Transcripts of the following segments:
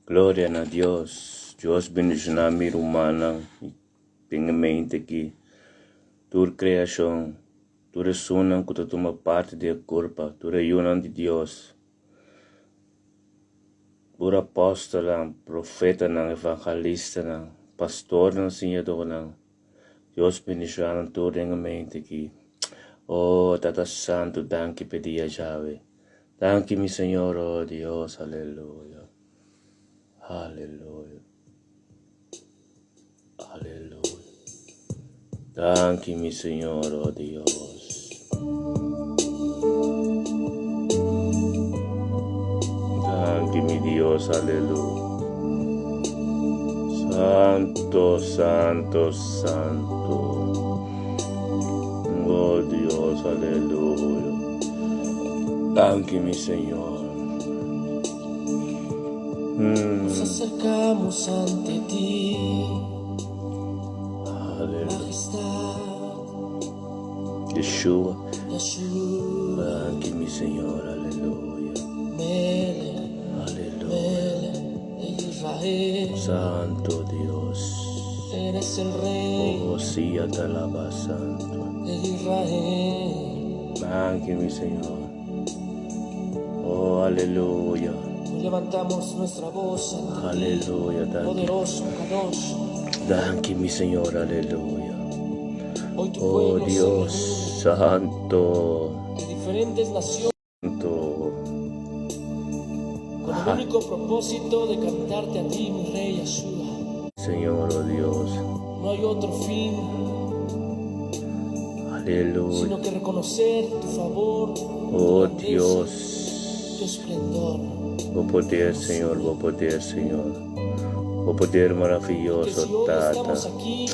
Gloria na Dios. Dios bendiciona mi rumannan y den e mente aki. Tur creacion, tur esunnan cu ta tuma parti di e curpa, tur e yunan di Dios, tur apostelnan, profetanan, evangelistanan, pastornan, siñadornan. Dios bendiciona nan tur den e mente aki. Oh, Tata Santo, danki p'e dia djawe. Danki mi Señor, oh Dios, aleluya. Aleluya. Aleluya. Danki mi Señor, oh Dios. Danki mi Dios, aleluya. Santo, santo, santo. Oh Dios, aleluya. Danki mi Señor. Nos acercamos ante ti, Aleluya. Majestad Yeshua. Yeshua, Danki mi Señor, aleluya. Melech, Aleluya. Melech de Israel. Santo Dios. Eres el Rey Oh, sí, te alaba, Santo. de Israel. Danki mi Señor. Oh, aleluya. Hoy levantamos nuestra voz ante ti, Aleluya, danki. poderoso Kadosh. Danki mi Señor, aleluya. Hoy tu Oh, pueblo se Dios reúne Santo. de diferentes naciones Santo. con el único propósito de cantarte a ti, mi Rey Yeshua. Señor, oh Dios. No hay otro fin Aleluya. sino que reconocer tu favor, tu Oh grandeza, Dios. tu esplendor. Bo poder, Señor, bo poder, Señor. Bo poder Que maravilloso, si hoy Tata. estamos aquí,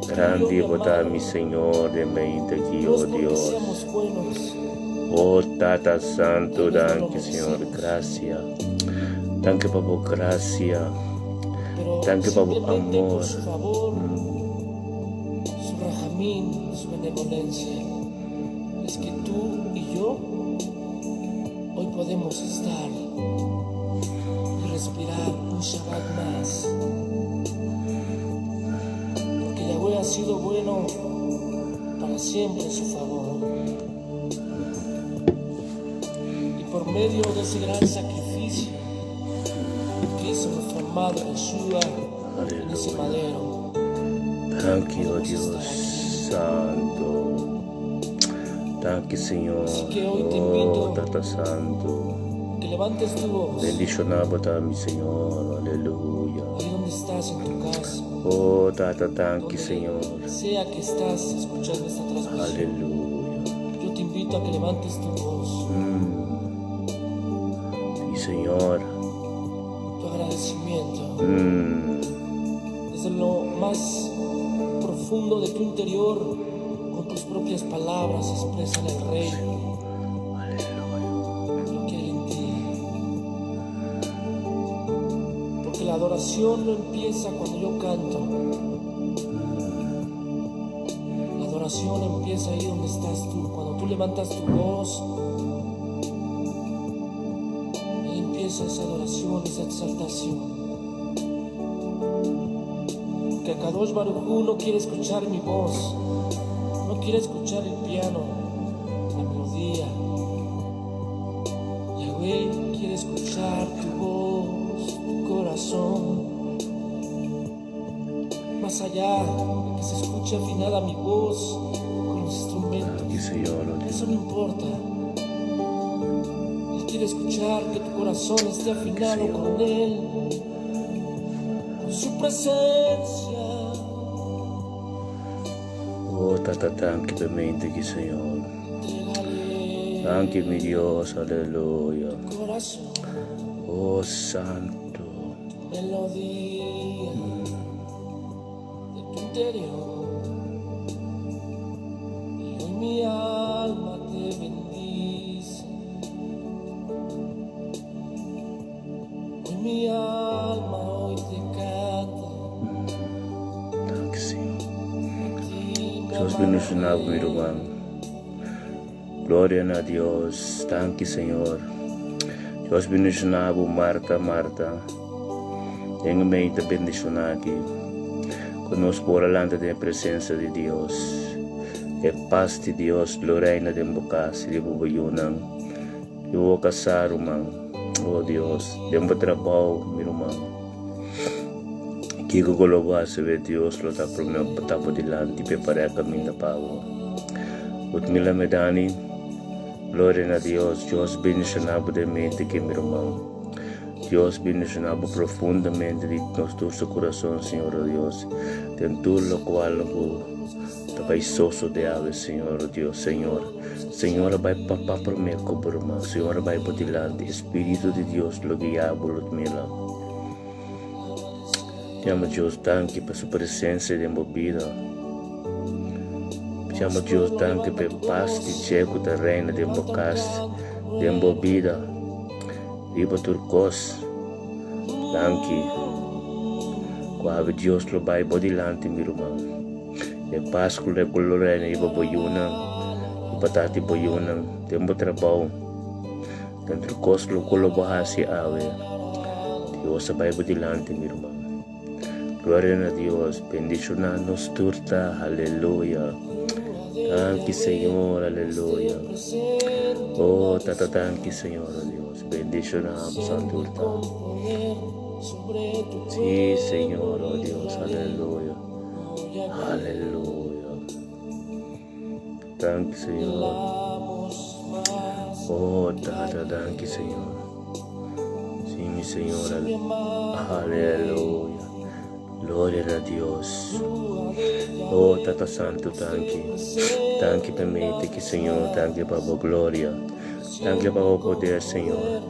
tú y yo, Grande mi bo ta amado, mi Señor de mente aquí, no oh es porque Dios. seamos buenos, Oh Tata Santo, tal vez no lo danki Señor, merecemos, gracias. Danki pa bo gracia. pero Danki pa bo simplemente por amor. su favor, su rajamín, su benevolencia, es que tú y yo hoy podemos estar y respirar un Shabbat más. Porque Yahweh ha sido bueno para siempre en su favor. Y por medio de ese gran sacrificio que hizo nuestro amado Yeshua en ese Aleluya. madero, Danki, oh podemos Dios estar aquí. Santo. Danki, Señor. Así que hoy te Oh invito Tata Santo. que levantes tu voz Bendiciona bo ta mi Señor. Aleluya. ahí donde estás en tu casa, Oh Tata, danki, donde Señor. sea que estás escuchando esta transmisión. Aleluya. Yo te invito a que levantes tu voz, Sí, Señor. tu agradecimiento, desde lo más profundo de tu interior, con tus propias palabras, expresa al Rey Aleluya. lo que hay en ti. Porque la adoración no empieza cuando yo canto. La adoración empieza ahí donde estás tú. Cuando tú levantas tu voz, ahí empieza esa adoración, esa exaltación. Porque Kadosh Baruj Hu no quiere escuchar mi voz, no quiere escuchar el piano, la melodía. Yahweh quiere escuchar tu voz, tu corazón. Más allá de que se escuche afinada mi voz con los instrumentos, Danki, Señor. Oh Dios. eso no importa. Él quiere escuchar que tu corazón esté afinado Señor. con Él, con su presencia. Oh Tata, danki pa mente aki, Señor. Entrégale Danki, mi Dios. Aleluya. tu corazón, Oh Santo. tu melodía de tu interior. Y hoy mi alma te bendice. Hoy mi alma hoy te canta. Danki, Señor. A ti, mi Dios amado bendiciona mi Rey. ruman. Gloria na Dios. Danki, Señor. Dios bendiciona bo, Marta, Marta. Den e mei ta bendishoná aki ku nos por a lanta den e presensia di Dios. E pas di Dios lo reina den bo kas i riba bo yunan i bo kasá, ruman. O Dios, den bo trabou, mi ruman. Kiko ku lo bo hasi wet Dios lo ta promé bo ta bo dilanti prepará e kaminda pa bo. Ludmila Medani, Gloria na Dios, Dios bendishoná bo den mente ki mi ruman. Dios bendishoná bo profundamente di nos tur su kurason, Señor o Dios, den tur lokual ku ta bai sosodé awe, Señor o Dios. Señor, Señor a bai pa pa promé ku bo ruman, Señor a bai bo dilanti, Espíritu di Dios lo guia bo, Ludmila. Yama Dios danki pa su presencia den bo bida. Yama Dios danki pa e pas di dje ku ta reina den bo kas, den bo bida, riba tur kos. Danki ku awe Dios lo bai bo dilanti, mi ruman. E pas ku lo reina riba bo yunan, riba tati bo yunan, den bo trabou. Den tur kos lo ku lo bo hasi awe, Dios a bai bo dilanti, mi ruman. Gloria na Dios, bendishoná nos tur ta, aleluya. Danki Señor, aleluya. Oh, Tata danki Señor, oh Dios, bendishoná bo santur ta. Sí, Señor, oh Dios, aleluya. Aleluya. Danki Señor. Oh Tata, danki Señor. Sí, mi Señor. Aleluya. Gloria na Dios. Oh Tata Santo, danki. Danki pa mente ki Señor, danki pa bo gloria. Danki pa bo poder, Señor.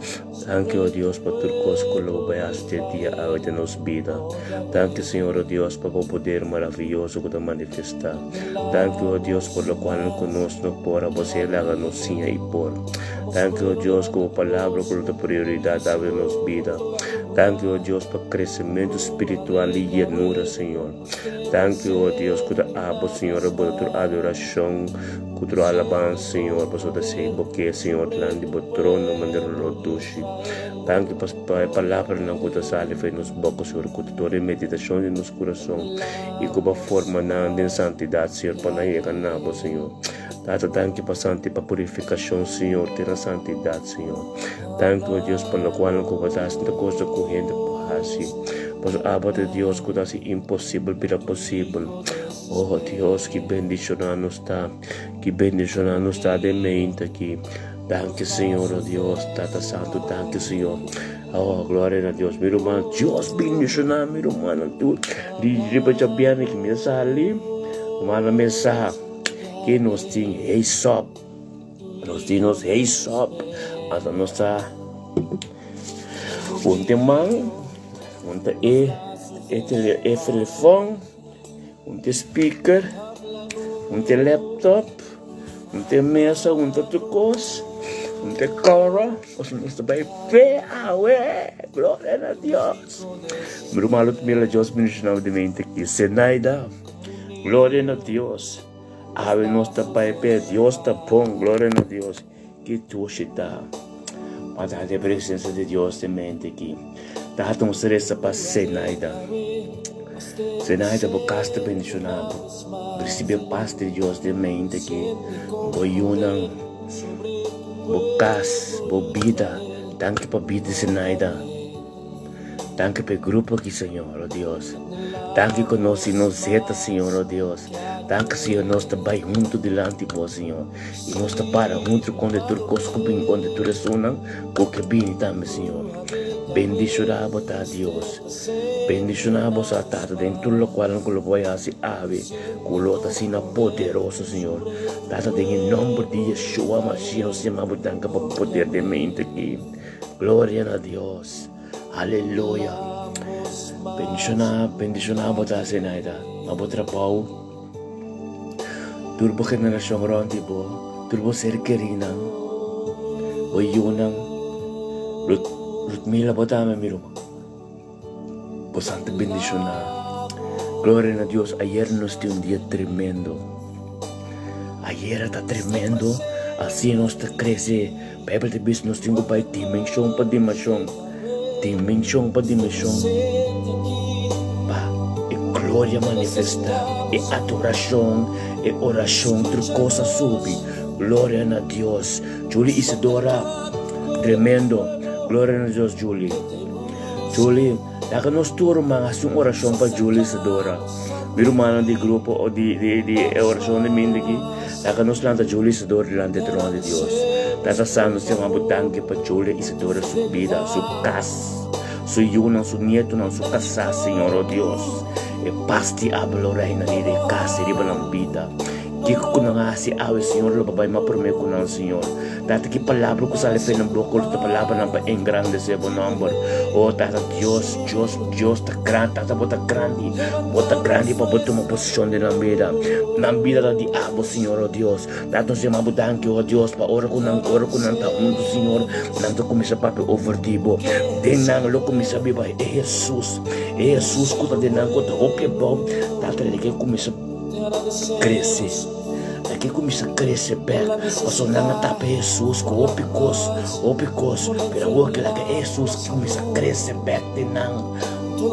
Danki, oh Dios, pa tur kos ku lo bo bai hasi te dia awe den nos bida. Danki, Señor, oh Dios, pa bo poder maraviyoso ku ta manifestá. Danki, oh Dios, por lokual ku nos no por a bo ser laga nos siña i por. Danki, oh Dios, ku bo palabra ku lo ta prioridat awe den nos bida. Danki, oh Dios, pa kresementu spiritual i yenura, Señor. Danki, oh Dios, ku ta abo, Señor, a bota tur adorashon ku tur alabansa, Señor, pasobra ta esei bo ke, Señor, dilanti di bo trono manera lo dushi. Danki pa e palabranan ku ta sali for di nos boka, Señor, ku ta tora e meditashon di nos kurason i ku bo a forma nan den santidat, Señor, pa nan yega na bo, Señor. Tata, danki pa santi pa purifikashon, Señor, te na santidat, Señor. Danki, oh Dios, pa lokualnan ku bo ta hasi ta kosa ku hende por hasi. Pasobra abo ta Dios ku ta hasi imposibel bira posibel. Oh Dios, ki bendishoná nos ta, ki bendishoná nos ta den meinta aki. Danki, Señor, oh Dios, Tata Santu, danki, Señor. Oh, gloria na Dios. Mi ruman, Dios bendishoná mi rumannan tur. Di riba djabièrnè ki mi a sali, rumannan mensaha ke nos tin heisop. Nos tin nos heisop. Anto nos ta un te man, un ta e e tele e telefòn, un te speaker, un te laptop, un te mesa, un ta tur kos, un te koro. Pasobra nos ta bai fe awe. Gloria na Dios. Mi ruman Ludmila Dios bendiciona bo di mente aki. Zenaida, gloria na Dios. Awe nos ta bai pe Dios ta bon, gloria na Dios. Ki dushi ta pa ta den presencia di Dios den mente aki. Tata nos ta resa pa Zenaida. Zenaida bo kas ta bendiciona bo. Ricibi e pas di Dios den mente aki. Bo yunan, bo kas, bo bida. Danki pa bida Zenaida. Danki pa e grupo aki, Señor, oh Dios. Danki ku nos tin nos zeta, Señor, oh Dios. Danki, Señor, nos ta bai huntu dilanti bo, Señor. I nos ta para huntu kontra tur kos ku bin kontra tur esunnan ku ke bini tambe, Señor. Bendishoná bo ta, Dios. Bendishoná bo sa, Tata, den tur lokualnan ku lo bo bai hasi awe, ku lo ta asina poderoso, Señor. Tata, den e nòmber di Yeshua Mashiach, nos yama bo danki pa bo poder den mente aki. Gloria na Dios. Aleluya. Bendiciona, bendiciona bo ta Zenaida. Na bo trabou. Tur bo generacion rond di bo. Tur bo ser kerinan. Bo yunan. Rut, Rutmila bo tambe mi ruman. Bo santa bendiciona. Gloria na Dios. Ayer nos tin un dia tremendo. Ayer ta tremendo. Así nos ta crece. Bijbel ta bisa nos tin ku bai dimension pa dimension. Dimenshon pa dimenshon pa e gloria manifestá, e adorashon, e orashon, tur kos a subi. Gloria na Dios. Julie Isidora, tremendo. Gloria na Dios, Julie. Julie, laga nos tur ruman hasi un orashon pa Julie Isidora. Mi rumannan di grupo o di di di e orashon di mindi aki, laga nos lanta Julie Isidora dilanti e trono di Dios. Tata Santu, nos yama bo danki pa Julie Isidora su bida, su kas, su yunan, su nietonan, su kasá, Señor, o Dios. E pas di abo lo reina riba e kas i riba nan bida. Kiko ku nan a hasi awe, Señor, lo bai mas promé ku nan, Señor. Tata, ki palabra ku sali fe nan boka lo ta palabranan pa engrandesé bo nòmber. O Tata Dios, Dios, Dios ta gran, Tata, bo ta grandi, bo ta grandi pa bo tuma posishon den nan bida. Nan bida ta di abo, Señor, o Dios. Tata, nos yama bo danki, o Dios, pa ora ku nan, ora ku nan ta huntu, Señor, nan ta kuminsá papia over di bo. Den nan lo kuminsá biba e Hesus, e Hesus ku ta den nan ku ta hopi abou. Tata, leke kuminsá. Krese. Ta ke kuminsá krese bèk, pasobra nan a tapa Hesus ku hopi kos, hopi kos, pero awor ke laga Hesus kuminsá krese bèk den nan,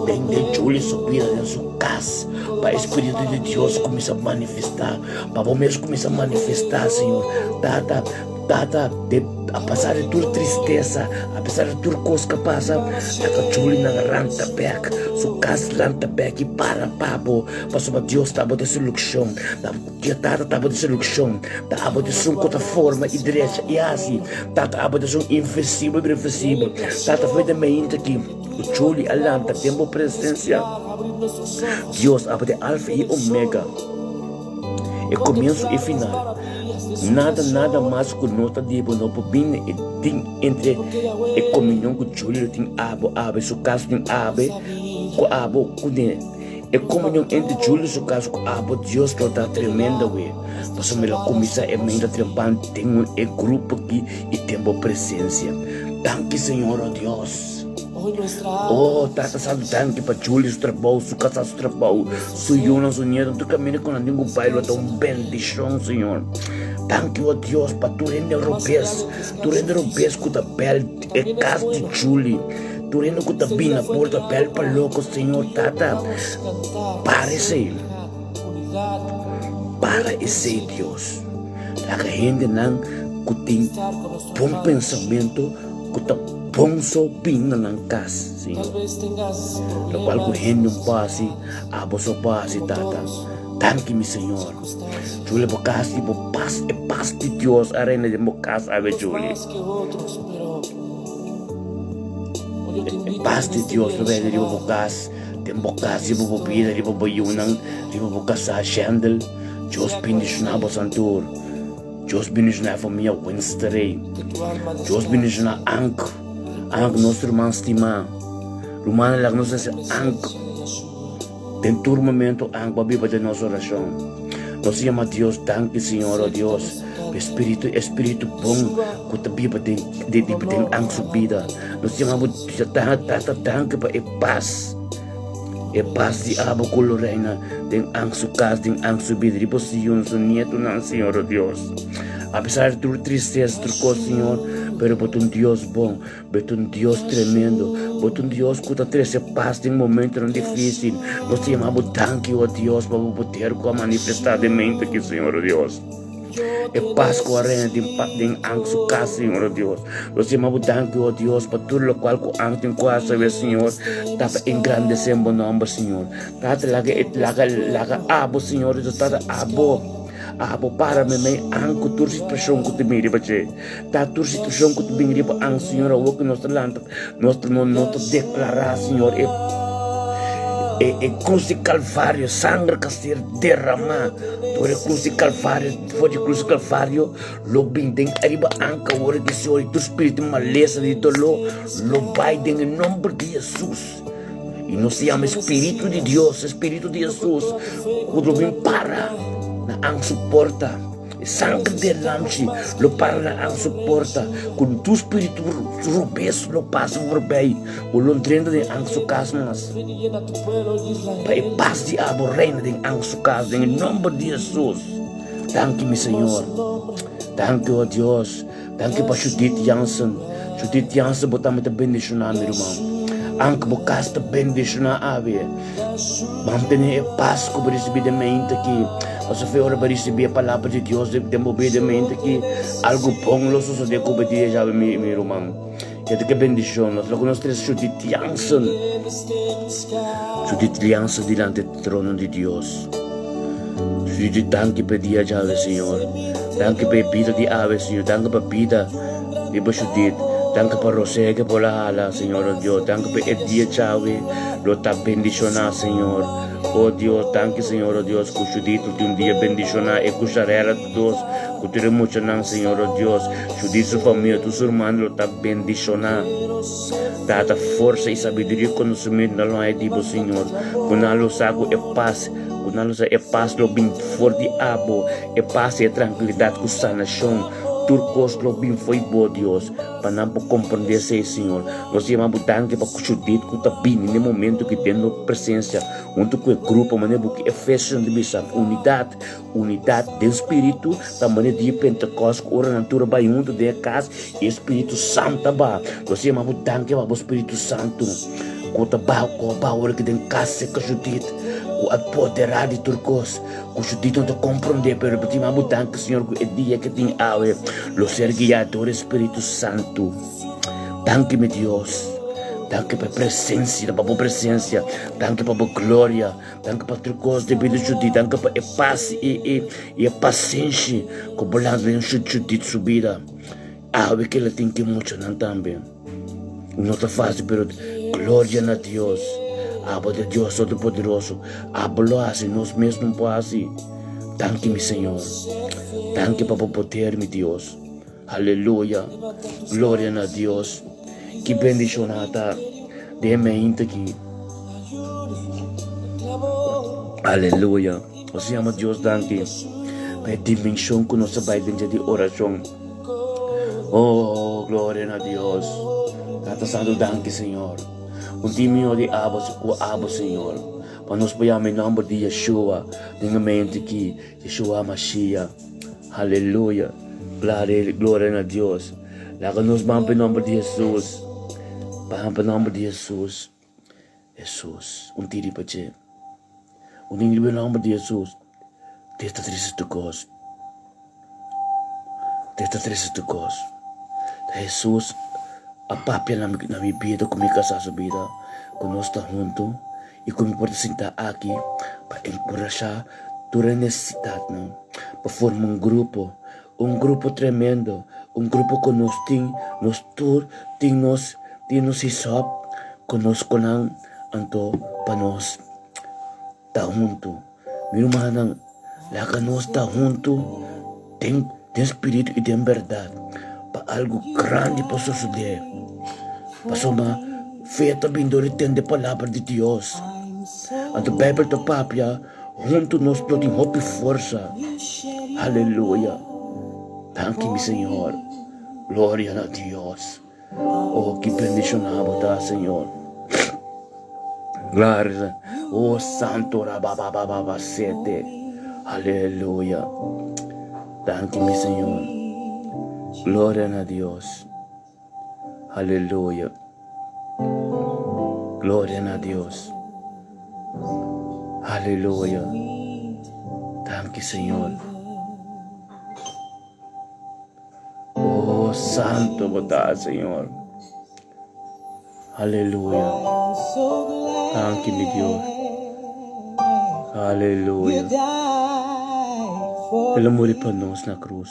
den den Julie su bida, den su kas, pa e Spiritu di Dios kuminsá manifestá, pa bo mes kuminsá manifestá, Señor. Tata, Tata, de apesar di tur tristesa, apesar di tur kos ku a pasa, laga Julie nan ranta bèk, su kas lanta bèk i para pa bo. Pasobra Dios ta abo di solukshon. Dios Tata ta abo di solukshon. Ta abo di esun ku ta forma i drecha i hasi. Tata abo di esun invisibel bira visibel. Tata for di mainta aki ku Julie a lanta den bo presensia. Dios abo di Alfa i Omega, e komienso i final. Nada nada mas ku no ta di bo no por bini e tin entre e komunion ku Julie lo tin abo awe su kas tin awe ku abo kuné. E komunion entre Julio su kas ku abo Dios lo ta tremendo we. Pasobra mi lo kuminsá e meinta trempan den un e grupo aki i den bo presensia. Danki Señor o Dios. Oh Tata Santu danki pa Julio su trabou, su kasá su trabou, su yunan, su nietunan, tur kaminda ku nan tin ku bai lo ta un bendishon Señor. Danki o Dios pa tur hende robes, tur hende robes ku ta bèl e kas di Julio. Tur hende ku ta bin na porta bèl pa loko, Señor Tata, para esei. Para esei, Dios. Laga hendenan ku tin bon pensamentu, ku ta bon so bin na nan kas, Señor. Lokual ku hende un por hasi, abo so por hasi, Tata. Danki, mi Señor. Julie, bo kas i bo pas, e pas di Dios a reina den bo kas awe, Julie. E pas di Dios lo bini riba bo kas, den bo kas, riba bo bida, riba bo yunan, riba bo kasá, Shendel. Dios bendishoná bosan tur. Dios bendishoná e famia Winsterey. Dios bendishoná Ank. Ank, nos ruman stimá. Rumannan, laga nos hasi Ank. Den tur momento Ank bo a biba den nos orashon. Nos a yama Dios danki Señor, oh Dios, pa e spiritu, e spiritu bon ku ta biba den den Ank su bida. Nos a yama bo Tata danki pa e pas, e pas di abo ku lo reina den Ank su kas, den Ank su bida, riba su yunan, su nietonan, Señor, oh Dios. Apesar di tur tristesa, tur kos, Señor, pero bo ta un Dios bon. Bo ta un Dios tremendo. Bo ta un Dios ku ta trese pas den momentonan difísil. Nos ta yama bo danki, o Dios, pa bo poder ku a manifestá den mente aki, Señor, o Dios. E pas ku a reina den den Ank su kas, Señor, o Dios. Nos ta yama bo danki, o Dios, pa tur lokual ku Ank tin ku hasi awe, Señor, ta pa engrandesé bo nòmber, Señor. Tata, laga e laga laga abo, Señor, Dios, Tata, abo, abo para meimei Ank ku tur situashon ku ta bin riba dje. Ta tur situacion cu ta bin riba an, Señor, awor cu nos ta lanta, nos ta, nos ta declara, Señor, e, e, e cruz di Calvario, sangre ca ser derrama door e cruz di Calvario, for di cruz di Calvario, lo bin den ariba an ca awor aki, Señor, y tur spiritu di malesa, di dolor, lo bay den e nomber di Jesus. Y nos ta yama e Spiritu di Dios, e Spiritu di Jesus, cu lo bin para na an su porta. E sanger di e lamchi lo para na an su porta, ku tur spiritu robes lo pasa forbei, bo lo drenta den an su kas mas. Pa e pas di abo reina den an su kas, den e nomber di Hesus. Danki mi Señor. Danki o Dios. Danki pa Judith Jansen. Judith Jansen bo tambe ta bendiciona mi ruman. Anke bo kas ta bendishoná awe. Mantene e pas ku bo risibí den mente aki. Pasobra fe ora bo risibí e palabra di Dios den bo bida den mente aki, algu bon lo sosodé ku bo dia djawe, mi ruman. E ta ke bendishon nos. Loke nos trese Judith Jansen. Judith Jansen dilanti e trono di Dios. Judith, danki pa e dia djawe, Señor. Danki pa e bida di awe, Señor. Danki pa bida di bo Judith. Danki pa Rosé ke por a hala, Señor, oh Dios. Danki pa e dia djawe lo ta bendishoná, Señor. Oh Dios, danki, Señor, oh Dios, ku Judith lo tin un dia bendishoná. E ku Sharela tur dos, ku tur e muchanan, Señor, oh Dios. Judith su famia, tur su rumannan lo ta bendishoná. Tata, forsa i sabiduria i konosementu nan lo haña di bo, Señor. Ku nan lo sa ku e pas, ku nan lo sa e pas lo bin for di abo, e pas i e trankilidat ku sanashon, tur kos lo bin fo'i bo, Dios, pa nan por komprendé esei, Señor. Nos yama bo danki pa ku Judith ku ta bini na e momento aki den nos presensia huntu ku e grupo, manera bo ki Efesionan ta bisa, unidat. Unidat den spiritu ta manera dia Pentekòst ku ora nan tur a bai huntu den e kas i e Spiritu Santu a baha. Nos yama bo danki pa bo Spiritu Santu ku ta baha ku a baha ora ki den kas serka Judit ku a poderá di tur kos ku Judit no ta komprondé pero bo ta yama bo danki Señor ku e dia ke tin awe lo ser guiá dor e Spiritu Santu. Danki mi Dios. Danki pa e presensia, pa bo presensia. Danki pa bo gloria. Danki pa tur kos den bida Judith. Danki pa e pas i e i e pasenshi ku bo lanta den Judith su bida. Awe kila tin ki muchanan tambe. No ta fásil pero gloria na Dios. Abo ta Dios Todopoderoso. Abo lo hasi, nos mes no por hasi. Danki mi Señor. Danki pa bo poder mi Dios. Aleluya. Gloria na Dios. Ki bendishon ta den mente aki. Aleluya. Nos yama Dios danki pa e dimenshon ku nos a bai den dje di orashon. Oh, gloria na Dios. Tata Santu, danki Señor. Un tin mihó di abo ku abo, Señor. Pa nos por yama e nòmber di Yeshua den e mente aki. Yeshua Mashiach. Aleluya. Gloria, gloria na Dios. Laga nos ban pa e nòmber di Hesus. Ban pa e nòmber di Hesus. Hesus, un tiri pa dje. Un tiri pa e nòmber di Hesus. Dios ta trese tur kos. Dios ta trese tur kos. Ta Hesus a papia na mi bida ku mi kasá su bida, ku nos ta huntu. I ku mi por ta sintá aki pa enkurashá tur e nesesidatnan pa forma un grupo, un grupo tremendo, un grupo ku nos tin, nos tur tin nos tin nos hisòp ku nos ku nan, anto pa nos ta huntu. Mi rumannan, laga nos ta huntu den den spiritu i den bèrdat pa algu grandi por sosodé. Pasobra fe ta bin dor di tende palabra di Dios. Anto Beibel ta papia, huntu nos lo tin hopi forsa. Aleluya! Danki mi Señor. Gloria na Dios. Oh, ki bendishoná bo ta, Señor. Gloria. Oh, santo rababababasete. Aleluya. Danki mi Señor. Gloria na Dios. Aleluya. Gloria na Dios. Aleluya. Danki Señor. Oh, santo bo ta, Señor. Aleluya. Danki, mi Dios. Aleluya. El a muri pa nos na cruz.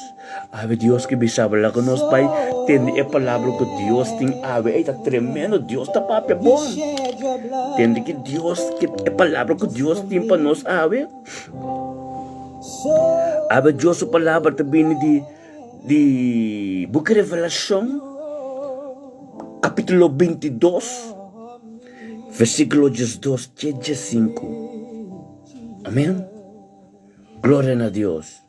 Awe Dios ke bisa bo laga nos bai tende e palabra ku Dios tin awe. Ey ta tremendo, Dios ta papia bon. Tende ki Dios ke e palabra ku Dios tin pa nos awe. Awe Dios su palabra ta bini di di Buki Revelashon kapitulo 22 versíkulo 12 te 15. Amen. Gloria na Dios.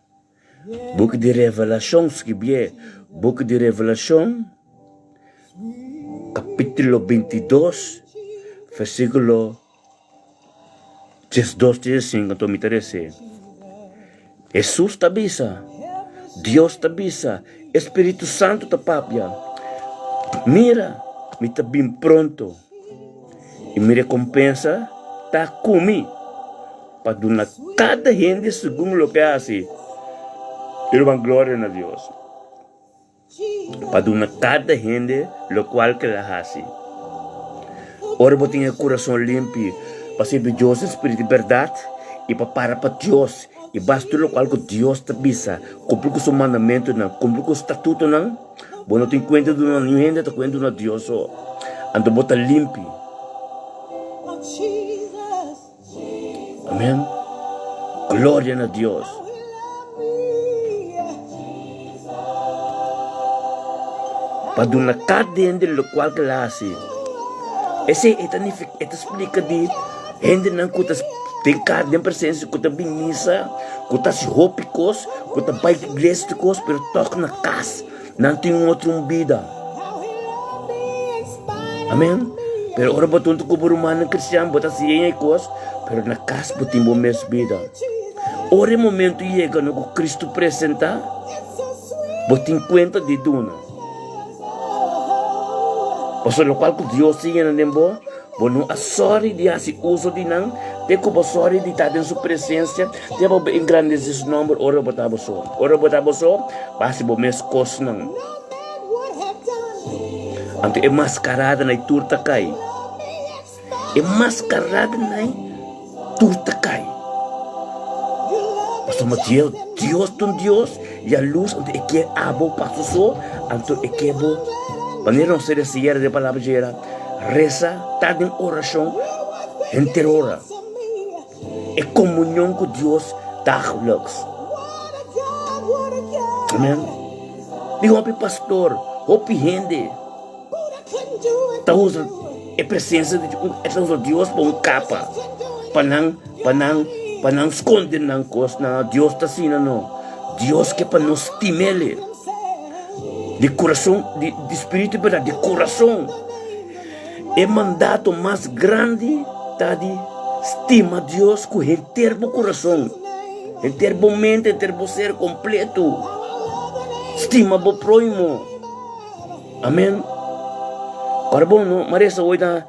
Buki di Revelashon skibié Buki di Revelashon kapitulo 22 versíkulo 12 te 15 anto mi ta resé. Hesus ta bisa, Dios ta bisa, e Spiritu Santu ta papia, Mira, mi ta bin pronto. I mi rekompensa ta ku mi, pa duna kada hende segun loke a hasi. I ruman gloria na Dios. Pa duna kada hende lokual ku el a hasi. Ora bo tin e kurason limpi pa sirbi Dios den spiritu di bèrdat i pa para pa Dios i bas tur lokual ku Dios ta bisa, kumpli ku su mandamentunan, kumpli ku su statutonan, bo no tin kuenta duna niun hende, ta kuenta duna Dios so. Anto bo ta limpi. Amen. Gloria na Dios. Pa duna cada hende locual que la haci. Ese e ta e ta splica di hendenan cu ta den car den presencia cu ta bin misa, cu ta haci hopi cos, cu ta bay iglesia tur cos, pero tok na cas nan tin un otro un bida. Amen. Pero ora bo ta huntu ku bo rumannan kristian, bo ta hasi e kos, pero na kas bo tin bo mes bida. Ora e momento yega no ku Kristu presentá, bo tin kuenta di duna. Pasobra lokual ku Dios ta yena den bo, bo no a sòri di hasi uso di nan, te ku bo sòri di ta den su presensia, te pa bo engrandesé su nòmber ora bo ta bo so. Ora bo ta bo so, bo hasi bo mes kosnan. Anto e maskarada nai tur ta kai. E maskarada nai tur ta kai. Pasobra Dios, Dios ta un Dios di a lus, anto e ke abo paso so, anto e ke bo. Manera nos ta resiera den palabra djera, resa, ta den orashon henter ora. E komunion ku Dios dagelijks. Amen. Di hopi pastor, hopi hende ta usa e presensia di e ta usa Dios pa un kapa, pa nan, pa nan, pa nan skonde nan kosnan. Dios ta asina no. Dios ke pa nos stim'El di kurason, di di spiritu i bèrdat, di kurason. E mandato mas grandi ta di stima Dios ku henter bo kurason, henter bo mente, henter bo ser kompleto. Stima bo próhimo. Amen. Ora bon no, ma resa hoy na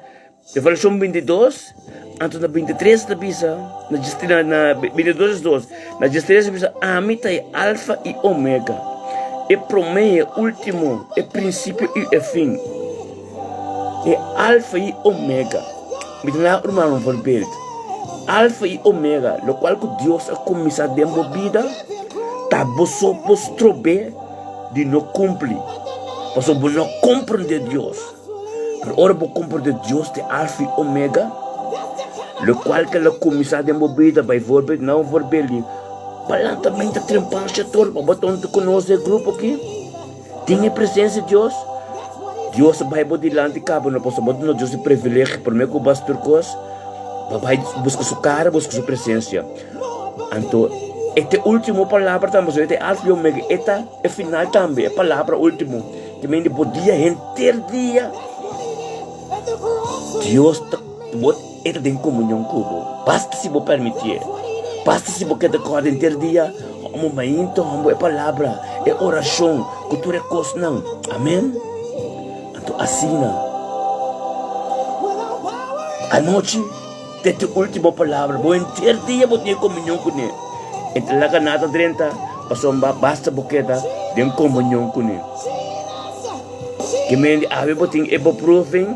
Evaluashon 22, anto na 23 ta bisa, na na na 22 es dos, na 13 ta bisa, Ami ta e Alfa i Omega, e promé i e último, e prinsipio i e fin. E Alfa i Omega. Mi ta na ruman un voorbeeld. Alfa i Omega, lokual ku Dios a kuminsá den bo bida, ta bo so por strob'é di no kumpli, pasobra bo no komprendé Dios. Pero ora bo komprendé Dios ta e Alfa i Omega, lokual ku el a kuminsá den bo bida, bijvoorbeeld, na un voorbeeld di palantamentu ta trempan shator pa bo tonto ku nos den e grupo aki. Tin e presensia di Dios, Dios a bai bo dilanti kaba no pasobra bo duna Dios e privilegio prome ku bas tur kos pa bai buska su kara buska su presensia. Anto e ta e ultimo palabra tambe pasobra e ta e alfa i omega e ta e final tambe e palabra ultimo ke mende bo dia henter dia Dios ta bo e ta den komunion ku bo basta si bo permitié basta si bo keda kòrda henter dia. Un momento hombo e palabra, e orashon ku tur e kosnan. Amen. Anto asina, anochi te te ultimo palabra, bo henter dia bo tin e komunion kuné. E ta laga nada drenta, pasobra basta bo keda den komunion kuné. Ke men di awe bo tin e beproeving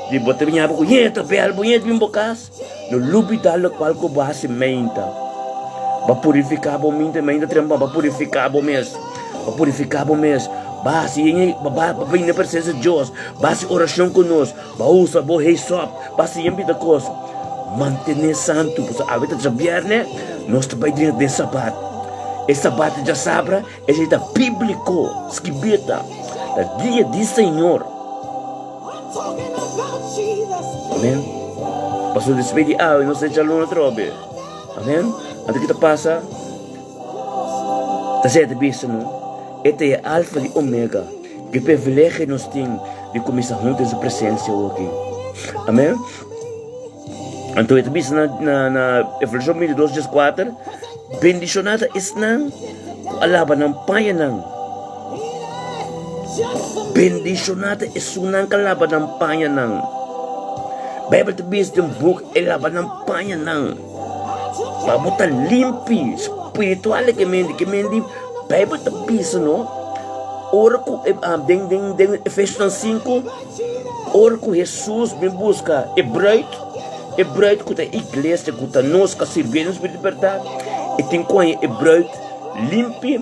di bo ta biña bo ku yeta bel bo yeta bin bo kas. No lubida lokual ku bo hasi meinta. Bo a purifiká bo mente meinta trempan, bo a purifiká bo mes. Bo a purifiká bo mes. Bo a hasi yen bo a bini na presensia di Dios. Bo a hasi orashon ku nos. Bo a usa bo heisòp. Bo a hasi yen bida kos. Mantené santu. Pasobra awe ta djabièrnè, nos ta bai drenta den sabat. E sabat di djasabra, esei ta bíbliko, skibí ta. Ta dia di Señor. Amen. Pasobra despues di awe nos ta echa luna atrobe. Amen. Anto ki ta pasa? Ta sete bisa no, e ta e Alfa i Omega. Ki privilegio nos tin di kuminsá huntu den su presensia awoki. Amen. Anto e ta bisa na na na Evolushon 22 14, Bendishoná ta esnan ku a laba nan pañanan. Bendishoná ta esunnan ku a laba nan pañanan. Bijbel ta bisa den boek e laba nan pañanan pa bo ta limpi spiritualmente. Ke men di Bijbel ta bisa no ora ku den den den Efesionan sinku ora ku Hesus bin buska e bruid, e bruid ku ta e iglesia ku ta nos ku a sirbié den spiritu di bèrdat, e tin ku haña e bruid limpi,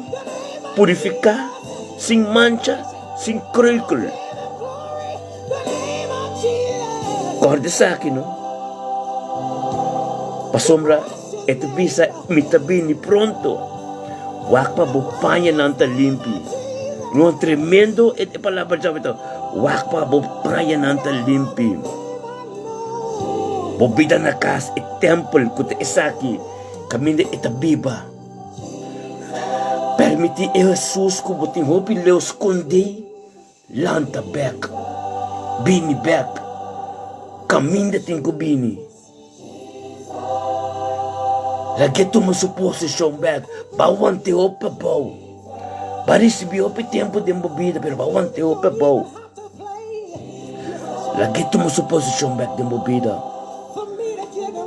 purifiká, sin mancha, sin kreukel. Kòrda esaki no, pasobra e ta bisa, Mi ta bini pronto. Wak pa bo pañanan ta limpi. No, tremendo e palabra djawe ta, Wak pa bo pañanan ta limpi. Bo bida na kas, e tèmpel ku ta esaki, kaminda e ta biba. Permití e Hesus ku bo tin hopi leu skondí. Lanta bek, bini bek, kaminda tin ku bini. Lag'é tuma su posishon bek, ba want'é hopi abou. Ba risibí hopi tempu den bo bida, pero ba want'é hopi abou. Lag'é tuma su posishon bek den bo bida,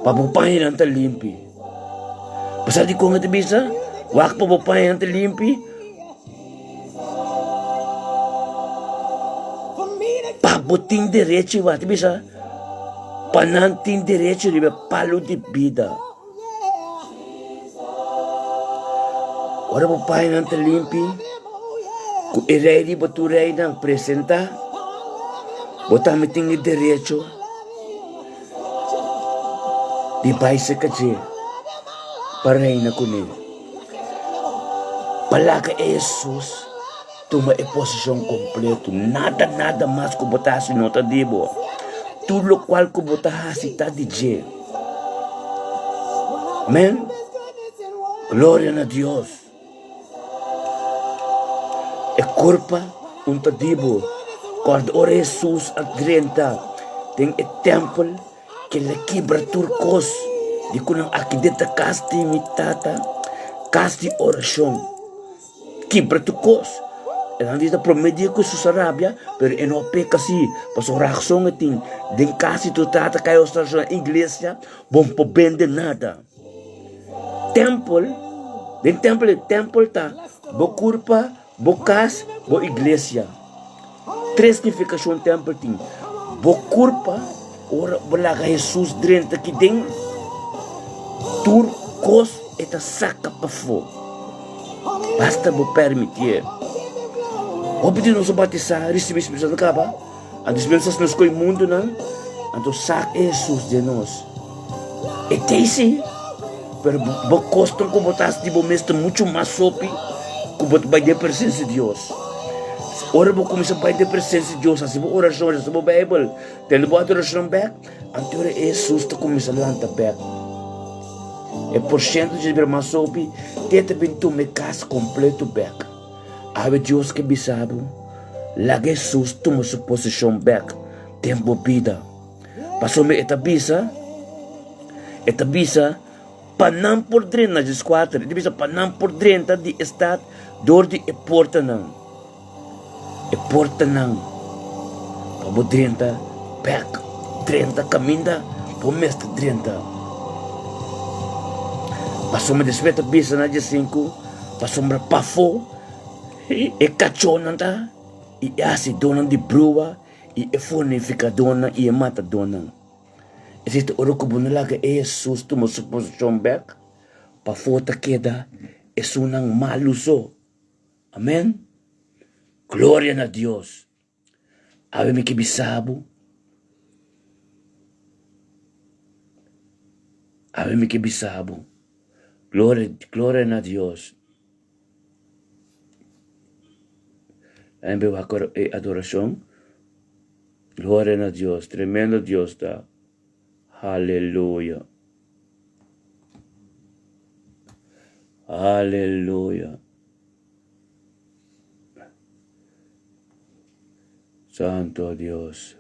pa bo pañanan ta limpi. Bo sa dikon e ta bisa, Wak pa bo pañanan ta limpi? Pa bo tin derecho wak ta bisa pa nan tin derecho riba e palu di bida. Ora bo painan ta limpi ku e rei riba tur reinan presenta bo tambe tin e derecho di bai serka dje pa reina kuné. Pa laga e Hesus tuma e posishon kompleto. Nada, nada mas ku bo ta hasi no ta di bo. Tur lokual ku bo ta hasi ta di dje. Amen. Gloria na Dios. E kurpa un ta di bo. Kòrda ora Hesus a drenta den e tèmpel. Kel a kibra tur kos di ku nan aki den ta kas di mi tata, kas di orashon. Kibra tur kos. E nan di ta prome dia ku Hesus a rabia, pero e no a peka si, pasobra rason e tin. Den kas di tu tata kai orashon iglesia, bo no por bende nada. Tempel, den tempel, tempel ta bo kurpa, Bo kas, bo iglesia. Tres nifikashon tèmpel tin. Bo kurpa, ora bo laga Hesus drenta aki den, tur kos e ta saka pafó. Basta bo pèrmitié. Hopi di nos a batisá, risibí Spiritu Santu kaba, anto Spiritu Santu nos koe mundunan, anto sak e Hesus den nos. E t'ei si. Pero bo kosnan ku bo ta hasi di bo mes ta muchu mas sopi ku bo ta bai den presensia di Dios. Ora bo kuminsá bai den presensia di Dios, hasi bo orashon, lesa bo Beibel, tende bo adorashon bèk, anto ora Hesus ta kuminsá lanta bèk. E porshento dje bira mas sopi, te ta bin tuma e kas kompleto bèk. Awe Dios ke bisa bo, laga Hesus tuma su posishon bèk den bo bida. Pasobra e ta bisa, e ta bisa pa nan por drenta, dieskuater, e ta bisa pa nan por drenta di e stat dor di e portanan, e portanan pa bo drenta bèk, drenta kaminda bo mester drenta. Pasobra despues e ta bisa na diesinku, pasobra pafó e kachónan ta i e hasidónan di brua. I e fornifikadónan i e matadónan. Esei ta ora ku bo no laga e Hesus tuma su posishon bèk, pafó ta keda esunnan malu so. Amèn. Gloria na Dios! Awe mi ke bisa bo, awe mi ke bisa bo, gloria, gloria na Dios. En be wak e adoracion. Gloria na Dios. Tremendo Dios ta. Haleluya. Haleluya. Santo Dios.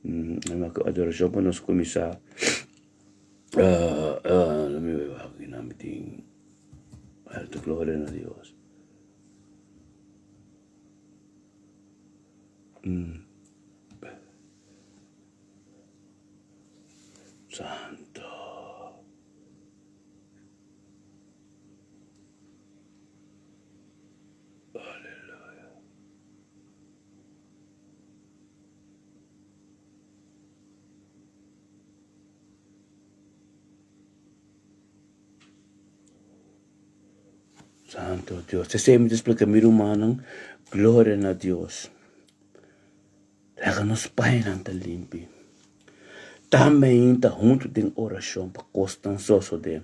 Mm, adoracion pa nos kuminsá. Uh, uh, Gloria na Dios. Mm. Santo. Aleluya. Santo Dios. Esei mi ta splika mi rumannan, gloria na Dios. Laga nos painan ta limpi. Tambe ainda huntu den orashon pa kosnan sosodé.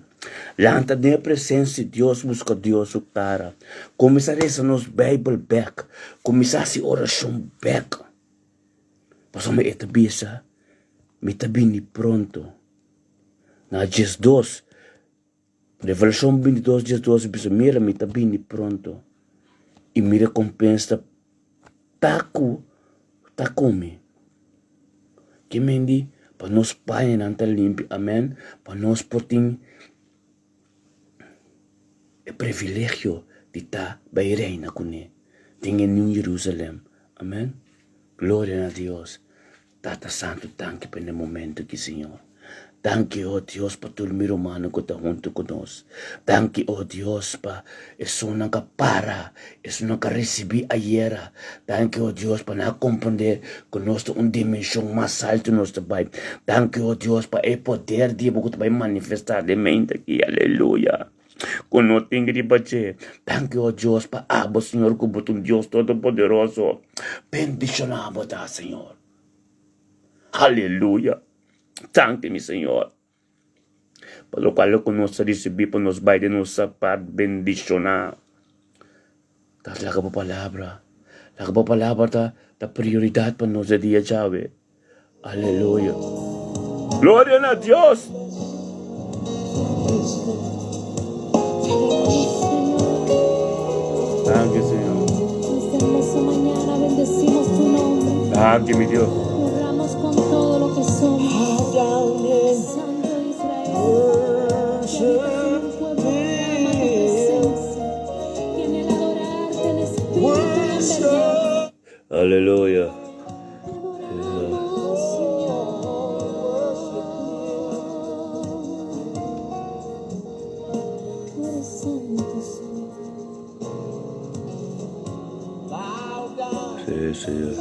Lanta den e presensia di Dios, buska Dios su kara. Kuminsá resa nos Beibel bèk. Kuminsá hasi orashon bèk. Pasobra e ta bisa, Mi ta bini pronto. Na 12, Revelashon 22, 12 bisa, Mira, mi ta bini pronto, i mi rekompensa ta ku ta ku mi. Ke men di pa nos pañanan ta limpi, amen, pa nos por tin e privilegio di ta bai reina kuné den e New Jerusalem, amen. Gloria na Dios. Tata Santu danki pa e momento aki Señor. Danki oh Dios pa tur mi rumannan ku ta huntu ku nos. Danki oh Dios pa esunnan ku a para, esunnan ku a risibí ayera. Danki oh Dios pa nan a komprendé ku nos ta un dimenshon mas altu nos ta bai. Danki oh Dios pa e poder di bo ku ta bai manifestá den mente aki. Aleluya. Ku no tin riba dje. Danki oh Dios pa abo Señor ku bo ta un Dios todopoderoso. Bendishoná bo ta Señor. Aleluya. Danki mi Señor. Pa lokual ku nos a risibí pa nos bai den nos sapat bendishoná. Ta laga bo palabra. Laga bo palabra ta ta prioridat pa nos e dia djawe. Aleluya. Gloria na Dios. Danki Señor. Esta hermosa mañana bendecimos tu nombre. Danki mi Dios. Honramos con todo lo que somos. Santo de Israel, que habitas en un pueblo que ama tu presencia, que anhela adorarte en espíritu y en verdad. Aleluya. Te adoramos, Señor. Tú eres santo, Señor. Sí, Señor.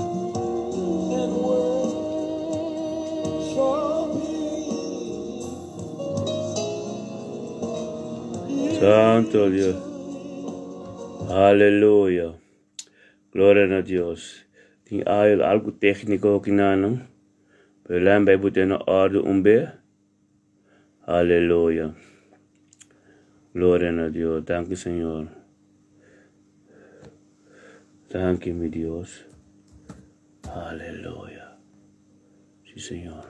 Santo Dios. Aleluya. Gloria na Dios. Tin algo técnico aki nan, pero lem bij boet in orde un be. Aleluya. Gloria na Dios. Danki Señor. Danki mi Dios. Aleluya. Sí, Señor.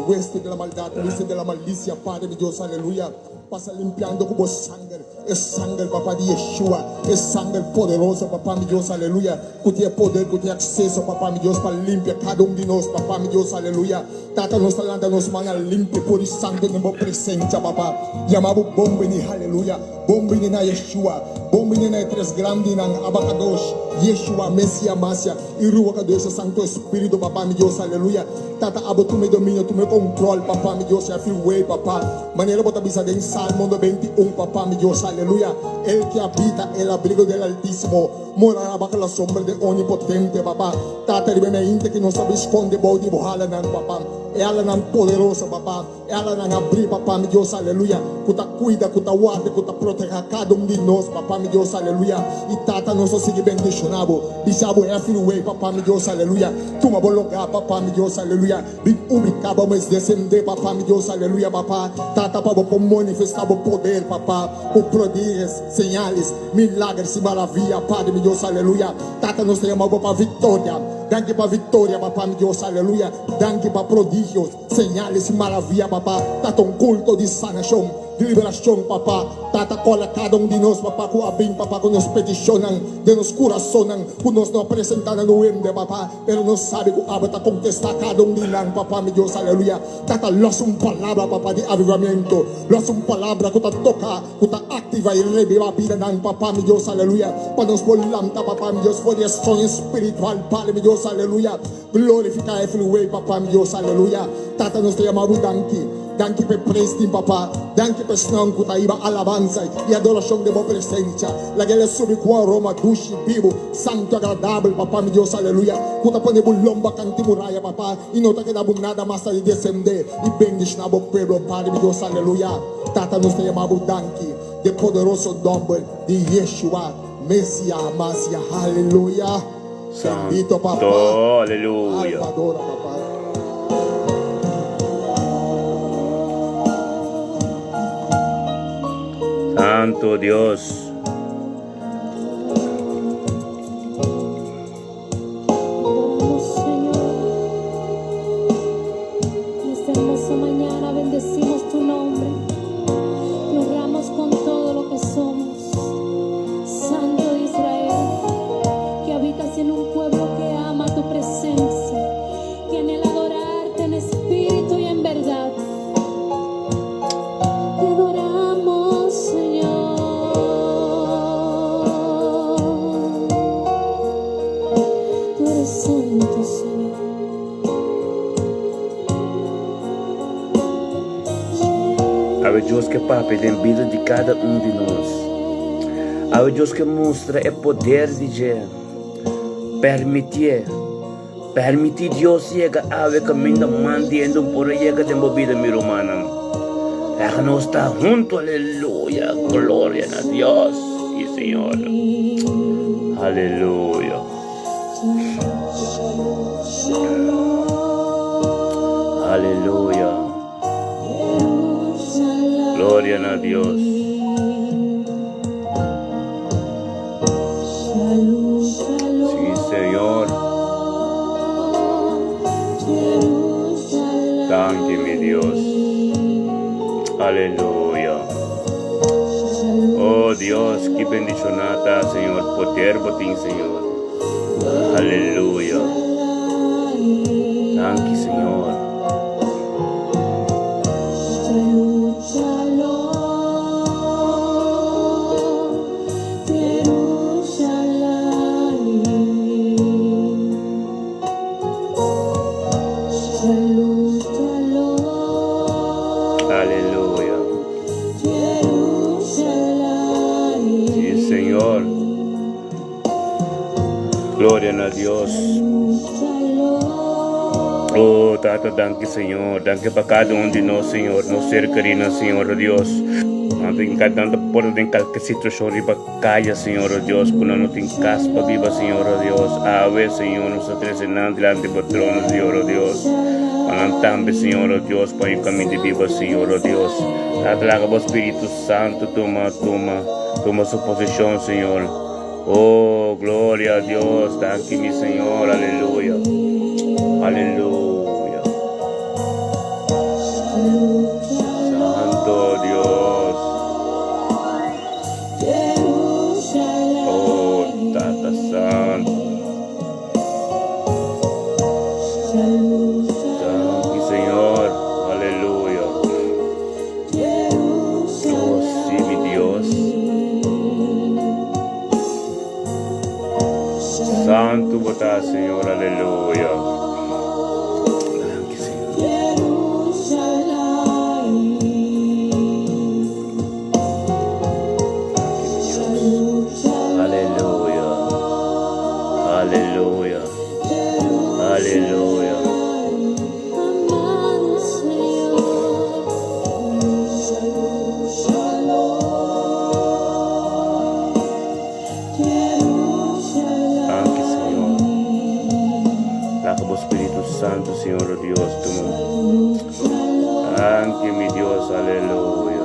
Hueste de la maldad, hueste de la malicia, Padre mi Dios, aleluya. Pasa limpiando cu bo sanger, e sanger, Papá di Yeshua, e sanger poderoso, Papá mi Dios, aleluya. Cu tin e poder, cu tin acceso, Papá mi Dios, pa limpia cada un di nos, Papá mi Dios, aleluya. Tata, nos ta lanta nos mannan limpio puro y santo den bo presencia, Papá. Yama bo bon bini, aleluya. Bon bini na Yeshua, bon bini na e tres grandinan, Abacadosh, Yeshua, Mesia, Masia. I Ruach Kadosh e Santo Espiritu Papa mi Dios aleluya Tata abo tuma e dominio tuma e control Papa mi Dios every way Papa manera bo ta bisa den Salmo 91 Papa mi Dios aleluya El que habita el abrigo del Altisimo morará bajo la sombra del Omnipotente Papa Tata riba e mente ki nos ta bin sconde bou di bo halanan Papa e halanan poderoso Papa. E alanan abrí, Papá mi Dios, aleluya, ku ta kuida, ku ta warda, ku ta protehá kada un di nos, Papá mi Dios, aleluya. I Tata, nos ta sigui bendishoná bo, bisa bo every way, Papá mi Dios, aleluya. Tuma bo lugá, Papá mi Dios, aleluya. Bin ubiká bo mes desendé, Papá mi Dios, aleluya, Papá. Tata, pa bo por manifestá bo poder, Papá, ku prodiges, señales, milagres i maravia, Padre mi Dios, aleluya. Tata, nos ta yama bo pa viktoria. Danki pa viktoria, Papá mi Dios, aleluya. Danki pa prodigios. Señales y maravilla, papá. Tata un culto di sanacion. di liberashon, Papa. Tata, kòrda kada un di nos, Papa, ku a bin, Papa, ku nos petishonnan den nos kurasonnan, ku nos no a presentá na no hende, Papa, pero nos sabi ku abo ta kontestá kada un di nan, Papa, mi Dios, aleluya. Tata, lòs un palabra, Papa, di avivamentu, lòs un palabra ku ta toka, ku ta aktivá i rebibá bidanan, Papa, mi Dios, aleluya, pa nos por lanta, Papa, mi Dios, for di e soño spiritual, Padre, mi Dios, aleluya. Glorifica every way papa mi Dios aleluya tata nos ta yama bo danki danki pa e praise team papa danki pa esnan cu ta hiba alabansa y adoracion den bo presencia laga el a subi cu aroma dushi bibu santo agradabel papa mi Dios aleluya cu ta pone bo lomba canti muraya papa y no ta keda bo nada mas ta di descende y bendiciona bo pueblo padre mi Dios aleluya tata nos ta yama bo danki den poderoso nomber di Yeshua Mesias Masias aleluya. Bendito papá. Santo, aleluya. Alma adora papá. Santo Dios. Adoramos, Señor. En esta hermosa mañana bendecimos tu nombre. Te honramos con todo lo que somos. Santo de Israel, que habitas en un pueblo que ama tu presencia, que anhela adorarte en espíritu y en verdad. Te adoramos, Señor. Tú eres santo, Señor. Awe Dios ke papia den bida di kada un di nos. Awe Dios ke mustra e poder di dje. Permitié. Permití Dios yega awe kaminda mandiendo un por a yega den bo bida, mi rumannan. Laga nos ta huntu, aleluya, gloria na Dios y Señor. Aleluya. Aleluya. Gloria na Dios. Sí, Señor. Danki, mi Dios. Aleluya. Oh Dios, ki bendiciona ta, Señor. Poder bo tin, Señor. Aleluya. Danki, Señor. Aleluya. Sí, Señor. Gloria na Dios. Oh, Tata, danki, Señor. Danki pa kada un di nos, Señor. Nos ser querido, Señor, oh Dios. Nan tin ka nan ta por den kalke situacion riba kaya, Señor, oh Dios, ku nan no tin kas pa biba, Señor, oh Dios. Awe, Señor, nos ta trese nan dilanti bo trono, Señor, oh Dios. Pa nan tambe, Señor, oh Dios, pa un kamin di biba, Señor, oh Dios. Tata, laga bo Spiritu Santo tuma, tuma, tuma su posicion, Señor. Oh, gloria a Dios. Danki, mi Señor. Aleluya. Aleluya. Santo Dios. Oh, Tata Santo. Danki, Señor. Aleluya. Oh, sí, mi Dios. Santo bo ta, Señor. Aleluya. Danki, Señor. Danki, mi Dios. Aleluya. Aleluya. Aleluya. Danki, Señor. Laga bo Spiritu Santo, Señor oh Dios, tuma. Danki, mi Dios. Aleluya.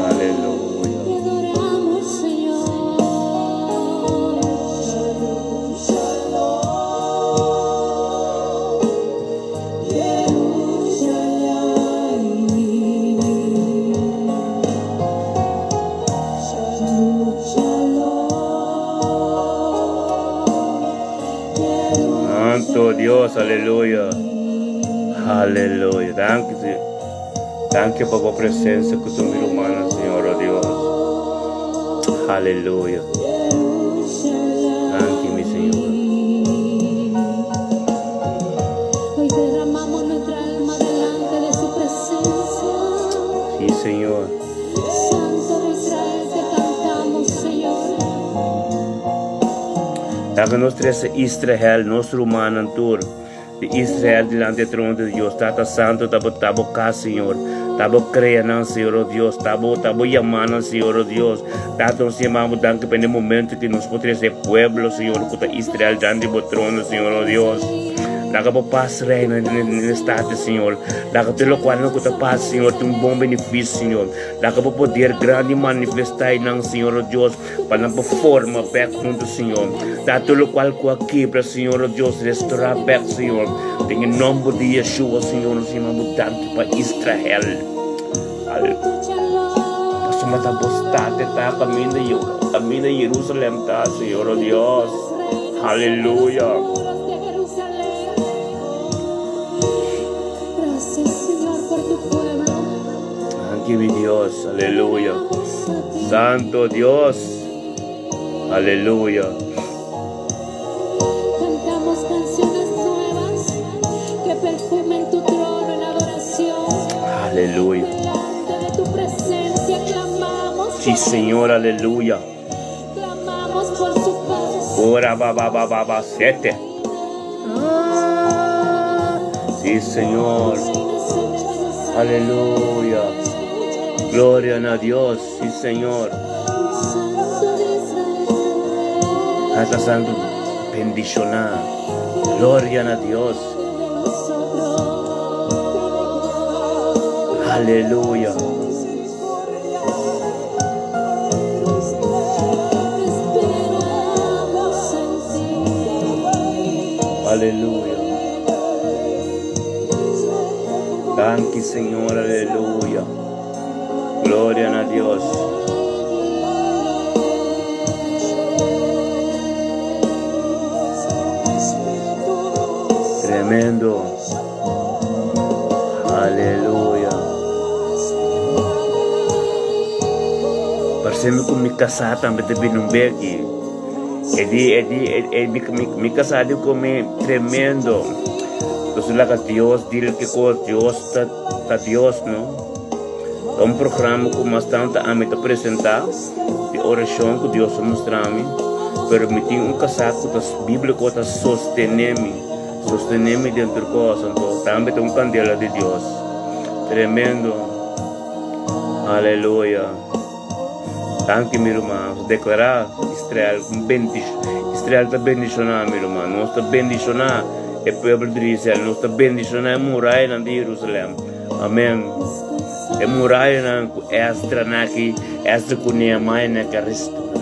Aleluya. Te adoramos, Señor. Santo Dios, aleluya. Aleluya. Danki, Señor. Danki pa bo presencia ku tur mi rumannan, Señor, oh Dios. Aleluya. Danki, mi Señor. Hoy derramamos nuestra alma delante de su presencia. Sí, Señor. Santo de Israel, te cantamos, Señor. Laga nos trese Israel, nos rumannan tur di Israel dilanti e trono di Dios. Tata Santo, ta bo, ta bo kas, Señor. Ta bo krea nan, Señor, oh Dios. Ta bo, ta bo yama nan, Señor, oh Dios. Tata, nos yama bo danki pa e momento ki nos por trese e pueblo, Señor, ku ta Israel dilanti bo trono, Señor, oh Dios. Laga bo pas reina den e state, Señor. Laga tur lokual nan ku ta pasa, Señor, tin un bon benefisio, Señor. Laga bo poder grandi manifestá einan, Señor, oh Dios. Pa nan por forma bek hunto, Señor. Da tur locual cu a kebra, Señor, oh Dios, restora bek, Señor. Den e nomber di Yeshua, Señor, nos yama bo danki pa Israel. Al Pasobra ta bo stad e ta caminda, caminda Jerusalem ta, Señor, oh Dios. Aleluya. Gracias, Señor, por tu pueblo. Danki, mi Dios. Aleluya. Santo Dios. Aleluya. Cantamos canciones nuevas que perfumen tu trono en adoración. Aleluya. Delante de tu presencia clamamos. Sí, Señor, aleluya. Clamamos por su paz. Ora ba ba ba ba ba sete. Sí, Señor. Aleluya. Gloria na Dios. Sí, Señor. Tata Santo, bendicioná. Gloria na Dios. Aleluya. Aleluya. Danki Señor, aleluya. Gloria na Dios. Tremendo. Aleluya. Parse mi ku mi kasá tambe ta bini un beki. E di, e di, e, e, mi, mi, mi kasá di ku mi tremendo. Entonces laga Dios dil ke kos, Dios ta, ta Dios, no? Ta un programa ku mas tantu ami ta presentá di orashon ku Dios a mustra mi, pero mi tin un kasá ku ta bíbliko ta sostené mi. Sostené mi den tur kos, anto tambe ta un kandela di Dios. Tremendo. Aleluya. Danki mi ruman. Nos deklará Israel un bendishon. Israel ta bendishoná mi ruman. Nos ta bendishoná e pueblo di Israel. Nos ta bendishoná e murayanan di Jerusalèm. Amèn. E murayanan ku Esdra na aki, Esdra ku Nehemiah na ki a restorá.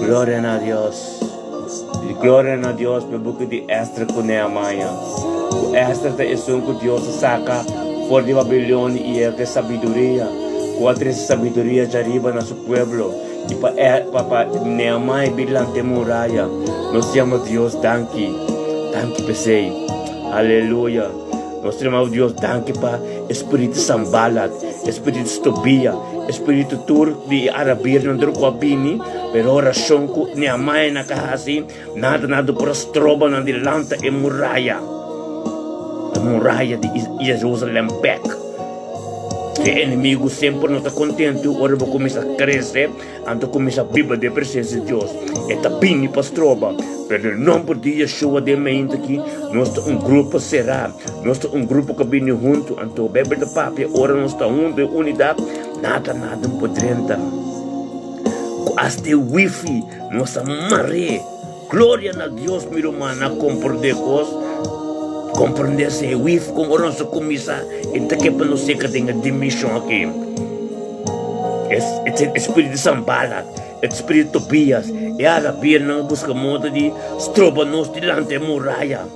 Gloria na Dios. Di gloria na Dios p'e buki di Ester ku Nehemiah. Ku Ester ta esun ku Dios a saka for di Babilonia i el ke sabiduria, ku a trese sabiduria djariba na su pueblo, i pa pa pa Nehemiah bin lanta e muraya. Nos yama Dios danki, danki p'esei. Aleluya! Nos ta yama Dios danki pa e spiritu Sanbalat, e spiritu Tobia, e spiritu tur di e arabirnan tur ku a bini, pero orashon ku Nehemiah nan ka hasi, nada nada por a stroba nan di lanta e muraya, e muraya di Jerusalem bek. E enemigu semper no ta kontentu ora bo kuminsá krese. Anto kuminsá biba den presensia di Dios. E ta bini pa stroba, pero den nomber di Yeshua den mainta aki, nos ta un grupo será, nos ta un grupo ku a bini huntu. Anto Beibel ta papia, ora nos ta huntu en unidat, nada nada no por drenta. Ku asta e wifi nos a mar'é. Gloria na Dios mi ruman a komprendé kos, komprendé si e wifi kon ora nos a kuminsá e ta ke pa nos yega den e dimenshon aki. E spiritu di Sanbalat, e spiritu di Tobias, e arabirnan a buska moda di stroba nos dilanti e muraya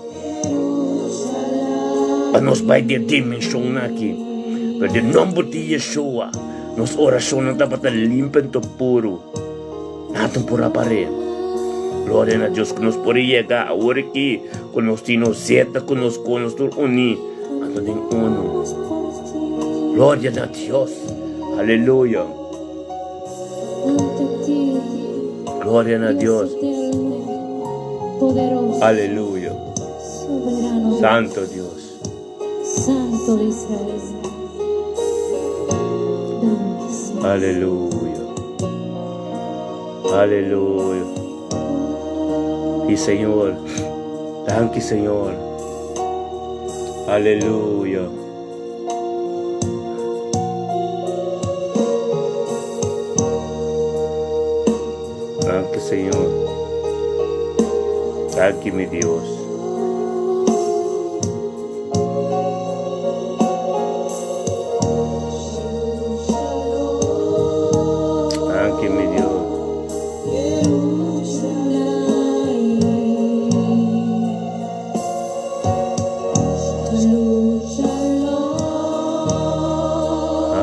pa nos bai den e dimenshonnan aki. Pero den nomber di Yeshua nos orashonnan tabata limpi anto puru. Nada por apar'é. Gloria na Dios ku nos por yega awor aki ku nos tin nos zeta ku nos ku nos tur uní anto den uno. Gloria na Dios. Aleluya. Gloria na Dios. Aleluya. Santo Dios. Santo de Israel. Aleluya. Aleluya. Y Señor, danki Señor. Aleluya. Danki Señor. Danki mi Dios. Danki mi Dios.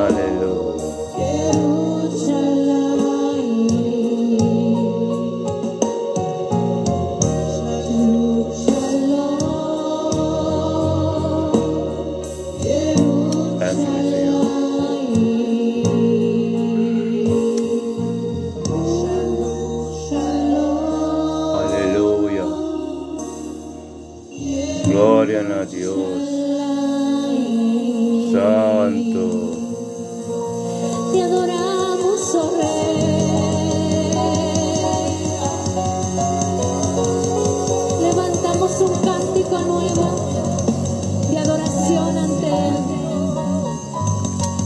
Aleluya. Danki mi Señor. Aleluya. Gloria na Dios. Santo. Te adoramos, oh Rey. Levantamos un cántico nuevo de adoración ante Él,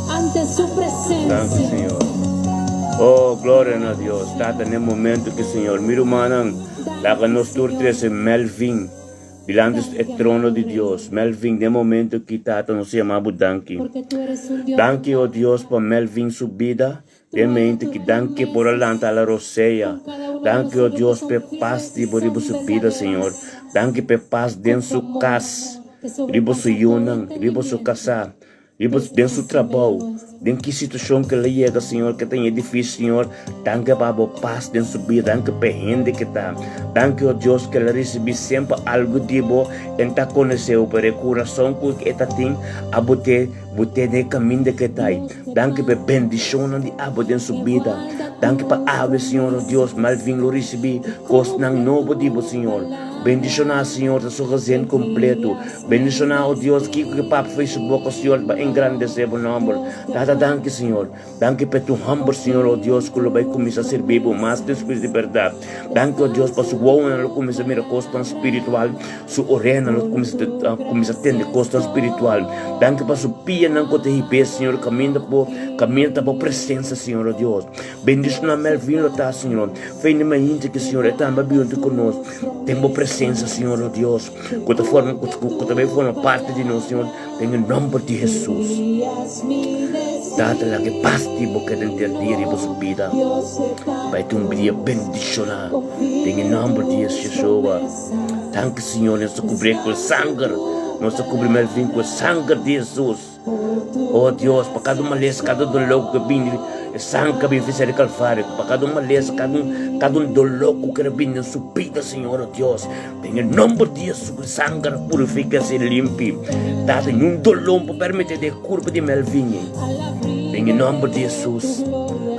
ante su Danki, presencia. Señor. Oh, gloria na Dios. Tata, na momento ku Señor, mi rumannan, laga nos tur trese Melvin dilanti e trono di Dios. Melvin, na momento ku Tata nos yama bo danki. Porque tú eres un Dios. Danki, oh Dios, pa Melvin su bida. De mente ku danki por lanta la rosea. Danki, oh Dios, pa pas di bo riba su bida, Señor. Danki pa pas den su kas. Riba su yunan, riba su kasá. Riba den su trabou. Den ki situashon ku el a yega, Señor, ku ta difísil, Señor. Danki pa bo pas den su bida. Danki pa hende ku ta. Danki, oh Dios, ku el a risibí semper algu di bo. E ta konosé, pero e kurason ku e ta tin, abo te, bo te den kaminda ku ta. Danki pa bendishon di abo den su bida. Danki pa awe, Señor, oh Dios, Melvin lo risibí kosnan nobo di bo, Señor. Bendishoná, Señor, ta su gezin kompleto. Bendishoná, oh Dios, kiko ku papia for di su boka, Señor, pa engrandesé bo nòmber. Tata, danki, Señor. Danki pa tu hòmber, Señor, oh Dios, ku lo bai kuminsá sirbi bo mas despues di bèrdat. Danki, oh Dios, pa su wowonan lo kuminsá mira kosnan spiritual, su orehanan lo kuminsá tende kosnan spiritual. Danki pa su pianan ku ta hib'é, Señor, kaminda bo kaminda ta bo presensia, Señor, oh Dios. Bendishoná Melvin lo ta, Señor. Fe di mainta ku Señor e tambe a bin huntu ku nos den bo presensia, Señor, oh Dios, ku ta forma ku ta bai forma parti di nos, Señor, den e nòmber di Hesus. Tata, laga e pas di bo keda henter dia riba su bida. Bai ta un dia bendishoná den e nòmber di Yeshua. Danki, Señor, nos ta kubrié ku e sanger. Nos ta kubri Melvin ku e sanger di Hesus. Oh Dios, pa kada un malesa, kada un doló ku bini, e sangue ka bin fisa di Kalvario, pa kada un malesa, kada un, kada un doló ku kere bini den su bida, Señor, oh Dios, den e nomber di Jesus, ku e sangue a purifica i limpi. Tata, niun doló no por permiti den e kurpo di Melvin, den e nomber di Jesus.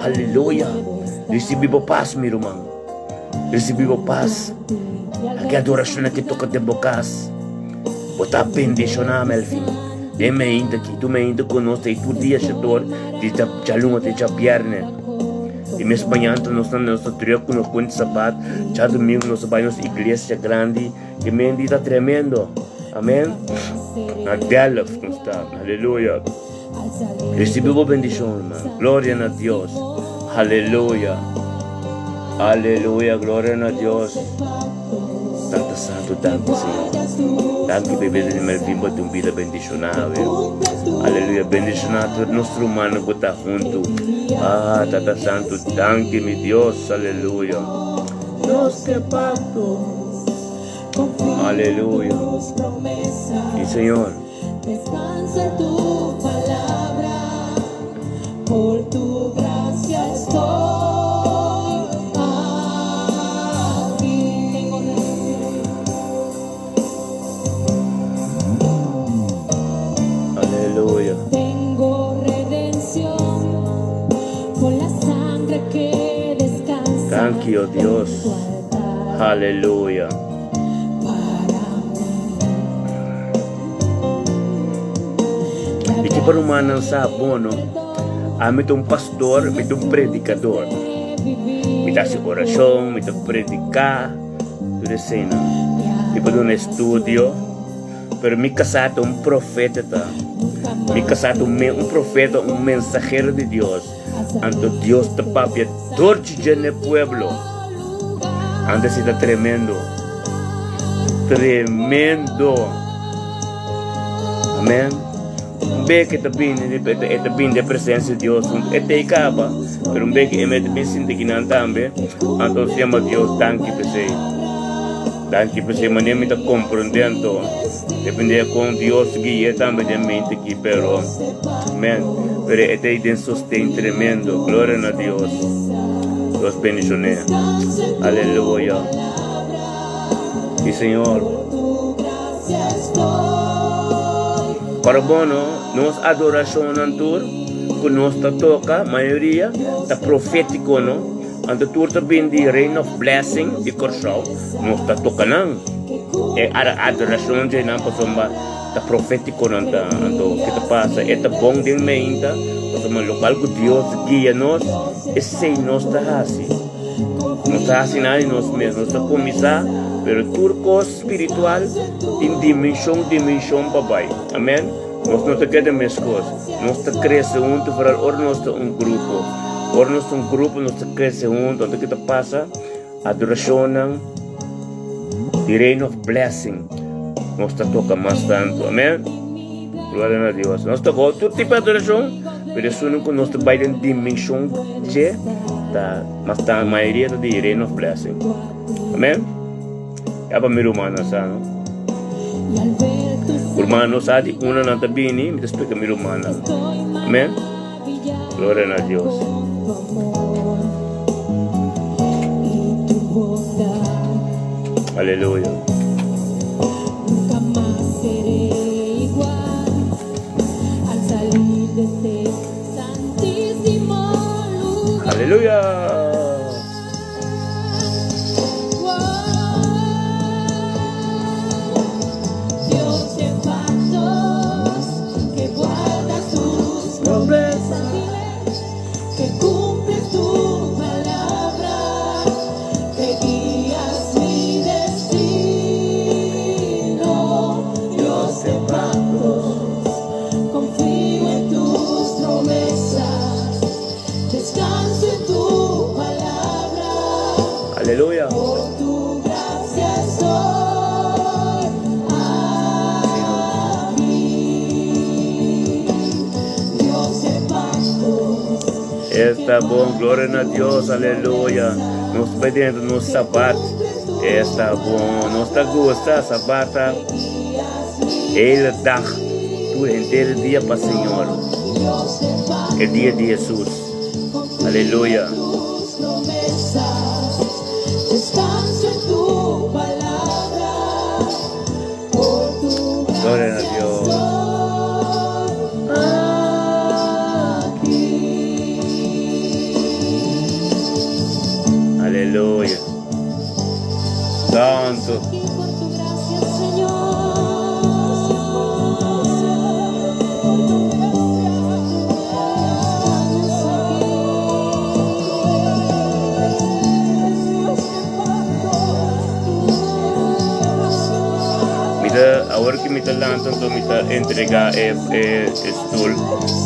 Aleluya. Risibi bo pas, mi ruman. Risibi bo pas. Aki adorashon aki toka den bo kas. Bo ta bendishoná, Melvin. Den meinta aki, tur meinta ku nos ta ei tur dia shador di djaluna te djabièrnè. Di mes mañana nos ta nos ta drùk ku nos kuenta sabat, djadumingu nos ta bai nos iglesia grandi. E mendi ta tremendo. Amen. Na Delft nos ta. Aleluya. Risibi bo bendishon, ruman. Gloria na Dios. Aleluya. Aleluya. Gloria na Dios. Tata Santu, danki, Señor. Danki pa e bida di Melvin, bo ta un bida bendishoná, awe. Aleluya. Bendishoná tur nos rumannan ku ta huntu. Ah, Tata Santu, danki, mi Dios. Aleluya. Nos ke pakto. Aleluya. Y Señor. Descanso en tu palabra, por tu gracia estoy aquí. Danki, oh Dios. Haleluya. Mi ke pa rumannan sa bon no, ami ta un pastor, mi ta un predikador. Mi ta hasi orashon, mi ta prediká, tur eseinan. Mi por duna estudio. Pero mi kasá ta un profeta ta. Mi kasá ta un un profeta, un mensahero di Dios. Anto Dios ta papia dor dje n'e pueblo. Anto esei ta tremendo. Tremendo. Amen. Un be ke ta bini, e ta bini den presensia di Dios huntu. E ta ei kaba, pero un be ke e mester bin sinti kinan tambe, anto nos yama Dios danki p'esei. Danki p'esei manera mi ta komprondé anto, dependé kon Dios gui'é tambe den mente aki, pero amen, pero e ta ei den sosten tremendo, gloria na Dios. Dios bendishoné. Aleluya. Sí Señor. Ora bono, nos adorashonnan tur ku nos ta toka, mayoria ta profétiko no. Anto tur ta bin di Rain of Blessing di Kòrsou, nos ta toka nan. E adorashon dje nan pasobra ta profétiko nan ta. Anto ke ta pasa? E ta bon den meinta pasobra lokual ku Dios guia nos, esei nos ta hasi. Nos ta hasi nada di nos mes, nos ta kuminsá, pero tur kos spiritual tin dimenshon dimenshon pa bai. Amen. Nos no ta keda meskos. Nos ta krese huntu, foral ora nos ta un grupo. Ora nos ta un grupo, nos ta krese huntu. Anto ke ta pasa? Adorashonnan di Reign of Blessing nos ta toka mas tantu. Amen. Gloria na Dios. Nos toka otro tipo di adorashon, pero esun ku nos ta bai den dimenshon dje ta mas ta mayoria ta di Reign of Blessing. Amen. Ya pa mi rumannan sa no. Rumannan sa di una nan ta bini, mi ta splika mi rumannan. Amen. Gloria na Dios. Aleluya. Aleluya. Aleluya. Esta bon, gloria na Dios, aleluya. Nos ta dentro nos sabat. Esta bon, nos ta gusta sabata. Hele dag, tur henter dia pa Señor. E dia di Jesus. Aleluya. Gloria na Dios. Aleluya. Santo. Mi ta, awor ki mi ta lanta, anto mi ta entrega e, e, e stoel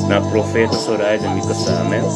na profeta Soraya, mi kasá, amen.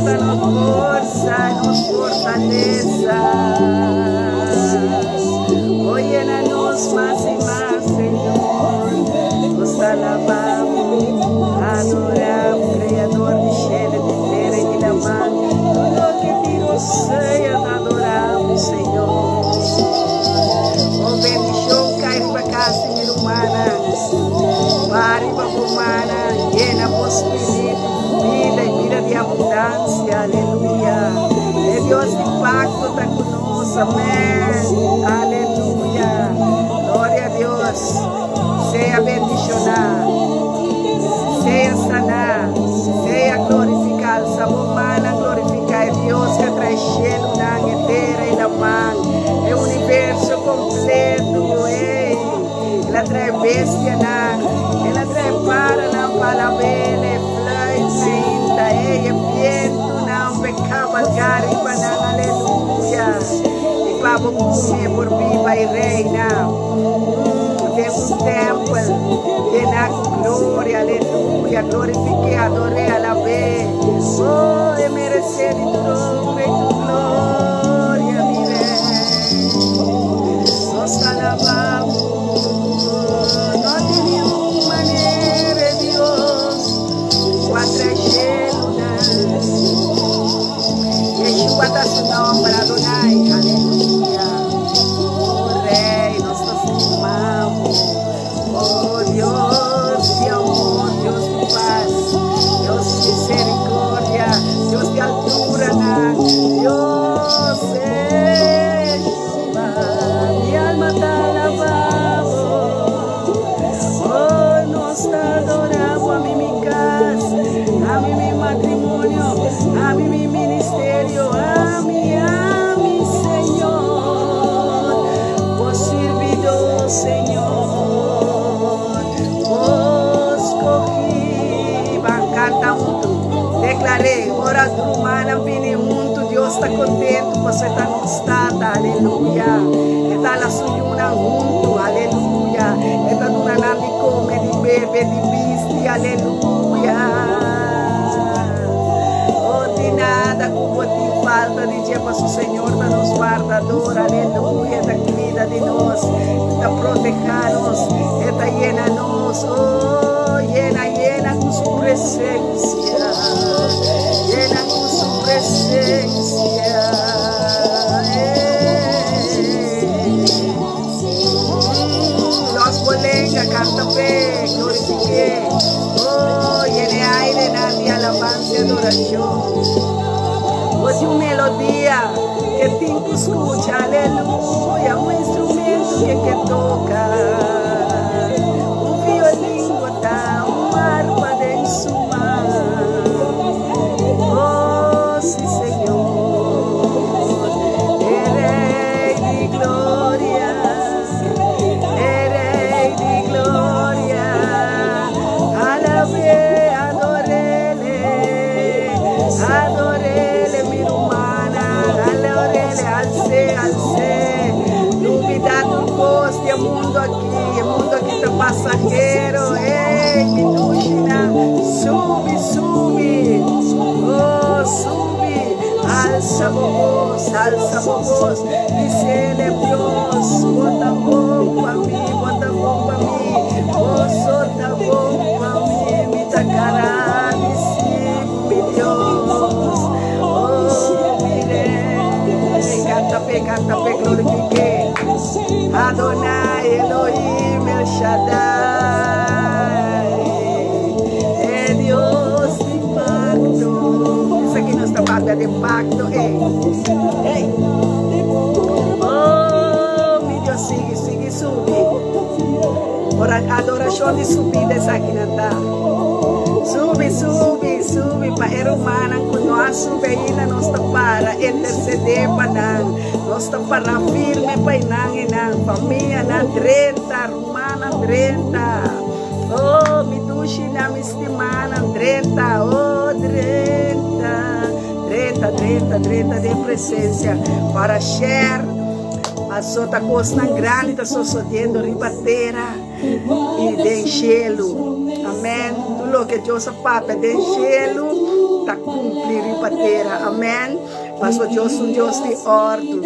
ta nos forsa, nos fortalesa. Oh, yena nos mas i mas, Señor. Nos ta alabá Bo, adorá Bo, Kreador di shelu, di tera i di laman. Tur loke tin rosea ta adorá Bo, Señor. Oh, bendishon kai riba kas di mi rumannan. Ba riba bo mannan, yena bo spiritu ku bida i bida di abundansia. Aleluya. E Dios di pakto ta ku nos. Amèn. Aleluya. Gloria a Dios. Sea bendishoná. Sea saná. Sea glorifiká. Alsa bo mannan, glorifiká e Dios ku a trae shelunan, e tera i laman, e universo kompleto. Ey! El a trae bestianan, el a trae paranan pa alab'el, e fluit meinta, ey, e bientunan p'e kabalgá riba nan, aleluya! I pa bo kume por biba i reina den un tèmpel yená ku gloria, aleluya! Glorifik'é, ador'é, alab'é, oh, e meresé di tur honra i tur gloria, mi Rei. Nos ta alabá bo. No tin niun manera, Dios, ku a trae shelunan. Yeshua ta su nomber, Adonai, aleluya. Oh Rey, nos ta stima bo. Oh Dios di amor, Dios di pas, Dios di misericordia, Dios di alturanan, Dios Yeshua, mi alma ta alabá bo. Oh, nos ta adorá bo, ami mi cas, ami mi matrimonio, ami mi ministerio, ami, ami Señor, bo sirbidó, Señor, bo scogí. Ban canta huntu, declar'é, ora rumannan bini huntu, Dios ta contento. Pasobra e ta nos Tata, aleluya. E ta la su yunan huntu, aleluya. E ta duna nan di kome, di bebe, di bisti, aleluya. Oh, tin nada ku bo tin falta di dje, pasobra Señor ta nos wardador, aleluya. E ta kuida di nos, e ta proteha nos, e ta yena nos, oh, yena, yena ku su presensia, yena ku su presensia. Los bolenga canta p'e, glorifiqu'e. Oh, yene airenan di alabansa i adoracion. Bo tin un melodia ke tin ku scucha, aleluya, un instrumento ke ke toca, un violin bo ta, un arpa den su man. Oh, sí, Señor, e Rey di gloria, e Rey di gloria, alab'é, ador'Ele, ador'Ele, mi rumannan, ador'Ele, als'é, als'é, lubidá tur kos di e mundu aki, e mundu aki ta pasahero, ey, mi dushinan, subi, subi, oh, subi, alsa bo bos, alsa bo bos, bisele Dios, bo ta bon pa mi, bo ta bon pa mi, boso ta bon pa mi, mi ta gradisi mi Dios, oh, mi Rey, canta p'e, canta p'e, glorifique Adonai Elohim El Shaddai. E Dios di pacto. Esaki nos ta papia den pacto, ey. Ey. Oh, mi Dios, sigui, sigui subi. Ora adoracion di subida esaki nan ta. Subi, subi, subi pa e rumannan cu no a subi ainda nos ta para intercede pa nan. Nos ta para firme pa nan y nan famianan drenta, rumannan drenta. Oh, mi dushinan, mi stimanan, drenta, oh, drenta, drenta, drenta, drenta den presencia para share. Paso ta cosnan grandi ta sosodiendo riba tera y den shelu. Amen. Tur loke Dios a papia den shelu ta. kumpli riba tera. Amèn. Paso Dios ta un Dios di òrdu.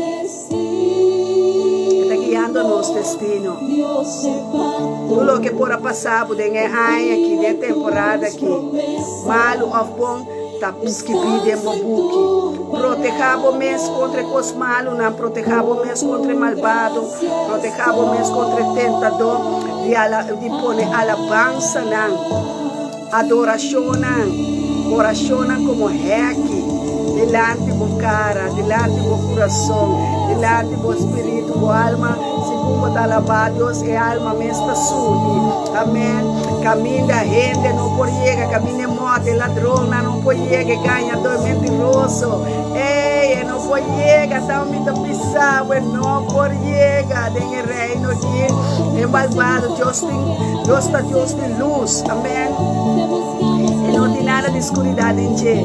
E ta guiando nos destino. Tur loke por a pasa bo den e aña aki, den e temporada aki, malu òf bon, ta skibí den bo buki. Protehá bo mes kontra e kos malunan, protehá bo mes kontra e malbado, protehá bo mes kontra e tentadó di pone alabansanan, adorashonnan, orashonnan komo hèki dilanti bo kara, dilanti bo kurason, dilanti bo spiritu, bo alma. Segun bo ta alabá Dios, e alma mes ta subi. Amèn. Kaminda hende no por yega, kaminda e mòt, e ladronnan no por yega, e gañadó, e mentiroso, ey, e no por yega. Ta mi ta bisa bo, e no por yega den e reino aki. E malbado, Dios tin, Dios ta Dios di lus. Amèn. E no tin nada di skuridat den dje.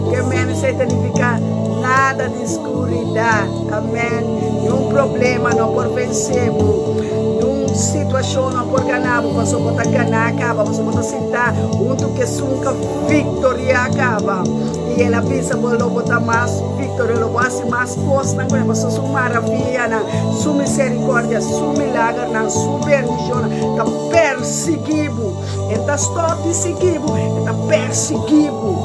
Ke men esei ta nifiká? Nada di skuridat. Amèn. Niun problema no por vensé bo. Niun situashon no por gana bo, pasobra bo ta ganá kaba, pasobra bo ta sintá huntu ku esun ku a viktoriá kaba. I el a bisa bo, lo bo ta mas viktorio, lo bo hasi mas kosnan ku e, pasobra su maravianan, su miserikòrdia, su milagernan, su bendishonnan ta persiguí bo. E ta stòp di sigui bo, e ta persiguí bo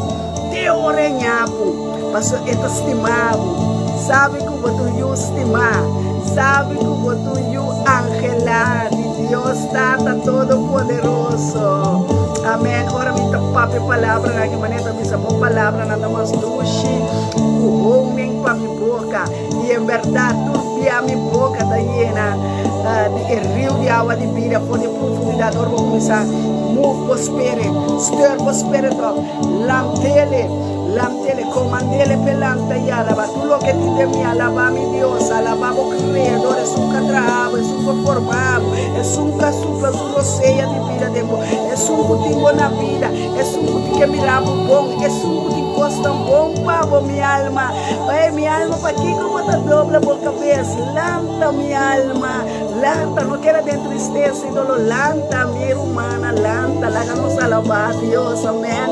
te ora e ña bo, pasobra e ta stima bo. Sabi ku bo ta un yu stimá, sabi ku bo ta un yu angelá di Dios Tata Todopoderoso. Amèn. Ora mi ta papia palabranan aki, manera ta bisa bo palabranan ta mas dushi ku honing pa mi boka. I en bèrdat, tur bia mi boka ta yena di e riu di awa di bida for di e profundidat. Ora bo kuminsá move bo spirit, stir bo spirit op, lamt'ele, lamt'ele, komand'ele p'e lamta i alabá. Tur loke tin den mi, alabá mi Dios, alabá bo Kreador, esun ku a traha bo, esun ku a forma bo, esun ku a supla su rosea di bida den bo, esun ku tin bo na bida, esun ku tin ke mira bo bon, esun ku tin kosnan bon pa bo, mi alma. Ey, mi alma, pakiko bo ta dobla bo kabes? Lanta, mi alma, lanta, no keda den tristesa i doló. Lanta, mi rumana, lanta, laga nos alabá Dios. Amèn.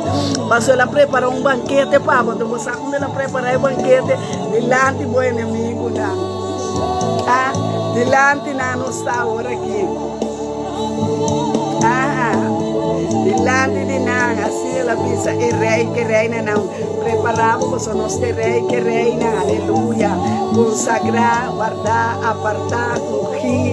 Pasobra el a prepará un bankete pa bo. Anto bo sa unda el a prepará e bankete? Dilanti bo enemigunan. Ah, dilanti nan nos ta awor aki. Ah, dilanti di nan, asina el a bisa e rei ku e reinanan. Prepará bo pasobra nos ta e Rei ku e Reina, aleluya! Konsagrá, wardá, apartá, ungí,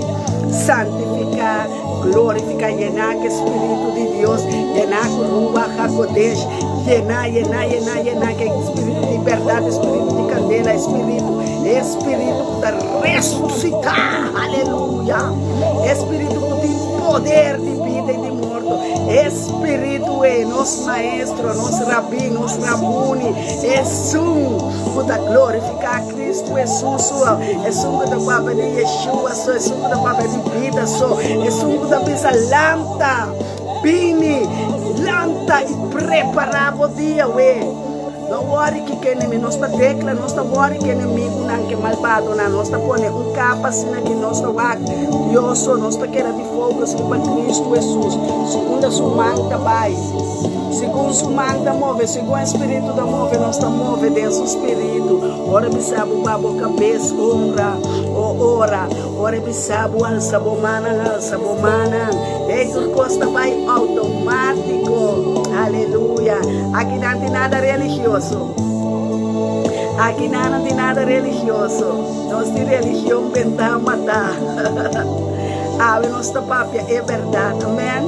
santifiká, glorifiká, yená ku e Spiritu di Dios, yená ku Ruach HaKodesh, yená, yená, yená, yená ku e Spiritu di bèrdat, e Spiritu di kandela, e Spiritu, e Spiritu ku ta resusitá, aleluya! E Spiritu ku tin poder di bida i di morto, e Spiritu ei, nos Maestro, nos Rabí, nos Rabuni, esun ku ta glorifiká Kristu Hesus so, esun ku ta papia di Yeshua so, esun ku ta papia di bida so, esun ku ta bisa lanta, bini, lanta i prepará bo dia we. No wòri kiko enemi nos ta dekla, nos ta wòri ku enemigunan, ku e malbadonan, nos ta pone un kapa asina ku nos ta wak Dios so, nos ta keda di focus riba Kristu Hesus, segun su man ta bai, segun su man ta move, segun e Spiritu ta move, nos ta move den su Spiritu. Ora e bisa bo ba bo kabes honra o ora, ora e bisa bo alsa bo mannan, alsa bo mannan. Hey, tur kos ta bai outomátiko. Aleluya. Aki nan tin nada religioso. Aki nan no tin nada religioso. Nos tin religion bentá matá. Awe nos ta papia e bèrdat. Amèn.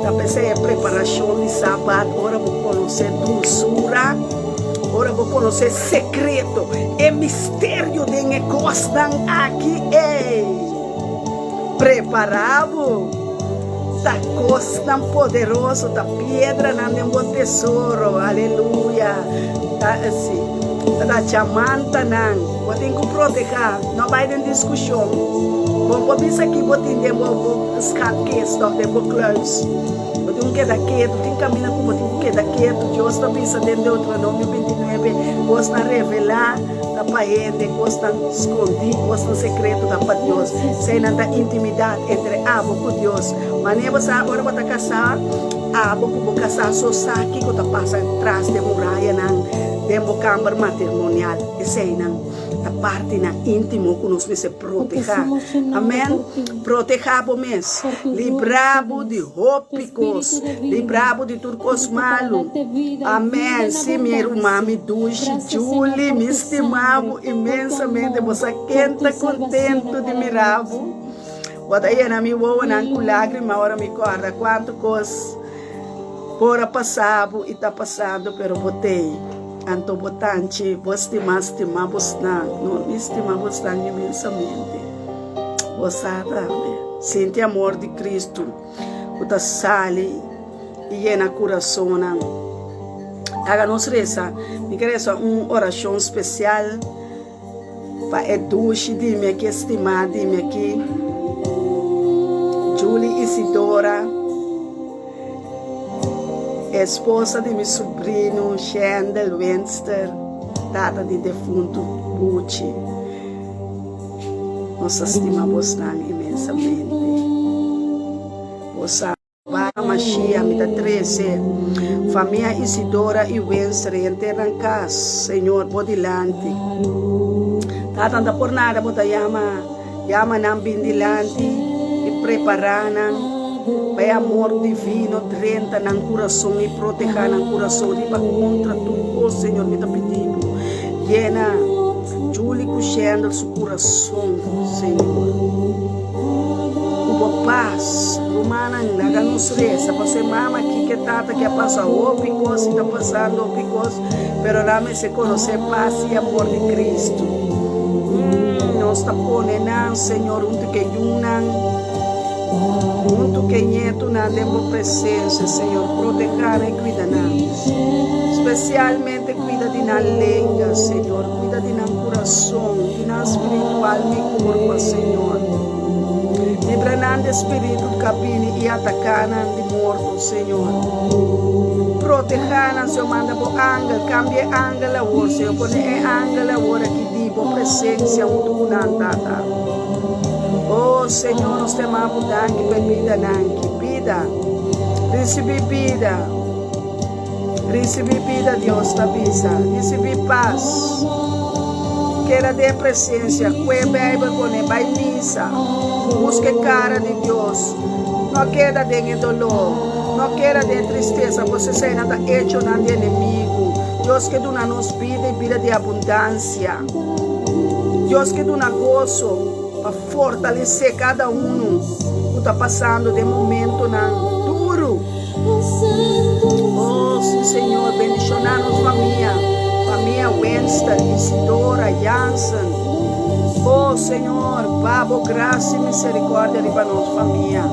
Ta p'esei e preparashon di Sabat, ora bo konosé dulsura, ora bo konosé sekreto, e misterio den e kosnan aki, ey! Prepará bo! Ta kosnan poderoso, ta piedranan den bo tesoro, aleluya! Ta si, ta diamantanan. Bo tin ku protehá, no bai den diskushon. Bo por bisa ki bo tin den bo bo schatkist òf den bo kluis. Bo tin ku keda ketu, tin kaminda ku bo tin ku keda ketu. Dios ta bisa den Deuteronomio 29, kosnan revelá ta pa hende, kosnan skondí, kosnan sekreto ta pa Dios. Eseinan ta intimidat entre abo ku Dios. Manera bo sa ora bo ta kasá. abo ku bo kasá so sa kiko ta pasa tras di e murayanan den bo kamber matrimonial. Eseinan ta partinan íntimo ku nos mester protehá. Amèn. Protehá bo mes. Librá bo di hopi kos. Librá bo di tur kos malu. Amèn. Sí, mi ruman, mi dushi Julie, mi stima bo inmensamente. Bo sa ken ta kontentu di mira bo. Bo ta yena mi wowonan ku lágrima ora mi kòrda kuantu kos por a pasa bo i ta pasando, pero bo t'ei. Anto bo tanchi, bo stima, stima bosnan. No, mi stima bosnan inmensamente. Bo sa tambe. Sinti amor di Kristu ku ta sali i yena kurasonnan. Laga nos resa. Mi ke resa un orashon spesial. Pa e dushi di mi aki, estimá di mi aki, Julie Isidora, esposa di mi subrinu Shendel Winster, tata di defuntu Buchi. Nos ta stima bosnan inmensamente. Bo sa. Ba Mashia mi ta trese famia Isidora i Winster henter nan kas, Señor, bo dilanti. Tata no ta por nada bo ta yama, yama nan bin dilanti i prepara nan pa e amor divino drenta nan kurason i proteha nan kurason riba kontra tur kos, Señor, mi ta pidi bo, yena Julie ku Shendel su kurason, Señor. Ku bo pas, rumannan, laga nos resa pasobra e mama aki ku e tata aki a pasa hopi kos i ta pasando hopi kos, pero nan mester konosé pas i amor di Kristu. Nos ta pone nan, Señor, huntu ku e yunan, huntu ku e ñetunan den bo presensia, Señor. Protehá nan i kuida nan. Spesialmente kuida di nan lenga, Señor. Kuida di nan kurason, di nan spiritual mi kurpa, Señor. Libra nan di e spiritu ku a bini i ataká nan di morto, Señor. Protehá nan, Señor. Manda bo angel, kambia e angel awor, Señor. Pone e angel awor aki di bo presensia huntu ku nan, Tata. Oh, Señor, nos ta yama bo danki pa e bidanan aki. Bida. Risibí bida. Risibí bida, Dios ta bisa. Risibí pas. Keda den e presensia. Kue e Beibel pone. Bai misa. Buska e kara di Dios. No keda den e doló. No keda den e tristesa, pasobra eseinan ta echonan di enemigu. Dios ke duna nos bida i bida di abundansia. Dios ke duna goso pa fortalesé kada unu ku ta pasando den momentonan duru. Oh, sí, Señor, bendiciona nos famia, famia Winston, Isidora, Jansen. Oh, Señor, pa bo gracia y misericordia riba nos famia.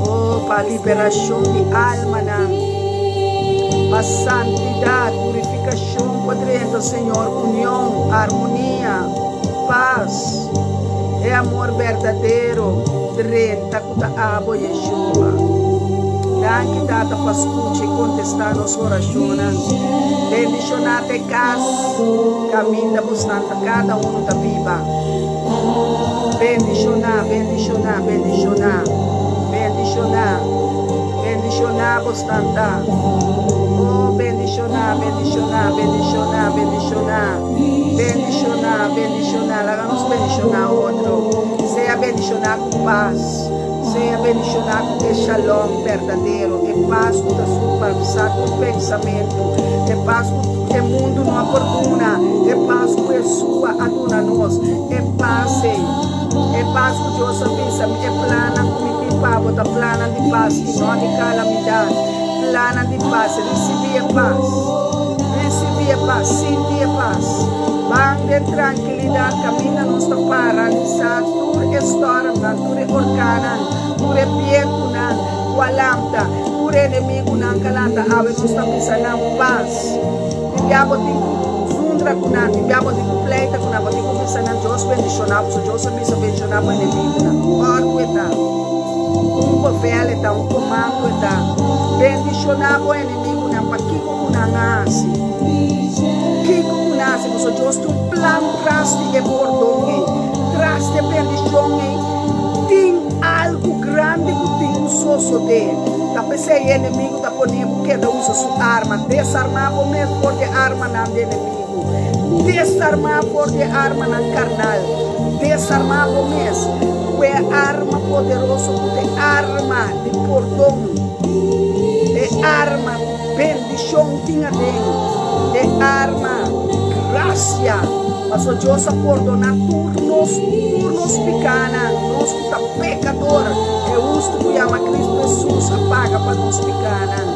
Oh, pa liberacion di almanan, pa santidad, purificacion por drenta, Señor, union, armonia, paz, e amor berdadero drenta. Ku ta abo, Yeshua. Danki, Tata, pa skucha i kontestá nos orashonnan. Bendishoná ta e kas kaminda bosnan ta kada unu ta biba. Bendishoná, bendishoná, bendishoná, bendishoná, bendishoná bosnan ta. Oh, bendishoná, bendishoná, bendishoná, bendishoná, bendishoná, bendishoná. Laga nos bendishoná otro. Sea bendishoná. Ku pas. Sea bendishoná ku e shalom berdadero, e pas ku ta surpasá tur pensamentu, e pas ku e mundu no a por duna, e pas ku Yeshua a duna nos, e pas ei, e pas ku Dios a bisa mi, e plannan ku mi tin pa bo ta plannan di pas i no di kalamidat, plannan di pas. Risibí e pas. Risibí e pas. Sinti e pas. Ban den trankilidat kaminda nos ta paralisá. Tur e stormnan, tur e orkannan, tur e bientunan ku a lanta, tur e enemigunan ku a lanta awe, nos ta bisa nan pas. Tin bia bo tin ku zundra ku nan, tin bia bo tin ku pleita ku nan, bo tin ku bisa nan, Dios bendishoná bo, Dios a bisa bendishoná bo enemigunan. Òrdu e ta, un bevel e ta, un komando e ta, bendishoná bo enemigunan pa kiko ku nan a hasi. Kiko ku nan a hasi, pasobra Dios tin un plan tras di e bordon ei. Tras di e bendishon ei. Tin algu grandi ku tin ku sosodé. Ta p'esei e enemigu ta pone bo keda usa su arma. Desarmá bo mes for di e armanan di enemigu. Desarmá for di e armanan karnal. Desarmá bo mes ku e arma poderoso ku ta e arma di pordon, e arma ku bendishon tin aden, e arma di grasia. Pasobra Dios a pordoná tur nos, tur nos pikánan, nos ku ta pekador, e hustu ku yama Kristu Hesus a paga pa nos pikánan.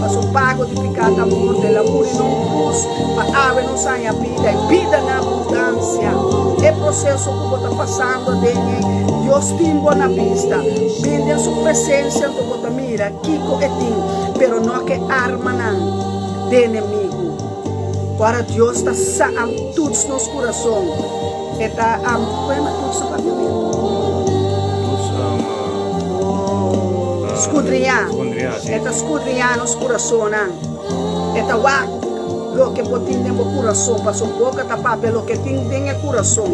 Pasobra pago di piká ta morto, el a muri na un krus pa awe nos haña bida, i bida na abundansia. E proseso ku bo ta pasando aden ei, Dios tin bo na bista. Bin den su presensia anto bo ta mira kiko e tin, pero no ku e armanan di enemigu. Ora Dios ta sa am tuts nos kurason, e ta am ku ema tuts na papiamentu? Tuts am Skudriñá. Skudriñá, si. E ta skudriñá nos kurasonnan. E ta wak loke bo tin den bo kurason, pasobra boka ta papia loke tin den e kurason.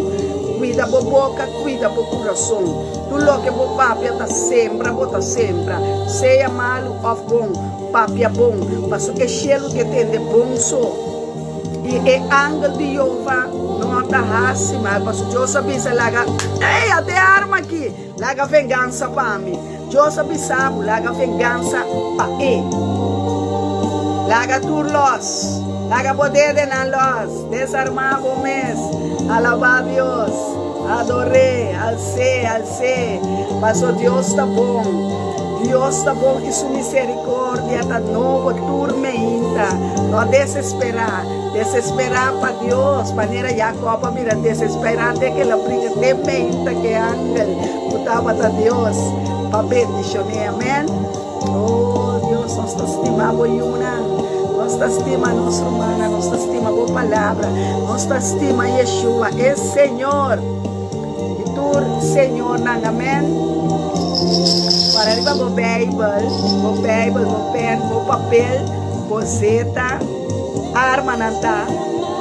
Kuida bo boka, kuida bo kurason. Tur loke bo papia ta sembra bo ta sembra, sea malu òf bon. Papia bon, paso e shelu ke tende bon so. I e angel di Jehova no ta hasi mal, paso Dios a bisa, Laga, ey, ate e arma aki, laga vengansa pa mi. Dios a bisa bo, laga vengansa pa e. Laga tur los, laga bo dedenan los, desarmá bo mes, alabá Dios, ador'é, als'é, als'é, paso Dios ta bon. Dios ta bon i su misericordia ta nobo tur meinta. No desesperá. Desesperá pa Dios, manera Jacob a bira desesperá te ke el a bringa te meinta ke angel ku tabata Dios pa bendicion'é. Amen. Oh Dios, nos ta stima bo yunan. Nos ta stima nos rumannan. Nos ta stima bo palabra. Nos ta stima Yeshua, e Señor. Di tur señornan, amen. Para riba bo Bijbel, bo Bijbel, bo pen, bo papel, bo zeta, armanan ta,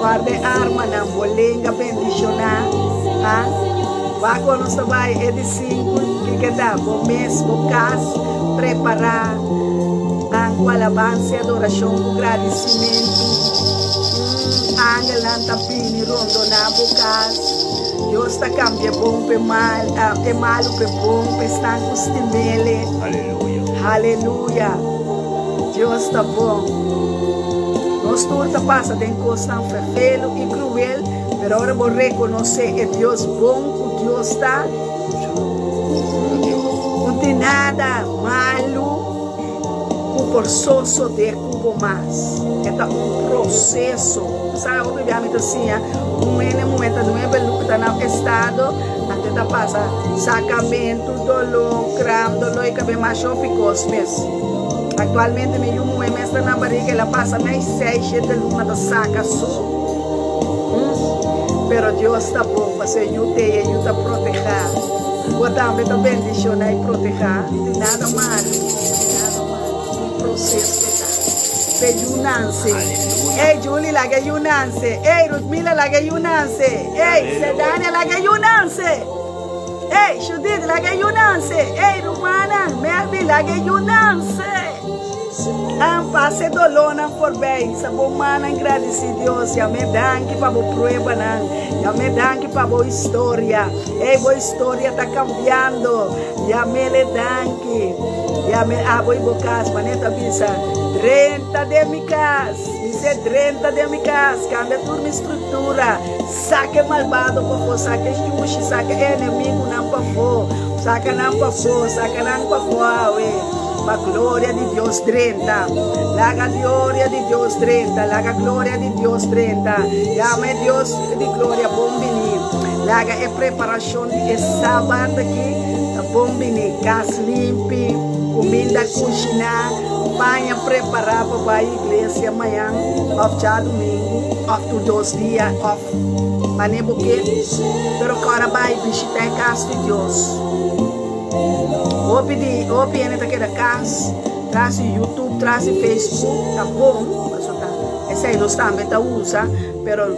guarda e armanan, bo lenga bendishoná, ha? Wak ora nos ta bai e di sinku, kiko ta? Bo mes, bo kas, prepará, han, ku alabansa i adorashon, ku gradisimentu. Angelnan ta bini rondoná bo kas. Dios ta cambia bon p'e mal, e malu p'e bon, p'esnan cu stimele. Aleluya. Haleluya. Dios ta bon. Nos tur ta pasa den cosnan fervelu y cruel, pero ora bo reconoce e Dios bon cu Dios ta, no tin nada malu cu por sosode cu bo mas. E ta un proceso. Sa hopi bia mi ta siña un hende muhé ta nuebe luna ta na estado antes ta pasa sakamentu, doló, kram, doló i kab'é masha hopi kos mes. Aktualmente mi yu muhé mes ta na bariga el a pasa mei seis shete luna ta saka so. Pero Dios ta bon pasobra e yu t'ei e yu ta protehá. Bo tambe ta bendishoná i protehá. No tin nada malu, no tin nada malu. Un proseso e ta. P'e yu nanse. Ey Julie laga e yu nanse. Ey Rutmila laga e yu nanse. Ey Sedania laga e yu nanse. Ey Judith laga e yu nanse. Ey rumannan Melvin laga e yu nanse. An pasa e dolónan forbij. Sa bo mannan gradisí Dios. Yam'é danki pa bo pruebanan. Yam'é danki pa bo historia. Ey bo historia ta kambiando. Yam'é danki. Yam'é abo i bo kas. Manera ta bisa, Drenta den mi kas. Mi se drenta den mi kas, kambia tur mi struktura. Saka e malbado pafó, saka e shushi, saka e enemigunan pafó. Saka nan pafó, saka nan pafó awe. Pa gloria di Dios drenta. Laga gloria di Dios drenta, laga gloria di Dios drenta. Yama e Dios di gloria bon bini. Laga e preparashon di e sabat aki ta bon bini. Kas limpi, kuminda kushiná, paña prepará pa bai iglesia mañan òf djadumingu òf tur dos dia òf manera bo ke. Pero kòrda bai bishitá e kas di Dios. Hopi di hopi hende ta keda kas tras di YouTube, tras di Facebook, ta bon, pasobra ta esei nos tambe ta usa, pero.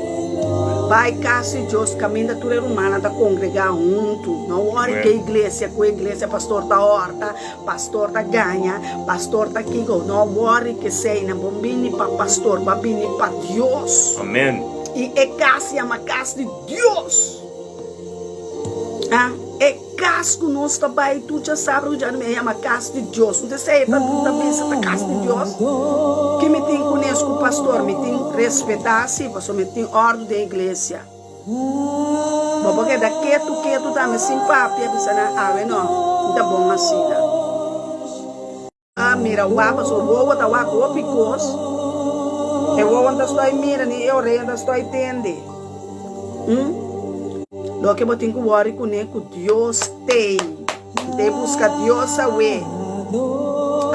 Bai kas di Dios kaminda tur e rumannan ta kongregá huntu. No wòri ke iglesia ku iglesia, pastor ta hòrta, pastor ta gaña, pastor ta kiko. No wòri keseinan. Bo bini pa pastor, bo a bini pa Dios. Amen. I e kas yama kas di Dios. Ah, e kas ku nos ta bai tur djasabra ku djadumingu e yama kas di Dios. Nta esei ta ta bisa ta kas di Dios? Ki mi tin kunes ku pastor? Mi tin respetá si, pasobra mi tin òrdu den iglesia. Bo por keda ketu ketu tambe sin papia bisa nan awe no, mi ta bon asina. A mira wak pasobra wowo ta wak hopi kos. E wowo no ta stoi mira ni e orea no ta stoi tende. Hm? Loke bo tin ku wòri kuné ku Dios t'ei. T'ei buska Dios awe.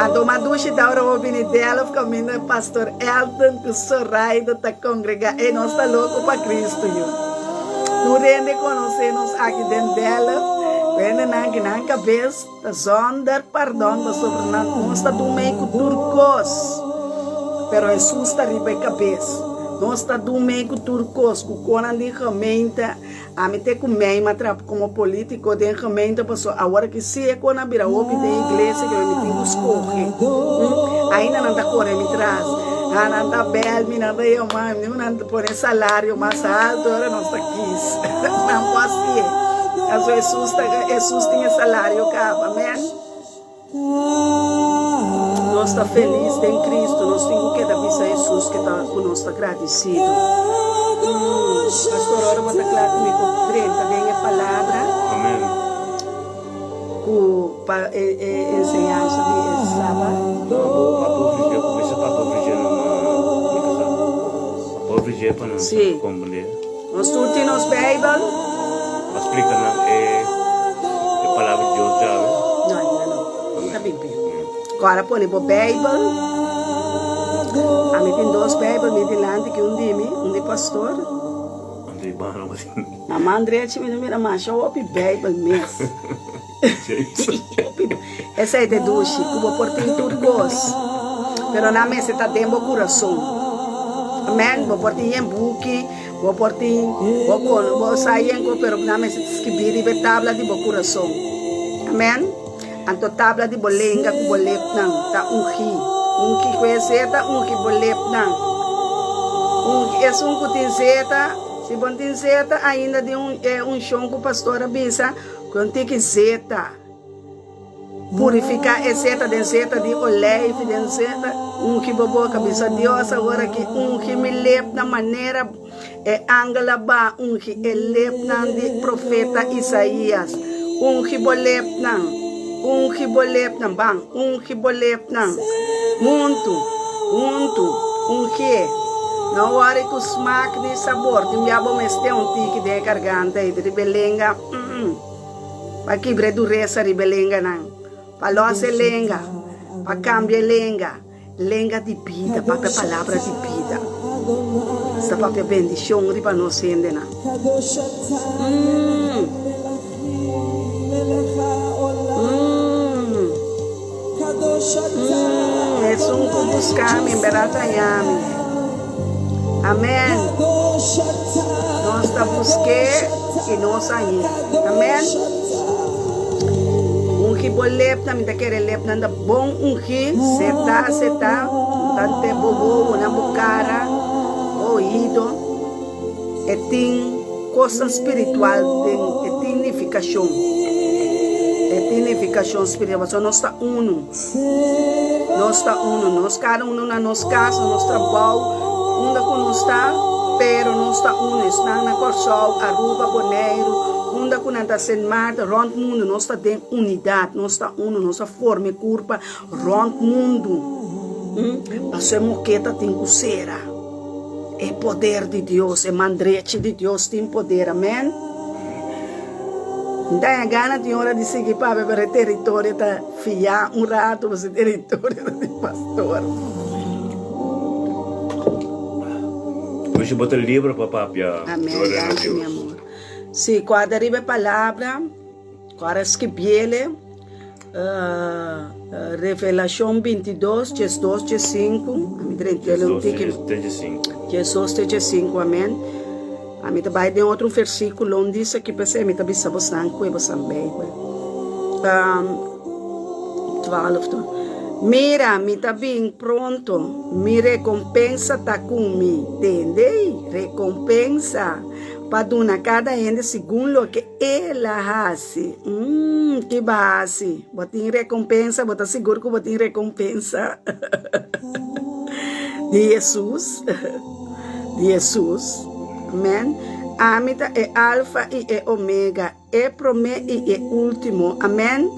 Anto mas dushi ta ora bo bini Delft kaminda Pastor Elton ku Zoraida ta kongregá. Ey nos ta loko pa Kristu yu. Tur hende konosé nos aki den Delft. Hendenan ki nan kabes. Ta zonder pardon pasobra nan nos ta dun mei ku tur kos, pero Hesus ta riba e kabes. Nos ta dun mei ku tur kos, ku konan di gemeente. Ami te ku mei m'a trapa komo politiko den gemeente pasobra awor ki si e konan bira hopi den iglesia ke mi tin ku skohe. Ainda nan ta kore mi tras. Ha nan ta bel mi, nan ta yama mi, nan ta pone salario mas alto, ora nos ta kis. Nan por hasié. Pasobra Hesus ta, Hesus tin e salario kaba. Amen. Nos ta felis den Cristo, nos tin ku keda bisa Hesus ke ta, ku nos ta gradisido. Pastor, ora bo ta kla ku mi por drenta den e palabra. Amen. Ku pa e e enseñansa di e Sabat. No, bo pa por ofresé, kuminsá pa por ofresé nan ma mi kasá. Pa por ofresé pa nan Sí. komprendé. Nos tur tin nos Bijbel. Pa splika nan e e palabra di Dios djawe. No, ainda no. Ta bin bin. Kora pone bo Bijbel. Ami tin dos Bijbel mi dilanti ki un di mi, un di pastor. Anto i bano bo tin. Na man drechi mi ta mira masha hopi Bijbel mes. Hopi. Esei ta e dushi, ku bo por tin tur kos, pero nan mester ta den bo kurason. Amen. Bo por tin yen buki, bo por tin, bo kono, bo sa yen kos, pero nan mester ta skibí riba e tabla di bo kurason. Amen. Anto tabla di bo lenga ku bo lepnan ta ungí. Ungí ku e zeta, ungí bo lepnan. Ungí esun ku tin zeta, si bo no tin zeta ainda di un e unshon ku pastor a bisa, ku un tiki zeta. Purifiká e zeta den zeta di olijf, den zeta, ungi bo boka. Bisa Dios awor aki, ungi mi lepnan manera e angel a ba ungi e lepnan di profeta Isaías. Ungi bo lepnan, ungi bo lepnan, ban, ungi bo lepnan. Huntu, huntu, ungié. No wòri ku smak ni sabor, tin bia bo mester un tiki den e garganta ei, riba e lenga, mm. Pa kibra e duresa riba e lenganan, pa lòs e lenga, pa kambia e lenga, lenga di bida, papia palabra di bida. Sta papia bendishon riba nos hendenan. Mm. Mm. Mm. Esun ku buska mi, en bèrdat ta haña mi. Amèn. Nos ta busk'é i nos a hañ'é. Amèn. Ungi bo lepnan, mi ta kere lepnan ta bon ungí, setá, setá, tante bo wowonan, bo kara, bo oido. E tin kosnan spiritual den, e tin nifikashon. E tin nifikashon spiritual, pasobra nos ta unu. Nos ta uno, nos kada uno na nos kas, na nos trabou, unda ku nos ta, pero nos ta uno. Esnan na Kòrsou, Aruba, Boneiru, unda ku nan ta, Sint Maarten, rònt mundu, nos ta den unidat, nos ta uno, nos a forma e kurpa rònt mundu. Pasobra e moketa tin ku sera. E poder di Dios, e man drechi di Dios tin poder, amen. N ta gana tin ora di sigui papia pero e teritorio ta fiá un rato pasobra e teritorio ta di pastor. Hoje bo ta libre pa papia. Amen, Gloria na danki mi Dios. amor. Si, guarda riba e palabra, guarda skibiele, Revelacion 22, 12, 5, ami drentele un tiki. 12, 5. 12, 5, amen. Ami ta bai den otro versíkulo un disa ki p'esei mi ta bisa bosnan ku e bosan Beibel. 12 to. Mira, mi ta bin pronto, mi rekompensa ta ku mi. Tende ei? Rekompensa pa duna kada hende segun loke el a hasi. Mm, ki bo a hasi? Bo tin rekompensa? Bo ta sigur ku bo tin rekompensa di Hesus? Di Hesus. Amen. Ami ta e Alfa i e Omega, e promé i e último. Amen.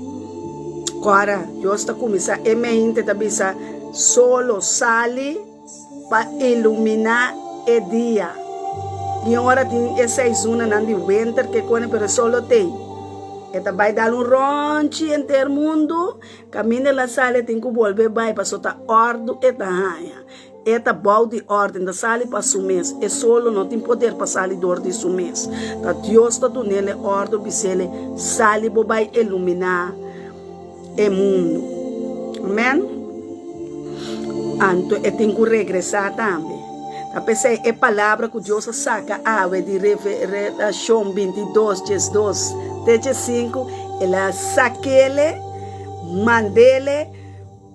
Ora Dios ta kuminsá e mente ta bisa, Solo sali pa iluminá e dia. Tin ora tin e seizoennan di winter ke kone, pero e solo t'ei. E ta bai dal un rònchi henter mundu, kaminda el a sali e tin ku bolbe bai, pasobra ta òrdu e ta haña. E ta bou di órden, ta sali pa su mes. E solo no tin poder pa sali dor di su mes. Ta Dios ta dun'el e òrdu, bis'el, Sali bo bai iluminá e mundu. Amèn. Anto e tin ku regresá tambe. Ta p'esei e palabra ku Dios a saka awe di Revelashon 22, 12 te 15, el a sak'el, mand'el.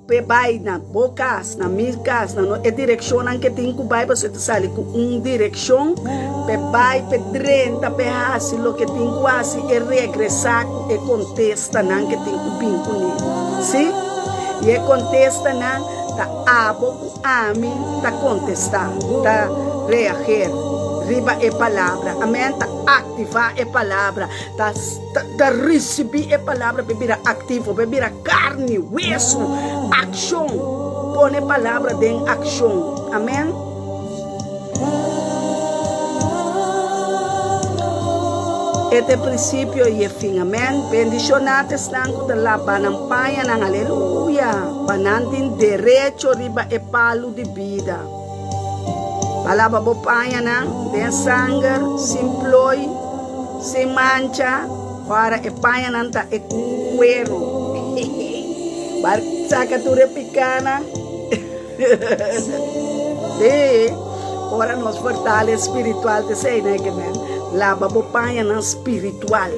P'e bai na bo kas, na mi kas, na no e direkshonnan ke tin ku bai pasobra e ta sali ku un direkshon p'e bai, p'e drenta, p'e hasi loke tin ku hasi e regresá ku e kontestanan ke tin ku bin kuné. Sí, i e kontestanan ta abo ku ami ta kontestá, ta reager riba e palabra. Amèn, ta aktivá e palabra, ta. Ta risibí e palabra p'e bira aktivo, p'e bira karni, wesu, akshon. Pone palabra den akshon. Amèn. E ta e prinsipio i e fin. Amèn. Bendishoná ta esnan ku ta laba nan pañanan, aleluya, pa nan tin derecho riba e palu di bida. Pa laba bo pañanan den sanger, sin ploi. Sin mancha, ora e pañanan ta e kueru. Bar saka tur e pikanan. Sí, ora nos fortale spiritual te esei na ke men. Laba bo pañanan spiritual.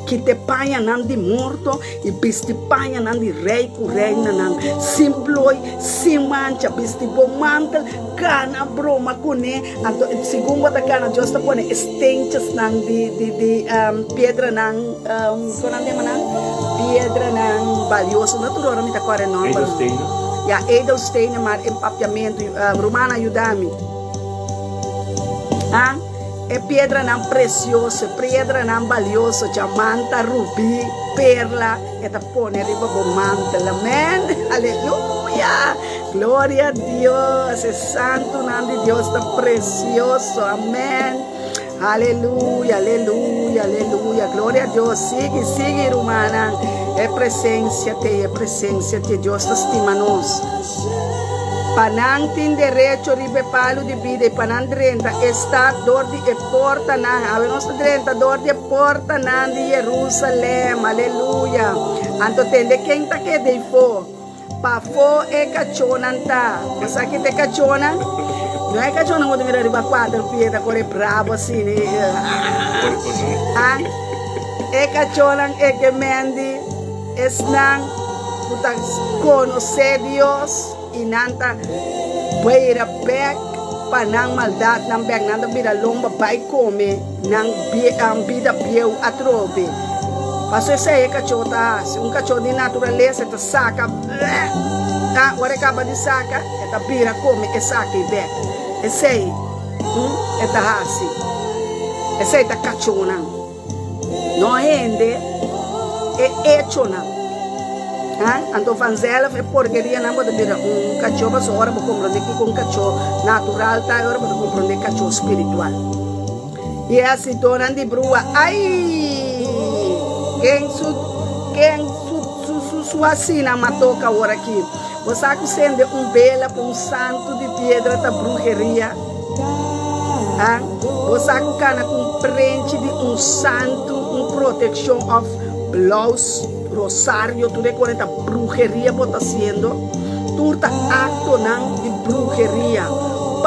Kita e pañanan di morto i bisti pañanan di rei ku reinanan. Sin ploi, sin mancha, bisti bo mantel, kana broma kuné. Anto segun bo ta gana Dios ta pone e stenchesnan di di di piedranan kon nan yama nan piedranan balioso no tur ora mi ta kòrda e nòmber Edelstenen. Ya edelstenen mar en papiamentu rumannan yuda mi ha e piedranan presioso e piedranan balioso diamanta rubí perla e ta pone riba bo mantel amen aleluya. Gloria a Dios, e santunan di Dios ta precioso, amen. Aleluya, aleluya, aleluya. Gloria a Dios. Sigui, sigui, rumannan. E presencia te, e presencia te. Dios ta stima nos. Pa nan tin derecho riba e palu di bida i pa nan drenta e stad dor di e portanan. Awe nos ta drenta dor di e portanan di Jerusalem. Aleluya. Anto tende ken ta keda eifó. Pafó e kachónan ta. Bo sa ki ta e kachónan? No e kachónan ku bo ta mira riba kuater pia ta kore brabo asina i ah. E kachónan e ke mendi esnan ku ta konosé Dios i nan ta beira bèk pa nan maldatnan bèk. Nan ta bira lomba bai kome nan bida bieu atrobe. Paso esei e kachó ta hasi. Un kachó di naturalesa e ta. Saka bleh! Ta ora e kaba di saka, e ta bira kome esaki bek. Esei e ta hasi. Esei ta kachónan. No hende, e echonan. Ha? Anto vanzelf e porkerianan bo ta bira un kachó pasobra ora bo komprondé kiko un kachó natural ta i ora bo ta komprondé kachó spiritual. I e hasidónan di brua, ai! Ken su, ken su, su, su, su hasina ma toka awor aki? Bo sa ku sende un bela pa un santu di piedra ta bruheria? Ha? Bo sa ku kana ku un prenchi di un santu, un protekshon òf blous, rosario, tur e kos ta bruheria bo ta hasiendo? Tur ta aktonan di bruheria,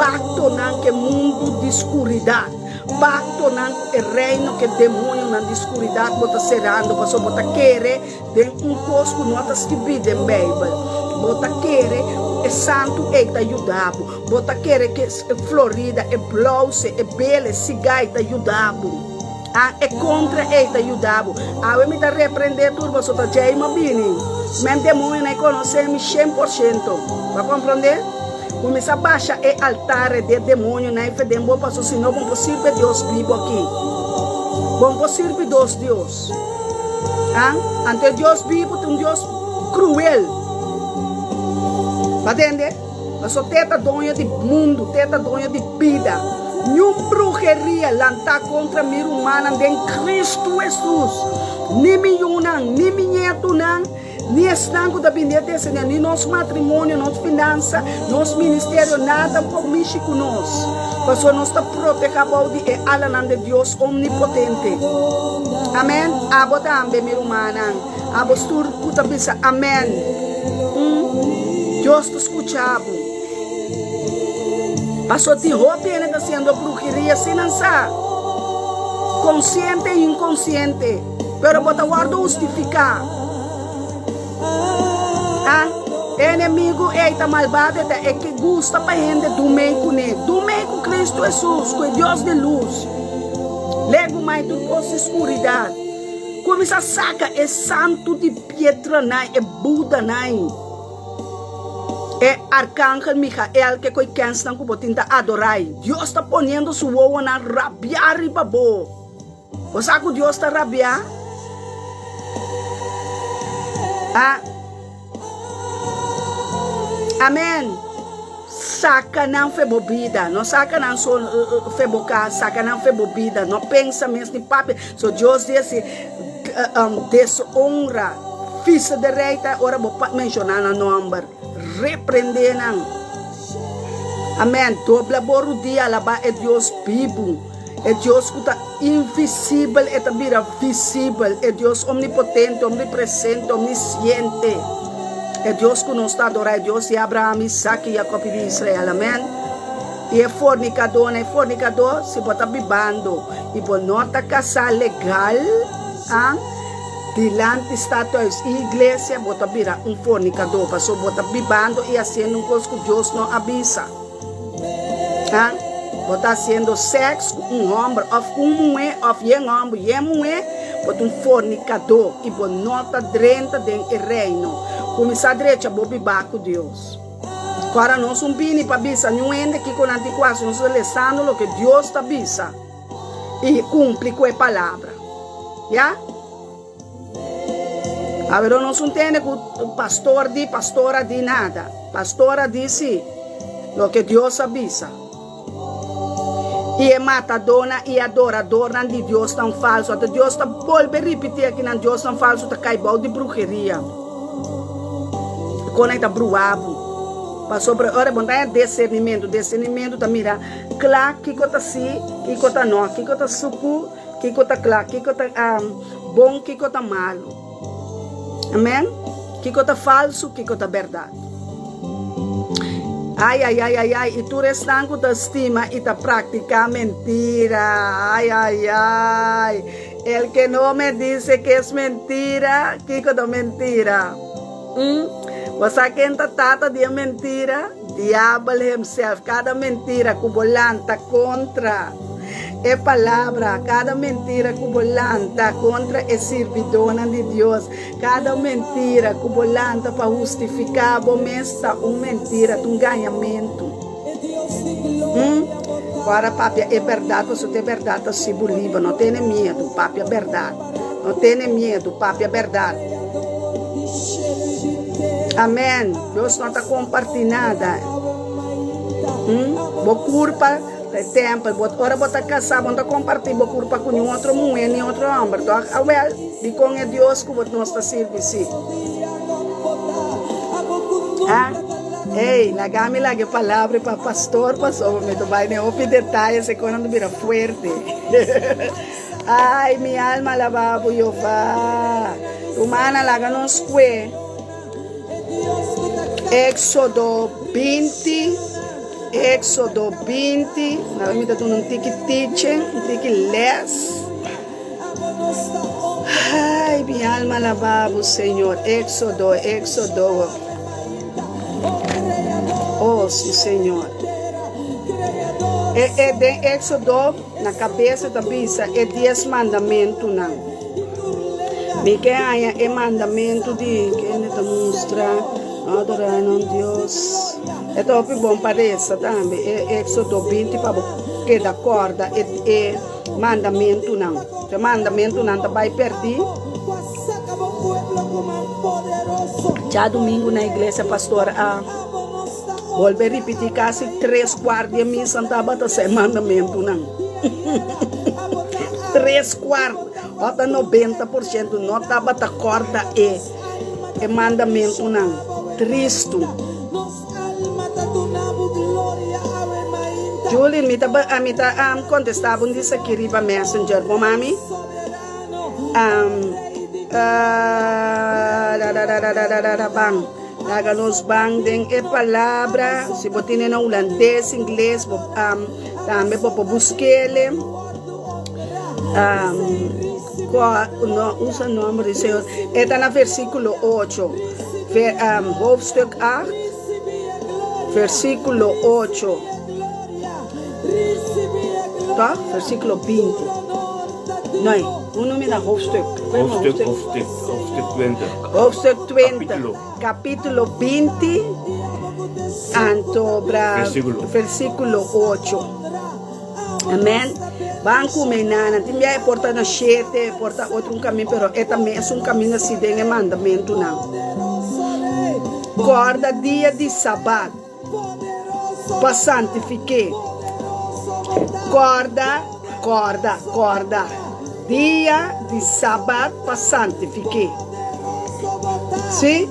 paktonan ku e mundu di skuridat. Paktonan ku e reino ku e demonionan di skuridat bo ta serando pasobra bo ta kere den un kos ku no ta skibí den Beibel. Bo ta kere ku e santu ei ta yuda bo. Bo ta kere ku e florida, e blause, e bele, sigai ta yuda bo. A E kontra ei ta yuda bo. Awe mi ta reprendé tur boso ta djei mi a bini. Men demonionan ei konosé mi 100%. Bo a komprondé? Kuminsá basha e altare di e demonionan ei fe den bo paso si no bo no por sirbi e Dios bibu aki. Bo no por sirbi dos Dios. A Anto e Dios bibu ta un Dios kruel. Bo a tende? Paso te ta doño di mundu, te ta doño di bida. Niun bruheria lantá kontra mi rumannan den Kristu Hesus, ni mi yunan, ni mi ñetunan, ni esnan ku ta bini e desendia, ni nos matrimonio, nos finansa, nos ministerio, nada por mishi ku nos. Pasobra nos ta protehá bou di e alanan di Dios omnipotente. Amèn. Abo tambe, mi rumannan. Abo tur ku ta bisa amèn. Dios ta skucha bo. Paso tin hopi hende ta hasiendo bruheria sin nan sa, konsiente i inkonsiente, pero bo ta wòrdu hustifiká. A E enemigu ei ta malbado, e ta e ke gusta pa hende dumei kuné. Dumei ku Kristu Hesus, ku e Dios di lus. Legumai tur kos di skuridat. Kuminsá saka e santu di pietranan, e Budanan. E Arkangel Michael ke koe kensnan ku bo tin ta adorai. Dios ta poniendo su wowonan rabiá riba bo. Bo sa ku Dios ta rabiá? A Amen. Saka nan fe bo bida. No saka nan so fe bo kas, saka nan fe bo bida. No pensa mes ni papia. So Dios di asi, deshonra. Fisa de rei ta ora bo pa menshoná nan nòmber. Reprendé nan. Amèn. Dobla bo rudia, alabá e Dios bibu, e Dios ku ta invisibel, e ta bira visibel, e Dios omnipotente, omnipresente, omnisiente, e Dios ku nos ta adorá, e Dios di Abraham, Isak i Jakòb i di Israel. Amèn. I e fornikadónan, e fornikadó, si bo ta bibando i bo no ta kasá legal, a. Dilanti statuis i iglesia bo ta bira un fornicador, pasobra bo ta bibando i haciendo un cos cu Dios no a bisa. Ha? Bo ta haciendo sex cu un homber of cu un muhe of yen homber yen muhe, bo ta un fornicador i bo no ta drenta den e reino. Cuminsa drecha bo biba cu Dios. Cu ora nos un bini pa bisa niun hende kico nan tin cu haci, nos ta lesando loke Dios ta bisa. I kumpli ku e palabra. Ya? Awero nos un tende ku pastor di, pastora di nada. Pastora di si, loke Dios a bisa. I e matadónan i adoradornan di diosnan falsu. Anto Dios ta bolbe ripití akinan, diosnan falsu ta kai bou di bruheria. Kon ei ta bruha bo? Pasobra ora bo no ta haña disernimentu, disernimentu ta mira. Kla kiko ta sí, kiko ta no, kiko ta suku, kiko ta kla, kiko ta bon, kiko ta malu. Amen. Kiko ta falsu, kiko ta bèrdat. Ai, ai, ai, ai, ai, i tur esnan ku ta stima i ta praktiká mentira. Ai, ai, ai. El ke no me dice ke es mentira, kiko ta mentira? Mm? Bo sa ken ta tata di e mentira? Diabel himself, kada mentira ku bo lanta kontra e palabra, kada mentira ku bo lanta kontra e sirbidónan di Dios, kada mentira ku bo lanta pa hustifiká bo mes ta un mentira, ta un gañamentu. Hm? Ora papia e bèrdat, pasobra e bèrdat ta hasi bo liber. No tene miedu, papia bèrdat. No tene miedu, papia bèrdat. Amèn. Dios no ta kompartí nada. Hm? Bo kurpa ta e tèmpel. Bo, ora bo ta kasá, bo no ta kompartí bo kurpa ku niun otro muhé ni otro hòmber, tòg? Awèl, dikon e Dios ku bo nos ta sirbi sí? Ha? Ey, laga mi laga e palabra pa pastor pasobra mi ta bai den hopi detaye, sekonan ta bira fuerte. Ay, mi alma alabá bo, Jehová. Rumannan, laga nos kue Éxodo 20. Éxodo 20, na mi ta duna un tiki teaching, un tiki les. Ai, mi alma alabá bo, Señor. Éxodo, Éxodo. Oh, sí, Señor. E, e, den Éxodo, na kabesa ta bisa e dies mandamentunan. Mi ke haña e mandamentu di, kende ta mustra, no adorá nan Dios. E ta hopi bon pa resa tambe, e Éxodo 20 pa bo keda kòrda e, e mandamentunan. E mandamentunan ta bai pèrdí. Djadumingu na iglesia pastor a bolbe ripití kasi tres kuart di e misa tabata sa e mandamentunan. Tres kuart, ota 90% no tabata kòrda e e mandamentunan. Tristu. Julie, mi ta mi ta kontestá bo un di esaki riba Messenger, bo mami? Um, uh, da, da, da, da, da, da, da, da, ban. Laga nos ban den e palabra. Si bo tiene na holandés, inglés, bo, um, tambe bo por buskele. Um, no, usa nombre di Señor. E ta na versículo 8. Ver, um, hoofdstuk 8, versículo 8. Toch? Versículo 20. Nee, hoe noem je dat hoofdstuk? Hoofdstuk, hoofdstuk, hoofdstuk 20. Hoofdstuk 20. Capítulo. Capítulo 20. Anto bra, Versículo. versículo 8. Amen. Ban ku mi nana. Tin bia e porta na 7, porta otro un camino, pero e tambe es un camino así den e mandamento nan. Guarda dia di Sabat pa santifiké. Guarda, guarda, guarda. Dia di Sabat pa santifiké. Sí?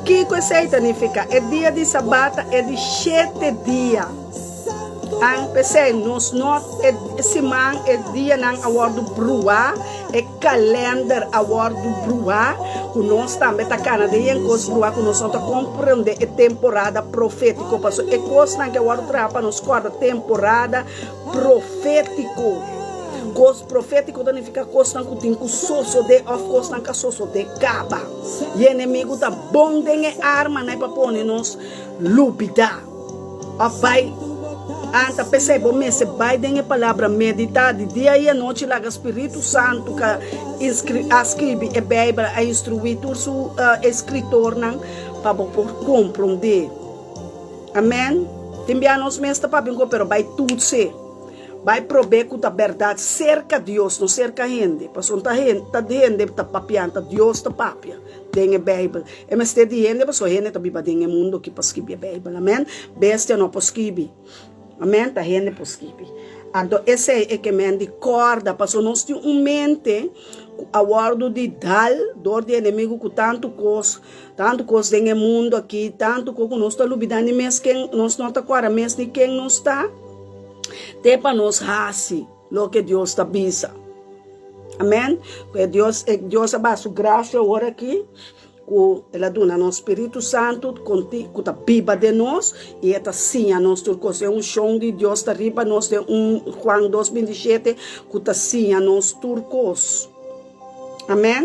Kiko esei ta nifiká? E dia di Sabat ta e di shete dia. An p'esei nos no e siman e dianan a wòrdu bruá, e kalènder a wòrdu bruá, ku nos tambe ta kana den yen kos bruá ku nos no ta komprendé e temporada profétiko, pasobra e kosnan ke a wòrdu traha pa nos kòrda temporada profétiko. Kos profétiko ta nifiká kosnan ku tin ku sosodé òf kosnan ku a sosodé kaba. I e enemigu ta bon den e armanan pa pone nos lubidá. Of bai anta p'esei bo mester bai den e palabra meditá di dia i anochi laga Spiritu Santu ka a skribi e Beibel a instruí tur su eskritornan pa bo por komprondé. Amen. Tin bia nos mes ta papia un kos pero bai tutse. Bai prob'é ku ta bèrdat serka Dios, no serka hende. Pasobra ta hende ta papia, ta Dios ta papia den e Beibel. E mester di hende pasobra hende ta biba den e mundu aki pa skibi e Beibel. Amen. Bestia no por skibi. Amen. Ta hende por skibi. Anto esei e ke men di kòrda, pasobra nos tin un mente ku a wòrdu di dal dor di enemigu ku tantu kos, tantu kos den e mundu aki, tantu kos ku nos ta lubidá ni mes ken, nos no ta kòrda mes ni ken nos ta. Te pa nos hasi loke Dios ta bisa. Amen. Ku Dios, e Dios a baha su grasia ora aki, ku El a duna nos Spiritu Santu konti, ku ta biba den nos i e ta siña nos tur kos. E unshon di Dios ta riba nos den un Juan dos bintishete ku ta siña nos tur kos. Amen.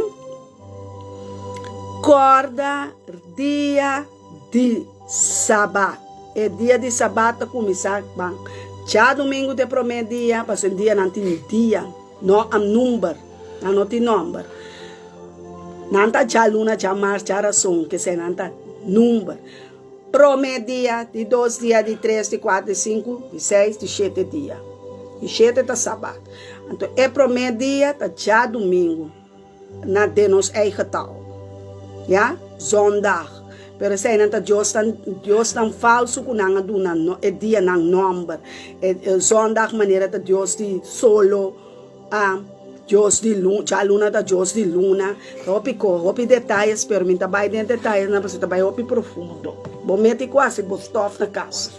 Kòrda dia di Sabat. E dia di Sabat ta kuminsá ban djadumingu ta e promé dia, pasobra e dianan tin dia, no a number, nan no tin nòmber. Nan ta djaluna, djamars, djarason, kesei nan ta number. Promé dia, di dos dia, di tres, di kuater, di sinku, di seis, di shete dia. Di shete ta Sabat. Anto e promé dia ta djadumingu. Na den nos eigen taal. Ya, zondag. Pero eseinan ta diosnan, diosnan falso ku nan a duna no, e dianan nòmber. E, e zondag manera ta dios di solo, a dios di lu, djaluna ta dios di luna. Ta hopi ko, hopi detayes, pero mi ta bai den detayesnan pasobra ta bai hopi profundo. Bo mete ku hasi bo stòf na kas.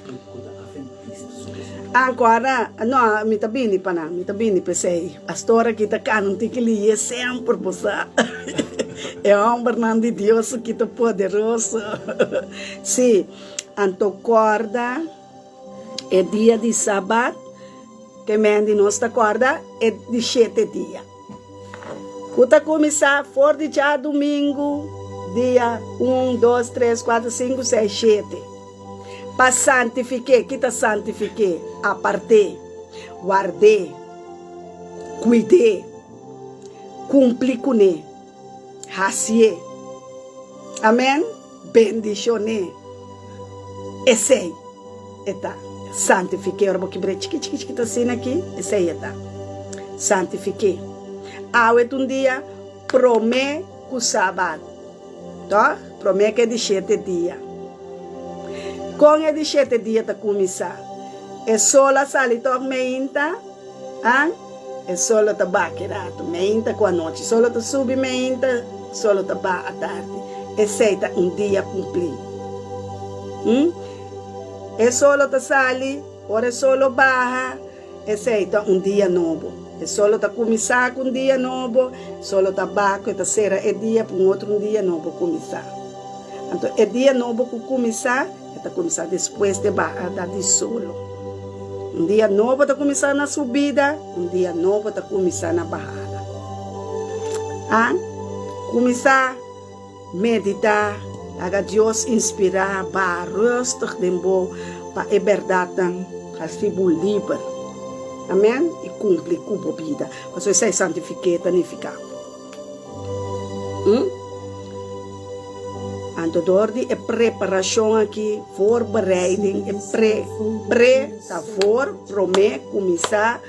Ankora, no, mi ta bini pa nan, mi ta bini p'esei. Pastor aki ta kana un tiki liye semper, bo sa. E hombernan di Dios aki ta poderoso. Sí, anto korda. E dia di Sabat, ke men di nos ta kòrda e di shete dia, ku ta kuminsá for di djadumingu, dia un, dos, tres, kuater, sinku, seis, shete, pa santifik'é. Ki ta santifik'é? Apart'é, ward'é, kuid'é, kumpli kuné, hasié. Amèn. Bendishon'é. Esei e ta. Santifik'é. Ora bo kibr'é chiki chiki chikito asina aki, esei e ta. Santifik'é. Awe ta un dia promé ku Sabat, tòg? Promé ku e di shete dia. Kon e di shete dia ta kuminsá? E sol a sali tòg meinta? An? E solo ta baha ki ratu, meinta ku anochi. Solo ta subi meinta, solo ta baha atardi. Esei ta un dia kumplí. Hm? E solo ta sali, ora e solo baha, esei ta un dia nobo. E solo ta kuminsá ku un dia nobo, solo ta baha ku e ta sera e dia pa un otro un dia nobo kuminsá. Anto e dia nobo ku kuminsá, E ta kuminsá despues di e bahada di solo. Un dia nobo ta kuminsá na subida, un dia nobo ta kuminsá na bahada. A Kuminsá meditá, laga Dios inspirá, baha rustig den bo pa e bèrdatnan hasi bo liber. Amèn. I kumpli ku bo bida. Pasobra esei santifik'é ta nifiká. Anto dor di e preparashon aki, voorbereiding, e pre, pre ta voor, promé, kuminsá,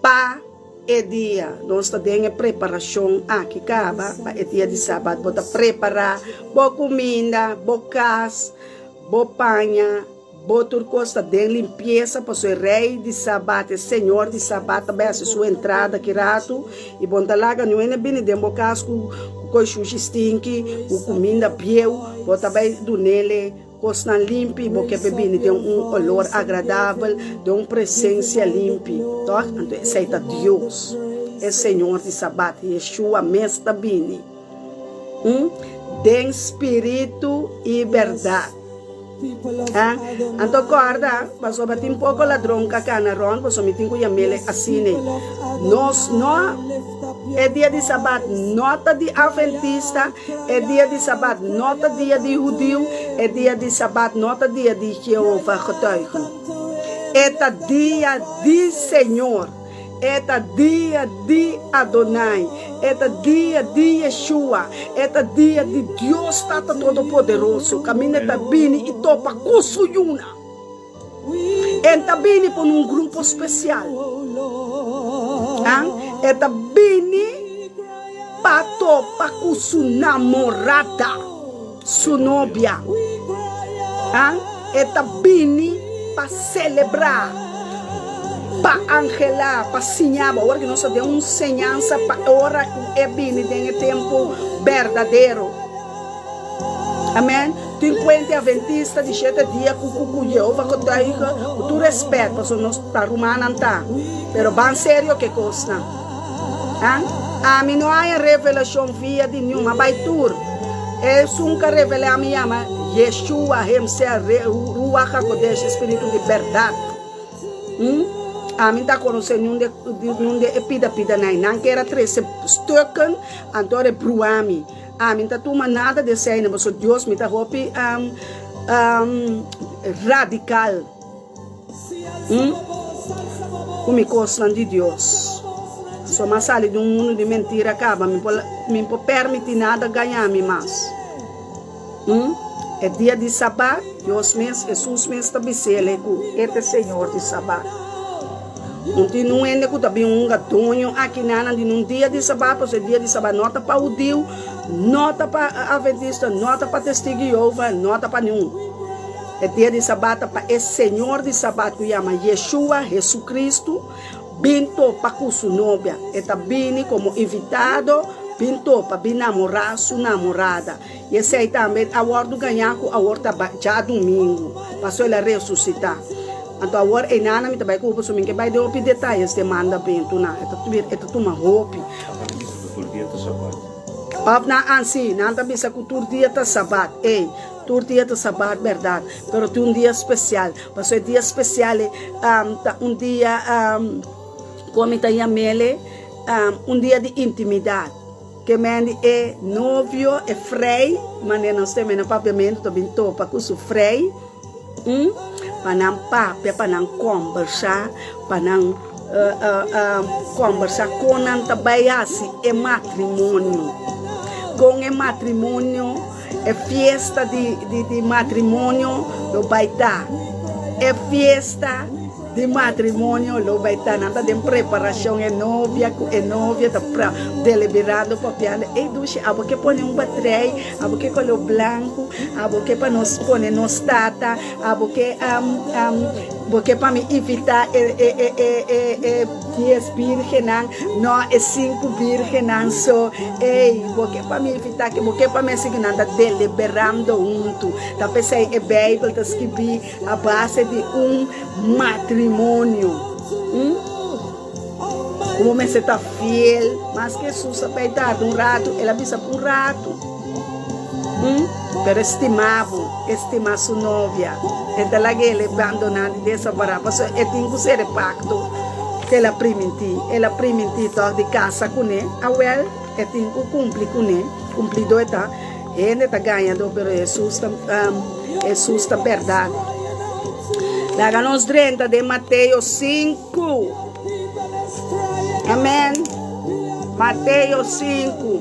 pa e dia. Nos ta den e preparashon aki kaba pa e dia di Sabat. Bo ta prepará bo kuminda, bo kas, bo paña. Bo tur kos ta den limpiesa, pasobra e Rei di Sabat, e Señor di Sabat ta bai hasi su entrada ki ratu, i bo no ta laga niun hende bini den bo kas ku koi shushi stinki, ku kuminda bieu, bo ta bai dun'el kosnan limpi, bo ke p'e bini den un olor agradabel, den un presensia limpi. Tòg? Anto esei ta Dios, e Señor di Sabat, Yeshua mes ta bini, den spiritu i bèrdat. Anto corda, pasobra tin poco ladron ca cana rond, pasobra mi tin cu yamele asina. Nos no, e dia di Sabat no ta di Adventista, e dia di Sabat no ta dia di hudiu, e dia di Sabat no ta dia di Jehovah Getuigen. E ta dia di Señor. E ta dia di Adonai, e ta dia di Yeshua, e ta dia di Dios Tata Todopoderoso, kaminda e ta bini i topa ku su yunan. E ta bini pa un grupo spesial. E ta bini pa topa ku su namorada, su nobia. E ta bini pa selebrá, pa angelá, pa siñá bo. Awor ki nos ta den un señansa pa ora ku e bini den e tempu berdadero. Amèn. Tin kuenta e Adventista di shete dia ku ku Yehova Getuige, ku tur rèspèt, pasobra nos ta rumannan ta. Pero ban serio ku e kosnan. An? Ami no haña revelashon via di niun, ma bai tur. Esun ka revelá mi yama Yeshua himself, Ruach HaKodesh, e Spiritu di bèrdat. Hm? Ami ta konosé niun de, niun de e pida pidanan. Nan kier a trese stukken, anto a rebrua mi. Ami ta tuma nada di esei, pasobra Dios mi ta hopi um, um, radikal. Hm? Ku mi kosnan di Dios. So m'a sali di un mundu di mentira kaba, mi por mi por permití nada gaña mi mas. Hm? E dia di Sabat, Dios mes, Hesus mes ta bis'el ku e ta e Señor di Sabat. Un tin un hende ku ta bin hunga doño aki nanan di un dia di Sabat, pasobra e dia di Sabat no ta pa hudiu, no ta pa adventista, no ta pa Testigu di Jehovah, no ta pa niun. E dia di Sabat ta pa e Señor di Sabat ku yama Yeshua, Hesukristu, bin topa ku su nobia. E ta bini komo invitado bin topa, bin namorá su namorada. I esei tambe a wòrdu gañá ku awor ta djadumingu, pasobra el a resusitá. Anto awor einana mi ta bai ku bo pasobra mi ke bai den hopi detayes den mandamentunan. E ta e ta tuma hopi. Tur dia ta Sabat. Òf nan, sí, nan ta bisa ku tur dia ta Sabat. Ei. Tur dia ta sabat bèrdat, pero tin un dia spesial. Pasobra e dia spesial ei ta un dia, kon mi ta yam'el ei, un dia di intimidat. Ke men di e novio, e frei, manera nos ta yam'é na papiamentu, ta bin topa ku su frei, pa nan papia, pa nan kòmbersá, pa nan kòmbersá kon nan ta bai hasi e matrimonio. Kon e matrimonio, e fiesta di di matrimonio lo bai ta. E fiesta di matrimonio lo bai ta. Nan ta den preparashon, e novia ku e novio ta deliberando, papiando, Ey dushi, abo ke pone un batrei, abo ke koló blanku, abo ke pa nos pone nos tata, abo ke bo ke pa mi invitá e e e e e e dies bírgennan, no e sinku bírgennan so, ey bo ke pa mi invitá ke, bo ke pa mi hasi ke nan ta deliberando huntu. Ta p'esei e Beibel ta skibí a base di un matrimonio. Ku bo mester ta fiel. Maske Hesus a bai tarda un ratu, el a bisa pa un ratu. Pero e stima bo, e stima su novia. E ta laga el e bandoná di desampará, pasobra e tin ku ser e pakto ku el a primintí. El a primintí tòg di kasa kuné. Awèl, e tin ku kumpli kuné. Kumplidó e ta. Hende ta gañadó, pero Hesus ta, Hesus ta bèrdat. Laga nos drenta den Mateo 5. Amèn. Mateo 5.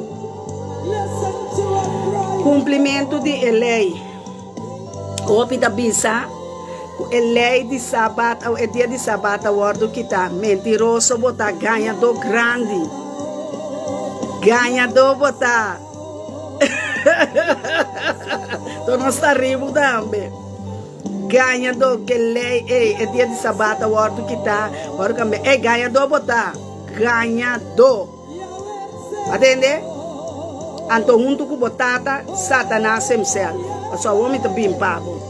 Kumplimentu di e lei. Hopi ta bisa ku e lei di Sabat òf e dia di Sabat a wòrdu kitá. Mentiroso bo ta, gañadó grandi. Gañadó bo ta. Tur nos ta ribu tambe. Gañadó ke lei ei, e dia di sabat a wòrdu kitá, wòrdu kambiá. Ei, gañadó bo ta. Gañadó. Atende? Anto huntu ku bo tata, Satanas himself. Pasobra awor mi ta bin pa bo.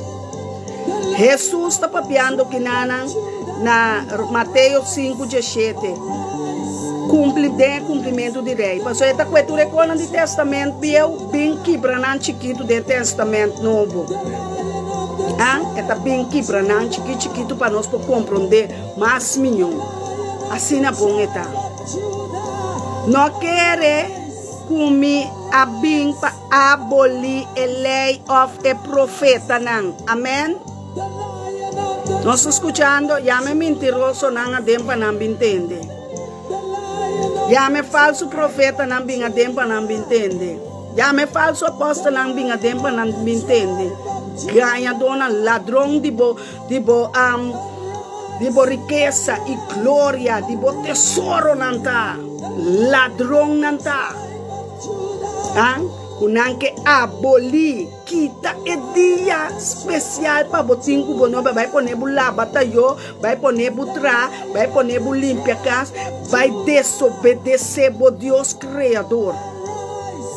Hesus ta papiando kinanan na Mateo 5, 17, Kumpli den e kumplimentu di rei. Pasobra e ta kue tur e konan di Testament Bieu bin kibra nan chikitu den Testament Nobo. An? E ta bin kibra nan chiki chikitu pa nos por komprondé mas mihó. Asina bon e ta. No kere ku mi a bin pa Abolí e lei òf e profetanan. Amèn. Nos ta skuchando? Yama e mintirosonan aden pa nan bin tende. Yama e falsu profetanan bin aden pa nan bin tende. Yama e falsu apòstelnan bin aden pa nan bin tende. Gañadónan, ladron di bo, di bo, di bo rikesa i gloria, di bo tesoronan ta. Ladronnan ta. An ku nan ke abolí, kita e dia spesial pa bo tin ku bo novia, bai pone bo laba tayó, bai pone bo traha, bai pone bo limpia kas, bai desobedesé bo Dios Kreador.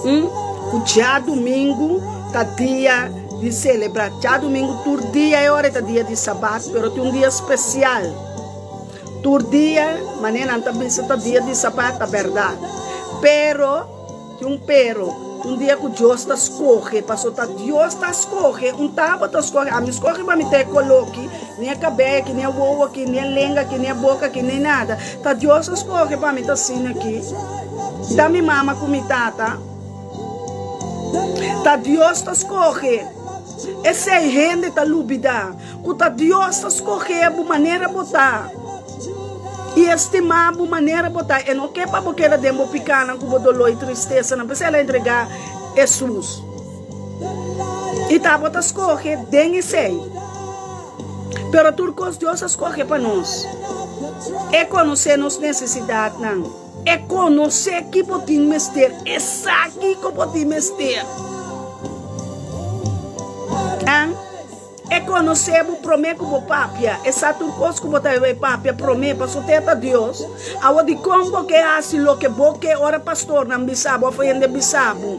Un ku djadumingu ta dia di selebrá. Djadumingu tur dia e ora e ta dia di sabat, pero tin un dia spesial. Tur dia, manera nan ta bisa ta dia di sabat, ta bèrdat. Pero, tin un pero, un dia ku Dios ta skohe, pasobra ta Dios ta skohe, un taba ta skohe, ami skohe pa mi ta e koló aki, ni e kabei aki, ni e wowo aki, ni e lenga aki, ni e boka aki, ni nada. Ta Dios a skohe pa mi ta asina aki. Ta mi mama ku mi tata. Ta Dios ta skohe. Esei hende ta lubidá. Ku ta Dios ta skohe bo manera bo ta i estimá bo manera bo ta. E no ke pa bo keda den bo pikánan ku bo doló i tristesanan. P'esei el a entregá Hesus. I ta bo ta skohe den esei. Pero tur kos Dios a skohe pa nos. E konosé nos nesesidatnan. E konosé ki bo tin mester. E sa kiko bo tin mester. An. E konosé bo promé ku bo papia. E sa tur kos ku bo ta bai papia promé, pasobra te ta Dios. Awor dikon bo ke hasi loke bo ke ora pastornan bisa bo òf hende bisa bo?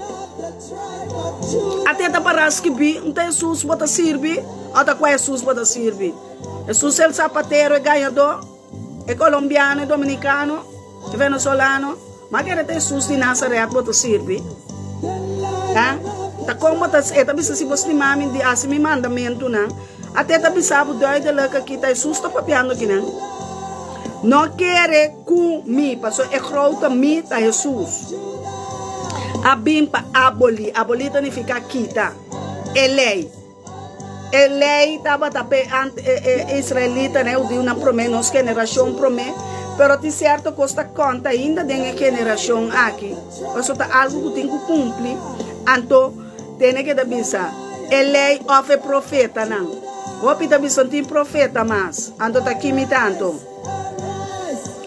Ate ta pará skibí, Un ta Hesus bo ta sirbi òf ta kua Hesus bo ta sirbi? Hesus el zapatero, e gañadó, e kolombiano, e dominikano, e venezolano? Ma kere ta Hesus di Nazaret bo ta sirbi? Ha? Ta kon bo ta e ta bisa si bo stima mi di hasi mi mandamentunan. Ate ta bisa bo duidelijk aki ta Hesus ta papiando akinan. No kere ku mi, pasobra e grote mi ta Hesus. A bin pa aboli, aboli ta nifiká kita, e lei. E lei tabata p'e e israelitanan, e hudiunan promé, nos generashon promé, pero tin sierto kos ta konta ainda den e generashon aki, pasobra ta algu ku tin ku kumpli. Anto, tene ke ta bisa, E lei òf e profetanan. Hopi ta bisa, No tin profeta mas. Anto ta kimi ta anto?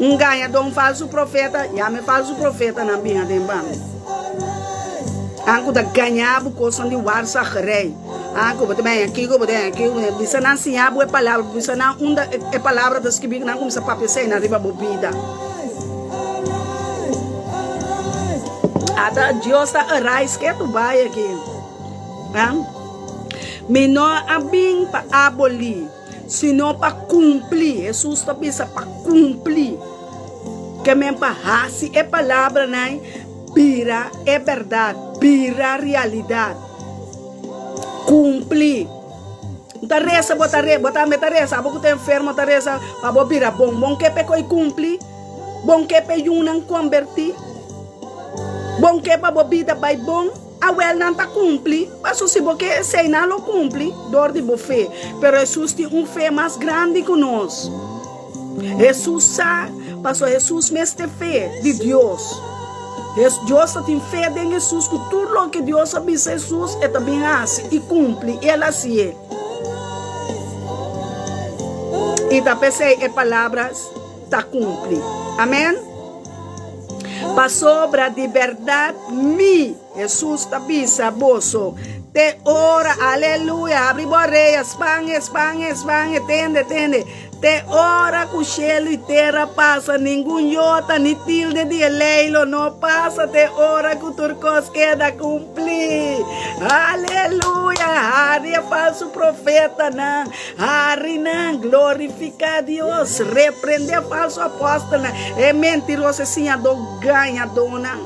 Un gañadó, un falsu profeta? Yama e falsu profetanan bin aden pa mi. Nan ku ta gañá bo kosnan di warsagerij. Nan ku bo ta bini aki, ku bo ta bini aki, ku bo ta bini. Bisa nan siñá bo e palabra, bisa nan unda e palabra ta skibí, ku nan kuminsá papia eseinan riba bo bida. Ata Dios ta arise ke tu bai aki. Mi no a bin pa abolí, sino pa kumpli. Hesus ta bisa pa kumpli. Ke men pa hasi e palabranan Bira e bèrdat, bira realidat. Kumpli. Bo ta resa, bo ta re, bo tambe ta resa, abo ku ta enfermo ta resa pa bo bira bon. Bon ke p'e koi kumpli? Bon ke p'e yunan kombertí? Bon ke pa bo bida bai bon? Awèl nan ta kumpli. Paso si bo ke esei nan lo kumpli dor di bo fe. Pero Hesus tin un fe mas grandi ku nos. Hesus sa, pasobra Hesus mes ta e fe di Dios. Dios ta tin fe den Hesus ku tur loke Dios a bisa Hesus e ta bin hasi i kumpli, i el hasié. I ta p'esei e palabra ta kumpli. Amen. Pasobra di bèrdat mi, Hesus ta bisa boso, te ora, aleluya, habri bo orea, span e, span e, span e, tende, tende. Te ora ku shelu i tera pasa, ningun yota ni tilde di e lei lo no pasa te ora ku tur kos keda kumplí. Aleluya! Hari e falsu profetanan, hari nan, glorifiká Dios, reprendé e falsu apòstelnan, e mentiroso, e siñadó gañadónan.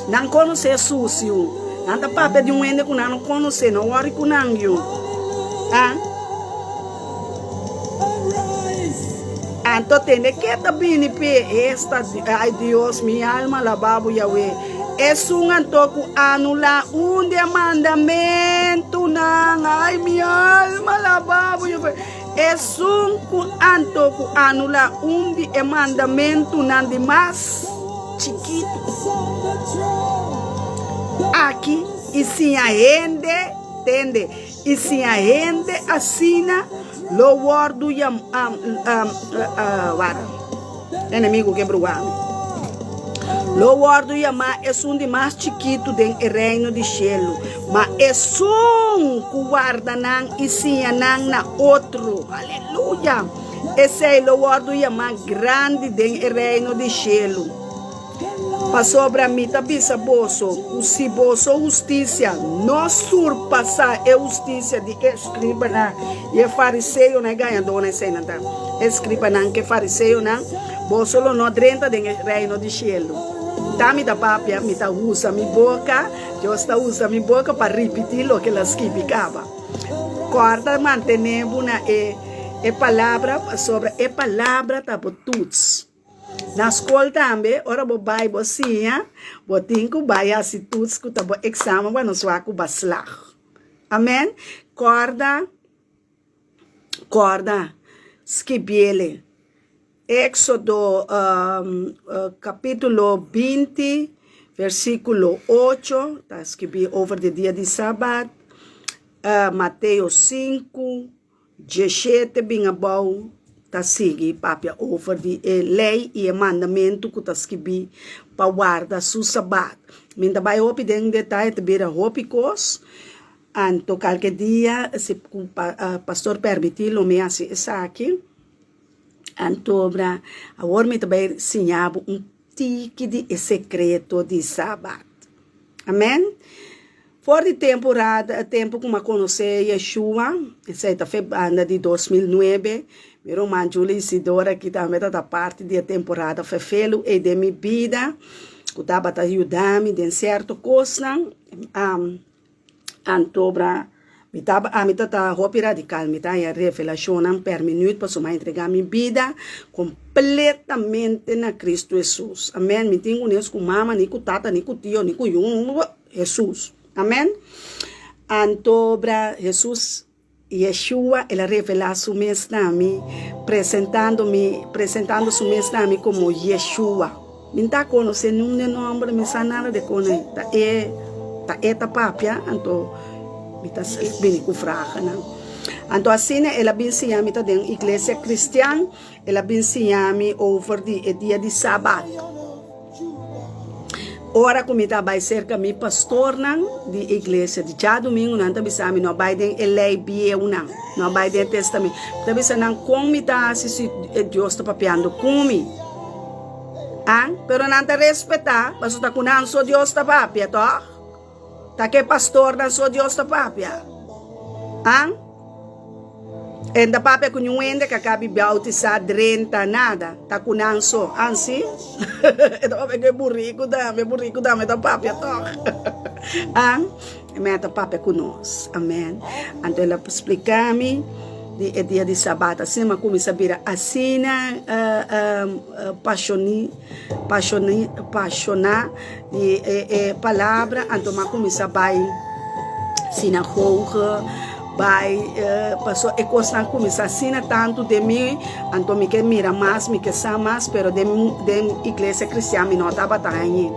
Nan konosé Hesus, yu. Nan ta papia di un hende ku nan no konosé. No wòri ku nan, yu. A. Anto tende ke ta bini p'e esta, Ai Dios, mi alma alabá bo, Yahweh. Esun anto ku anulá un di e mandamentunan, ai, mi alma alabá bo, Yahweh. Esun ku anto ku anulá un di e mandamentunan di mas chikitu aki i siña hende, tende, i siña hende asina, lo wòrdu yam, wara, enemigu ke bruha mi, lo wòrdu yamá esun di mas chikitu den e reino di shelu. Ma esun ku warda nan i siña nan na otro, aleluya, esei lo wòrdu yamá grandi den e reino di shelu. Pasobra mi ta bisa boso ku si boso hustisia no surpasá e hustisia di e eskribanan i e fariseonan, e gañadónan eseinan ta, e eskribanan ku e fariseonan, boso lo no drenta den e reino di shelu. Ta mi ta papia, mi ta usa mi boka. Dios ta usa mi boka pa ripití loke el a skibi kaba. Kòrda mantené bo na e e palabra pasobra e palabra ta bo tuts. Na skol tambe ora bo bai bo siña bo tin ku bai hasi tuts ku ta bo eksamen pa no sua ku ba slag. Amen. Kòrda kòrda skibiele. Éxodo capítulo 20, versículo 8, ta skibí over di dia di Sabat. Mateo 5, 17 bin abou ta sigui papia over di e lei i e mandamentu ku ta skibí pa warda su Sabat. Mi ta bai hopi den detaye, ta bira hopi kos. Anto kalke dia, si pastor permití, lo mi hasi esaki. Antobra, awor mi ta bai siña bo un tiki di e sekreto di Sabat. Amen. For di tempu rad, tempu ku mi a konosé Yeshua, esei ta fe banda di 2009, mi ruman Julie Isidora aki tambe tabata parti di e temporada fefelu ei den mi bida, ku tabata yuda mi den sierto kosnan. Antobra mi ta ami ta ta hopi radical, mi ta haña revelashonnan per minuut pasobra mi a entrega mi bida completamente na Cristo Hesus. Amen. Mi tin ku nes ku mama, ni ku tata, ni ku tio, ni ku yu, Hesus. Amen. Antobra Hesus Yeshua el a revelá su mes na mi, presentando mi, presentando su mes na mi komo Yeshua. Mi n'ta konosé niun den nòmber, mi sa nada de kon ei. Ta e, ta e ta papia, anto mi ta bini ku vraganan. Anto asina el a bin siña mi ta den iglesia kristian, el a bin siña mi over di e dia di Sabat. Ora ku mi ta bai serka mi pastornan di iglesia di djadumingu, nan ta bisa mi no bai den e lei bieunan, no bai den e testamentu. Mi ta bisa nan kon mi ta hasi si e Dios ta papiando ku mi. An? Pero nan ta respetá, pasobra ta ku nan so Dios ta papia, tòg? Ta ku e pastornan so Dios ta papia. An? E ta papia ku niun hende ka kabi bautisá, drenta, nada. Ta ku nan so. Ansi? E ta papia ku e buriku tambe. E buriku tambe ta papia tòg. An? E ta papia ku nos. Amen. Anto el a splika mi di e dia di Sabat. Asina mi a kuminsá bira asina pashoni, pashoni, pashoná di e palabra. Anto mi a kuminsá bai sinagoge. Bai paso e kosnan kuminsá asina tantu den mi, anto mi ke mira mas, mi ke sa mas, pero den den iglesia kristian mi no tabata hañ'é.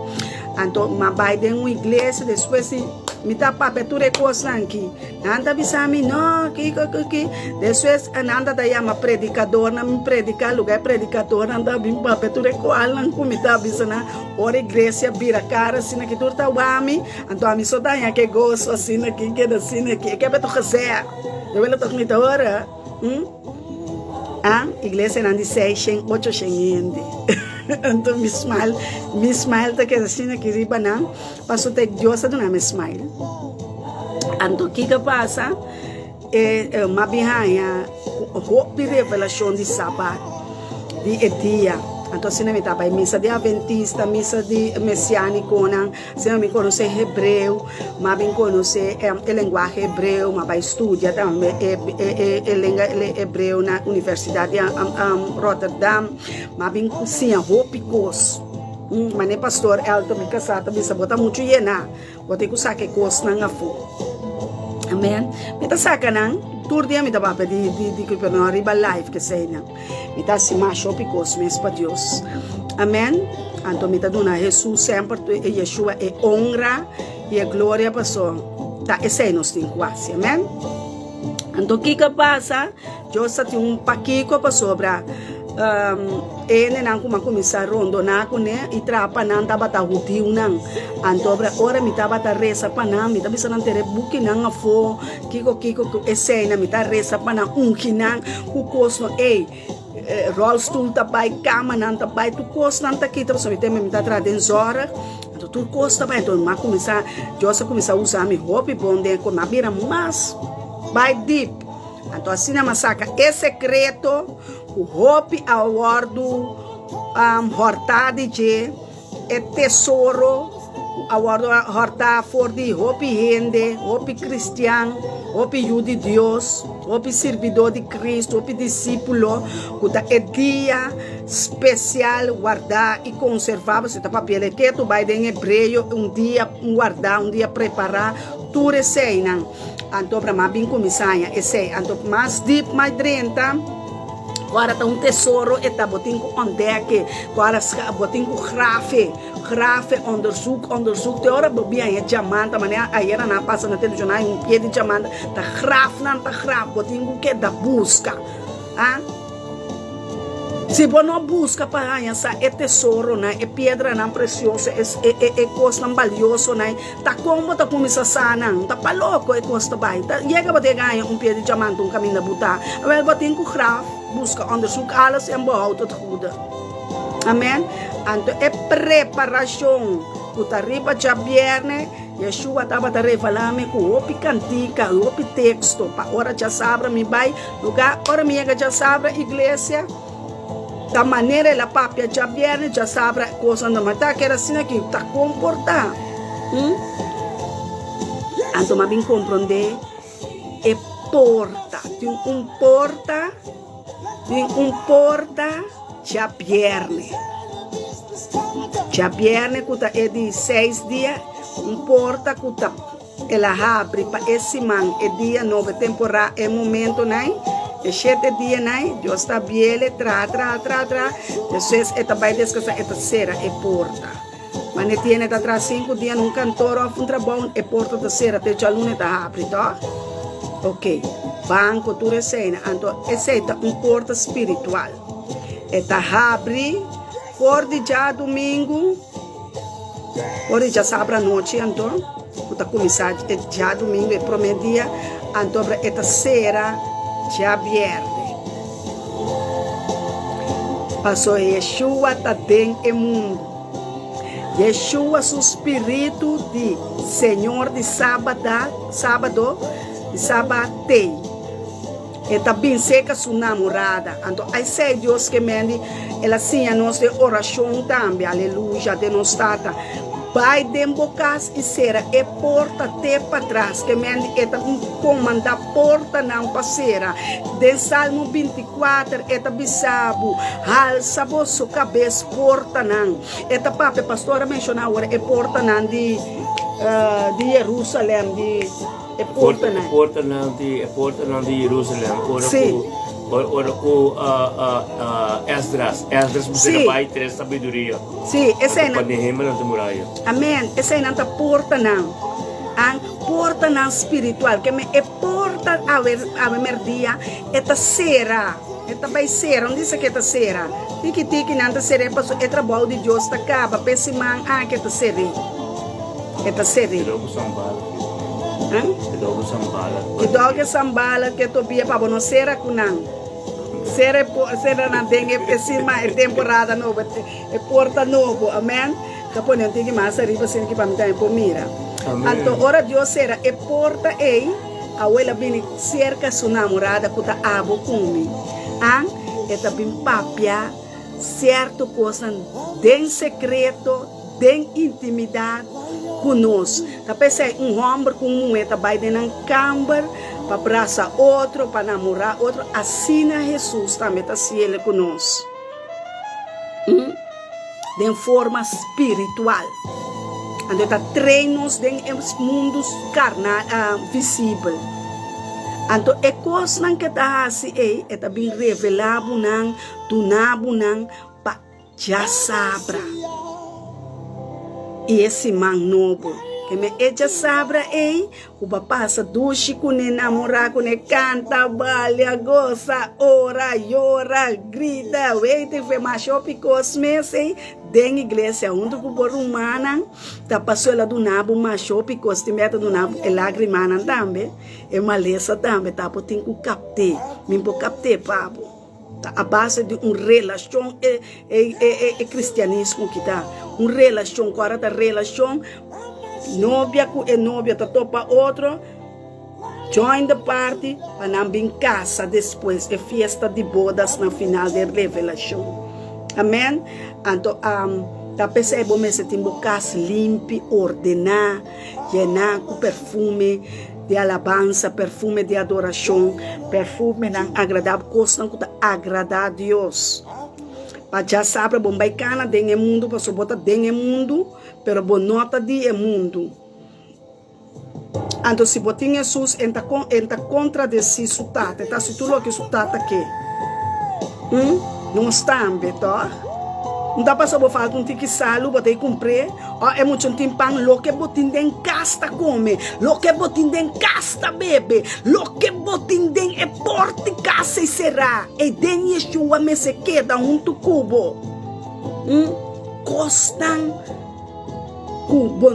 Anto mi a bai den un iglesia, despues di mi ta papia tur e kosnan aki, nan ta bisa mi, no, kiko ki, despues nan ta ta yama predikadornan, mi prediká, luga e predikadornan ta bin papia tur e kualnan ku mi ta bisa nan, ora iglesia bira kara asina ki tur ta wak mi. Anto ami so ta haña ke goso asina ki keda asina ki. Ik heb het toch gezegd. Je wil het toch niet horen? Hm? Ah, iglesianan di seishen, ochoshen hende. Anto mi smile, mi smile ta keda asina ki riba nan, paso ta Dios a duna mi smile. Anto kiko pasa? E m'a bin haña hopi revelashon di Sabat, di e dia. Anto asina mi ta bai misa di Adventista, misa di Mesiánikonan, asina mi konosé hebreo, m'a bin konosé e lenguahe hebreo, m'a bai studia tambe e lenga hebreo na Universidat di Rotterdam, m'a bin siña hopi kos. Manera pastor Elton, mi kasá, ta bisa, bo ta muchu yená. Bo tin ku saka e kosnan afó. Amen. Mi ta saka nan. Tur dia mi ta papia di di di pero no riba live keseinan. Mi ta hasi masha hopi kos mes pa Dios. Amen. Anto mi ta duna Hesus semper e Yeshua e honra i e gloria paso ta esei nos tin ku hasi. Amen. Anto kiko a pasa? Dios ta tin un pakiko pasobra e hendenan ku mi a kuminsá rondoná kuné i traha pa nan tabata hudiunan. Anto ora mi tabata resa pa nan, mi ta bisa nan tere bukinan afó, kiko kiko ku eseinan, mi ta resa pa nan, ungi nan ku kosnan. Ey, ròlstul ta bai, kamanan ta bai, tur kosnan ta kita pasobra mi tempu mi ta traha den zòrg. Anto tur kos ta bai. Anto mi a kuminsá, Dios a kuminsá usa mi hopi bon den ku mi a bira mas bai dip. Anto asina mi a saka e sekreto ku hopi a wòrdu hòrtá di dje, e tesoro ku a wòrdu hòrtá for di hopi hende, hopi kristian, hopi yu di Dios, hopi sirbidó di Kristu, hopi disípulo, ku ta e dia spesial wardá i konservá. Pasobra ta papia el ketu bai den hebreo, un dia wardá, un dia prepará, tur eseinan. Anto ora m'a bin kuminsá haña esei. Anto mas dip m'a drenta, ku ora ta un tesoro e ta, bo tin ku ontdèk'e, ku ora bo tin ku graf'e, graf'e, onderzoek, onderzoek, te ora bo bin haña diamanta, manera ayera nan a pasa na televishon, nan haña un pie di diamanta, ta graf nan ta graf, bo tin ku keda buska, ah. Si bo no buska pa haña sa e tesoronan, e piedranan presioso, e e e kosnan baliosonan, ta kon bo ta kuminsá sa nan? Ta pa loko e kos ta bai. Ta yega bo ta yega haña un pie di diamante un kaminda butá. Awel bo tin ku graf, buska, onderzoek alles en behoud het goede. Amen. Anto e preparashon ku ta riba djabièrnè. Yeshua tabata revelá mi ku hopi kantika i hopi teksto pa ora djasabra mi bai lugá. Ora mi yega djasabra iglesia, ta manera el a papia djabièrnè, djasabra kosnan ta mata. Keda asina ki ta komportá. Hm? Anto m'a bin komprondé e porta. Tin un porta, tin un porta djabièrnè. Djabièrnè ku ta e di seis dia, un porta ku ta el a habri pa e siman, e dia nobo, e temporada, e momentonan, e shete dianan, Dios ta abriel, traha, traha, traha, traha, despues e ta bai deskansá, e ta sera e porta. Mane tiene ta traha sinku dia na un kantor òf un trabou, e porta ta sera te djaluna e ta habri, tòg? Ok, banko tur eseinan. Anto esei ta un porta spiritual. E ta habri for di djadumingu, for di djasabra anochi anto, ku ta kuminsá e djadumingu, e promé dia, anto e ta sera djabièrnè. Pasobra Yeshua ta den e mundu. Yeshua su spiritu di Señor di Sabada, Sábado, di Sabat tei. E ta bin serka su namorada. Anto esei Dios ke mendi, el a siña nos den orashon tambe, aleluya, den nos Tata. Bai den bo kas i sera e porta te patras, ke mendi e ta un komandá portanan pa sera. Den Salmo 24 e ta bisa bo, Halsa boso kabes portanan. E ta papia, pastor a menshoná awor e portanan di di Jerusalem, di e portanan. E portanan di e portanan di Jerusalem ora ku ora ku Esdras, Esdras mester a bai tres sabiduria. Sí, eseinan. Pa Nehemias nan ta muraya. Amen, eseinan ta portanan. An portanan spiritual. Ke men e porta awe awe merdia e ta sera. E ta bai sera. Un disa ke ta sera. Tiki tiki nan ta ser'é paso e trabou di Dios ta kaba. P'e siman aki e ta ser'é. E ta ser'é. Kidou ku Sanbalat An? Kidou ku Sanbalat. Kidou ke Sanbalat ke Tobia pa bo no sera ku nan. Sera e por sera nan den e siman e temporada nobo e porta nobo. Amen. Ta pone un tiki mas ariba asina ki pa mi tambe por mira. Amen. Anto ora Dios sera e porta ei, awe el a bini serka su namorada ku ta abo ku mi. An e ta bin papia sierto kosnan den sekreto, den intimidat ku nos. Ta p'esei un hòmber ku un muhé ta bai den nan kamber pa brasa otro, pa namorá otro, asina Hesus tambe ta hasiel ku nos. Den forma spiritual. Anto e ta train nos den e mundu karnal, visibel. Anto e kosnan ke ta hasi ei, e ta bin revelá bo nan, duna bo nan pa djasabra i e siman nobo. Ke men e djasabra ei, Ku ba pasa dushi kuné, namorá kuné, kanta, balia, gosa, ora, yora, grita, weet ik veel, masha hopi kos mes ei den iglesia huntu ku bo rumannan ta pasó el a duna bo masha hopi kos, tin bia ta duna bo e lagrimanan tambe, e malesa tambe, ta bo tin ku kapt'é, mi por kapt'é pa bo. Ta a base di un relashon e e kristianismo ki ta un relashon ku ora ta relashon novia ku e novio ta topa otro join the party pa nan bin kasa despues e fiesta di bodas na final den revelashon amen anto ta p'esei bo mester tin bo kas limpi ordená Yená ku perfume di alabansa, perfume di adorashon, perfumenan agradabel, kosnan ku ta agradá Dios. Pa djasabra bo bai kana den e mundu, pasobra bo ta den e mundu, pero bo no ta di e mundu. Anto si bo tin Hesus, e ta e ta kontradesí su Tata, e ta hasi tur loke su Tata ke. Nos tambe, tòg? No ta pasobra bo falta un tiki salu, bo ta e kumpr'é? O e mucha tin pan, loke bo tin den kas ta kome, loke bo tin den kas ta bebe, loke bo tin den e port di kas ei será, ei den Yeshua mester keda huntu ku bo. Un kosnan ku bo,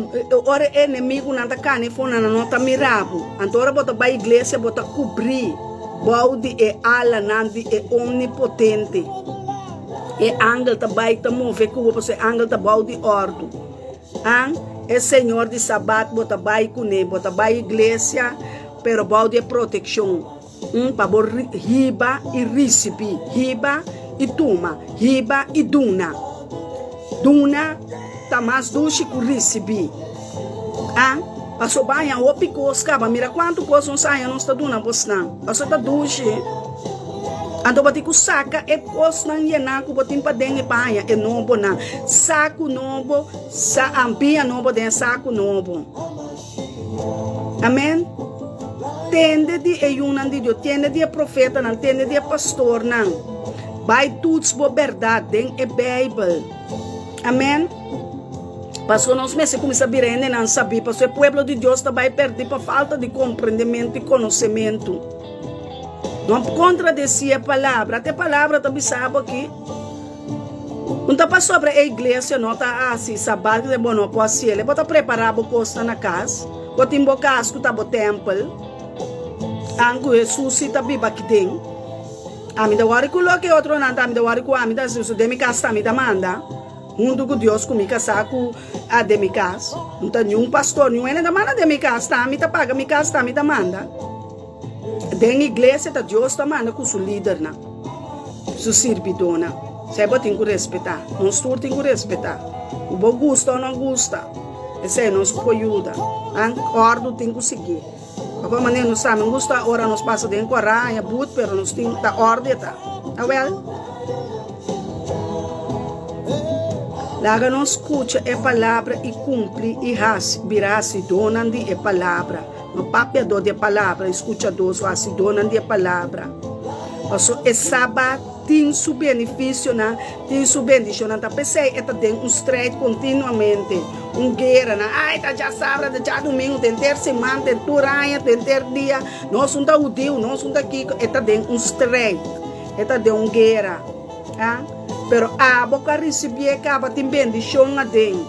ora e enemigunan ta kani for nan, nan no ta mira bo. Anto ora bo ta bai iglesia bo ta kubrí bou di e alanan di e Omnipotente. E angel ta bai ta move ku bo pasobra e angel ta bou di òrdu. An, e Señor di Sabat bo ta bai kuné, bo ta bai iglesia, pero bou di e protekshon, un, pa bo hiba i risibí, hiba i tuma, hiba i duna. Duna ta mas dushi ku risibí. An. Paso bo haña hopi kos kaba. Mira kuantu kos nos haña nos ta duna bosnan. Paso ta dushi. Anto bo tin ku saka e kosnan yená ku bo tin paden e pa haña e nobonan. Saku nobo, sa biña nobo den e saku nobo. Amen. Tende di e yunan di Dios, tende di e profetanan, tende di e pastornan. Bai toets bo bèrdat den e Beibel. Amen. Pasobra nos mester kuminsá bira hendenan sabí, pasobra e pueblo di Dios ta bai pèrdí pa falta di komprendementu i konosementu. No kontradesí e palabra. Ata e palabra ta bisa bo aki. Un ta pasobra e iglesia no ta hasi sabat ku bo no por hasiel. Bo ta prepará bo kosnan na kas. Bo tin bo kas ku ta bo tèmpel. An ku Hesus si ta biba aki den. Ami ta wòri ku loke otronan ta, ami ta wòri ku ami ta hasi. Den mi kas ta mi ta manda huntu ku Dios ku mi kasá ku a den mi kas. No ta niun pastor, niun hende ta manda den mi kas. Ta ami ta paga mi kas, ta ami ta manda. Den iglesia ta Dios ta manda ku su lidernan, su sirbidónan. Esei bo tin ku respetá. Nos tur tin ku respetá. Ku bo gusta o no gusta, esei nos por yuda. Nan òrdu tin ku sigui. Pa kua manera nos sa, mi gusta ora nos pasa den kora haña but, pero nos tin ta òrdu e ta. Awèl, laga nos skucha e palabra i kumpli i hasi, bira hasidónan di e palabra. No papiadó di e palabra i skuchadó su hasidónan di e palabra. Pasobra e Sabat tin su benefisionan, tin su bendishonnan. Ta p'esei e ta den un strijd kontinuamente, un gueranan. Ai, ta djasabra, ta djadumingu, ta henter siman, ta henter aña, ta henter dia. Nos un ta hudiu, nos un ta kiko. E ta den un strijd, e ta den un guera. A Pero abo ku a risibié kaba tin bendishon aden,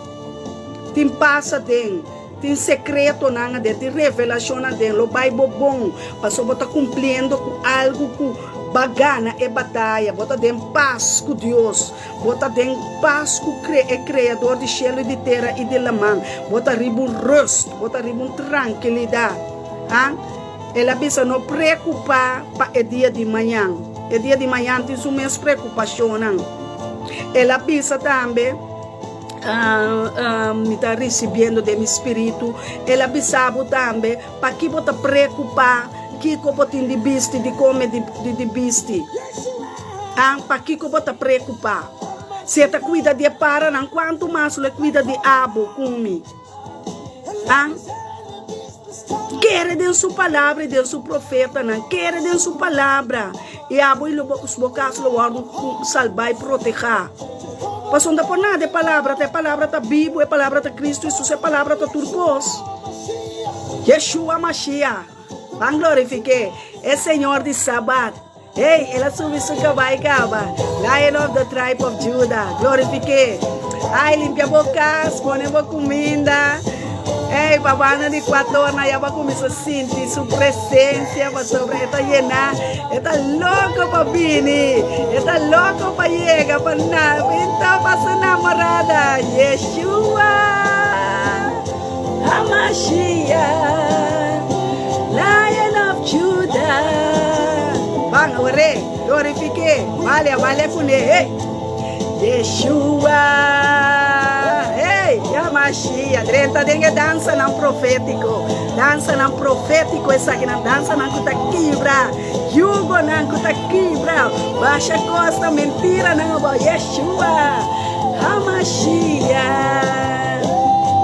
tin pas aden. Tin sekretonan aden, tin revelashonnan aden. Lo bai bo bon, pasobra bo ta kumpliendo ku algu ku ba gana e bataya. Bo ta den pas ku Dios. Bo ta den pas ku e Kreador di shelu i di tera i di laman. Bo ta riba un rust, bo ta riba un trankilidat. Ha? El a bisa, No preokupá pa e dia di mañan. E dia di mañan tin su mes preokupashonnan. El a bisa tambe. Mi ta risibiendo den mi spiritu. El a bisa bo tambe, Paki bo ta preocupa kico bo tin di bisti, di come, di, di bisti? Ah, pakiko bo ta preocupa? Si e ta cuida di e paranan, cuanto mas lo e cuida di abo cu mi? Ah? Kere den su palabra i den su profetanan. Kere den su palabra i abo i bo kas lo wòrdu salbá i protehá. Pasobra no ta por nada e palabra ta, e palabra ta bibu, e palabra ta Kristu Hesus, e palabra ta tur kos. Yeshua Mashiach, ban glorifik'é, e Señor di Sabat. Hey, el a subi su kabai kaba, Lion of the tribe of Judah, glorifik'é. Ay, limpia bo kas, pone bo kuminda. Hey, pa banda di kuatorna ya bo a kuminsá sinti su presensia pasobra e ta yená, e ta loko pa bini, e ta loko pa yega pa na bin topa su namorada, Yeshua HaMashiach, Lion of Judah. Ban or'é, glorifik'é, balia, balia kuné, hey! Yeshua, hey! HaMashiach, drenta den e dansanan profétiko, dansanan profétiko esakinan, dansanan ku ta kibra yugonan, ku ta kibra basha kosnan, mentiranan abou. Yeshua, HaMashiach,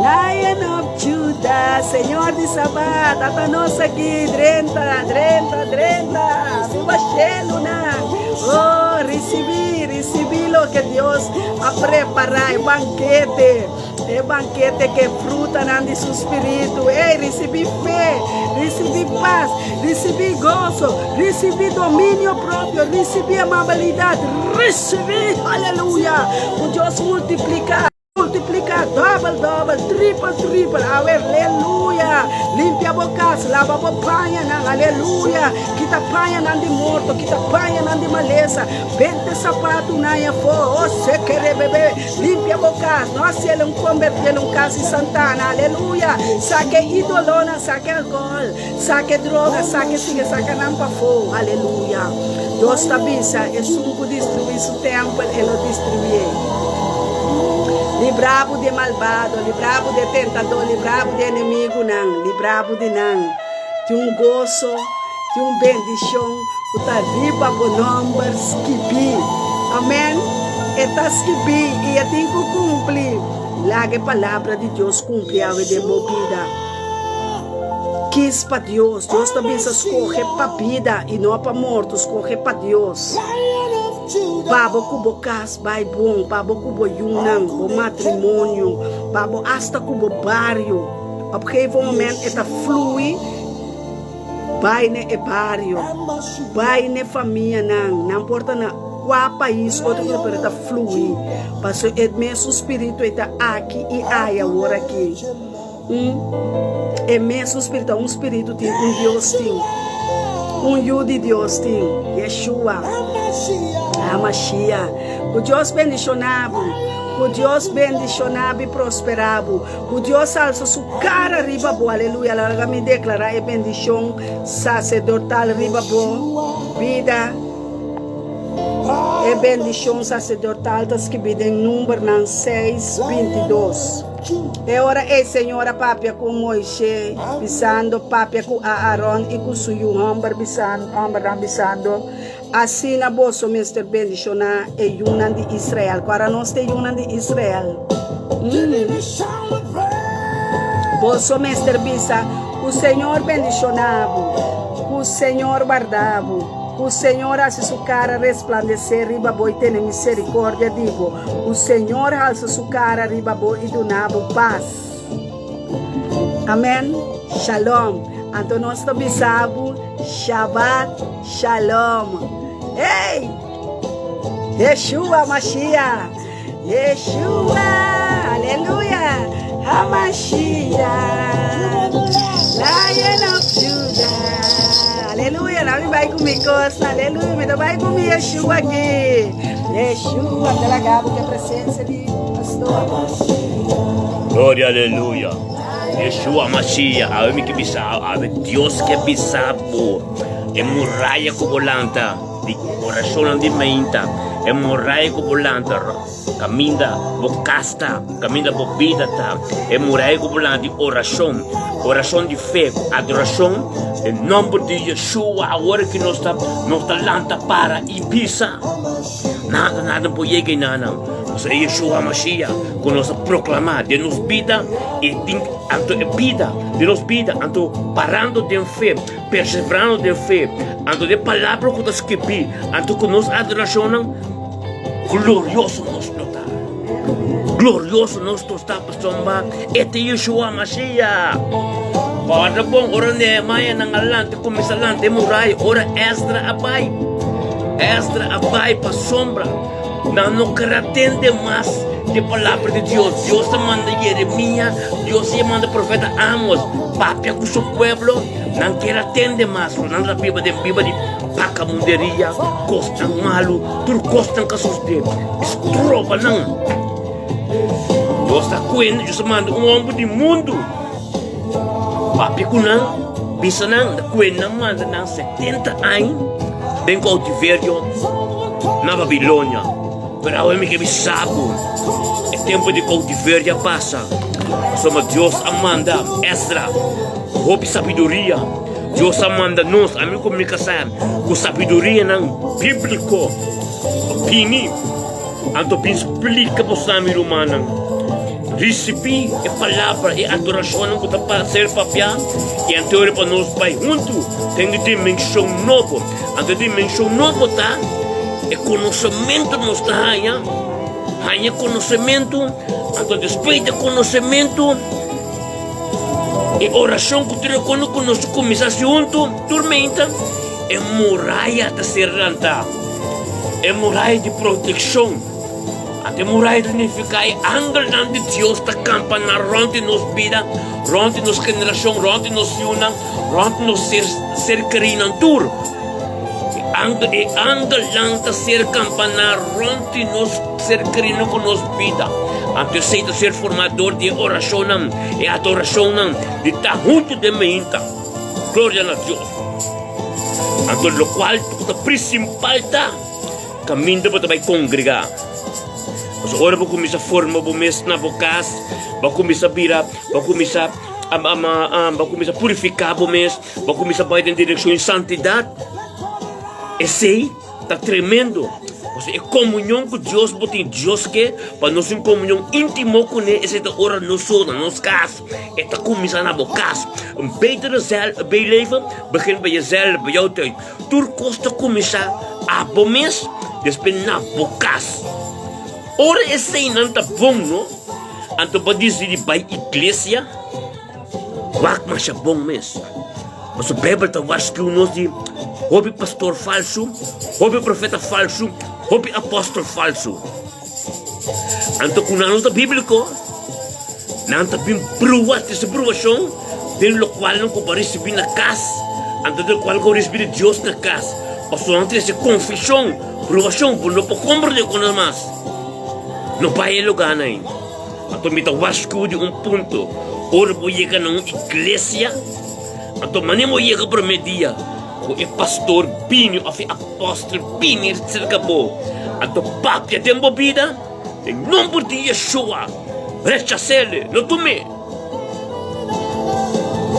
Lion of Judah, Señor di Sabat, ata nos aki, drenta, drenta, drenta, riba shelunan. Oh, ricibí, ricibí loke Dios a prepará, e bankete, e bankete ku e frutanan di su spiritu. Ey, ricibí fe, ricibí pas, ricibí goso, ricibí dominio propio, ricibí amabilidad, ricibí, aleluya, ku Dios multipliká. Multiplica dobel dobel, tripel tripel, aleluya! Limpia bo cas, laba bo pañanan, aleluya! Kita pañanan di morto, kita pañanan di malesa, bente sapatunan afó, oh sekerebebe! Limpia bo cas, no haciel un convertiel un cas di santana, aleluya! Saca e idolonan, saca e alcohol, saca e droga, saca e sigue, saca nan pafó, aleluya! Dios ta bisa, esun cu destrui su tempel, e lo destruié. Libra bo di e malbado, libra bo di e tentadó, libra bo di e enemigunan, libra bo di nan. Tin un goso, tin un bendishon ku ta riba bo nòmber skibí. Amèn. E ta skibí i e tin ku kumpli. Laga e Palabra di Dios kumpli awe den bo bida. Kis pa Dios. Dios ta bisa skohe pa bida i no pa morto, skohe pa Dios. Pa bo ku bo kas bai bon, pa bo ku bo yunan, bo matrimonio, pa bo asta ku bo bario. Op gegeven moment e ta flui bai na e bario, bai na e famianan, nan por ta na kua pais otro ku pero e ta flui, pasobra e mesun spiritu ei ta aki i aya awor aki. Un, e mesun spiritu, un spiritu tin, un Dios tin, un Yu di Dios tin, Yeshua, HaMashiach. Ku Dios bendishoná bo, ku Dios bendishoná bo i prosperá bo, ku Dios alsa su kara riba bo, aleluya, laga mi deklará e bendishon saserdotal riba bo bida. E bendishon saserdotal ta skibí den Numbernan seis, 22. E ora ei Señor a papia ku Moisé, bisando, Papia ku Aaron i ku su yu hòmber, hòmbernan, bisando, Asina boso mester bendishoná e yunan di Israel. Ku ora nos ta e yunan di Israel? Boso mester bisa, Ku Señor bendishoná bo, ku Señor warda bo, ku Señor hasi su kara resplandesé riba bo i tene miserikordia di bo. Ku Señor halsa su kara riba bo i duna bo pas. Amen. Shalom. Anto nos ta bisa bo Shabbat Shalom. Hey! Yeshua Mashiach. Yeshua. Aleluya. HaMashiach. Lion of Judah. Aleluya. Na mi bai ku mi kos. Aleluya. Mi ta bai ku mi Yeshua aki. Yeshua, mi ta laga bo ku e presensia di pastor. Gloria, aleluya. Yeshua Mashiach, awe mi ke bisa, awe Dios ke bisa bo. E muraya ku bo lanta, di orashonnan di meinta, e muraya ku bo lanta, kaminda bo kas ta, kaminda bo bida ta, e muraya ku bo lanta di orashon, orashon di fe, ku adorashon, den nomber di Yeshua, awor ki nos ta, nos ta lanta para i bisa. Nada, nada por yega i nada. Pasobra e Yeshua HaMashiach ku nos a proklamá den nos bida i tin anto e bida den nos bida, anto parando den fe, perseverando den fe, anto den palabra ku ta skibí, anto ku nos adorashonnan, glorioso nos lo ta. Glorioso nos lo ta pasobra e ta Yeshua HaMashiach. Kòrda bon, ora Nehemiah nan a lanta, kuminsá lanta e muraya, ora Esdra a bai, Esdra a bai pasobra nan no kere atende mas di e palabra di Dios. Dios a manda Jeremia, Dios a manda profeta Amos papia ku su pueblo, nan kere atende mas, nan ta biba den biba di bakamunderia, kosnan malu, tur kosnan ka sosodé, stroba nan. Dios ta kuenda, Dios a manda un homber di mundu papia ku nan, bisa nan ku e nan manda nan 70 aña den koutiverio na Babilonia. Pero awe mi ke bisa bo, e tempu di koutiverio a pasa, pasobra Dios a manda Esdra ku hopi sabiduria. Dios a manda nos, ami ku mi kasá, ku sabidurianan bíbliko pa bini. Anto bin splika boso mi rumannan. Risibí e palabra, e adorashonnan ku ta pa ser papiá, i anto ora pa nos bai huntu den e dimenshon nobo. Anto e dimenshon nobo ta e konosementu nos ta haña, haña konosementu, anto despues di e konosementu, e orashon ku tur e kono ku nos kuminsá hasi huntu tur meinta, e muraya ta ser lantá. E muraya di protekshon. Anto e muraya ta nifiká e angelnan di Dios ta kampa na rònt di nos bida, rònt di nos generashon, rònt di nos yunan, rònt di nos ser ser kerínan tur. E angel e angelnan ta ser kampa na rònt di nos ser kerínan ku nos bida. Anto esei ta ser formá dor di e orashonnan, e adorashonnan, di ta huntu den meinta. Gloria na Dios. Anto lokual ku ta prinsipal ta kaminda bo ta bai kongregá. Pasobra ora bo kuminsá forma bo mes na bo kas, bo a kuminsá bira, bo a kuminsá bo a kuminsá purifiká bo mes, bo a kuminsá bai den direkshon di santidat. Esei ta tremendo. Pasobra e komunion ku Dios bo tin, Dios ke pa nos tin komunion íntimo kuné, esei ta ora nos so na nos kas. E ta kuminsá na bo kas. Un betere leven begint bij jezelf, bij jou thuis. Tur kos ta kuminsá abo mes, despues na bo kas. Ora eseinan ta bon no, anto bo disidí bai iglesia, wak masha bon mes. Pasobra Beibel ta warskiu nos di hopi pastor falsu, hopi profeta falsu, hopi apòstel falsu. Anto ku nan no ta bíbliko, nan ta bin brua, trese bruashon den lokual nan ku bo a risibí na kas, anto den lokual ku bo a risibí di Dios na kas. Pasobra nan trese konfushon, bruashon, bo no por komprendé ku nan mas. No bai e lugánan ei. Anto mi ta warskú di un punto, ora bo yega na un iglesia, anto manera bo yega promé dia ku e pastor bini òf e apòstel bini serka bo, anto papia den bo bida, den nomber di Yeshua, rechas'el, no tum'é.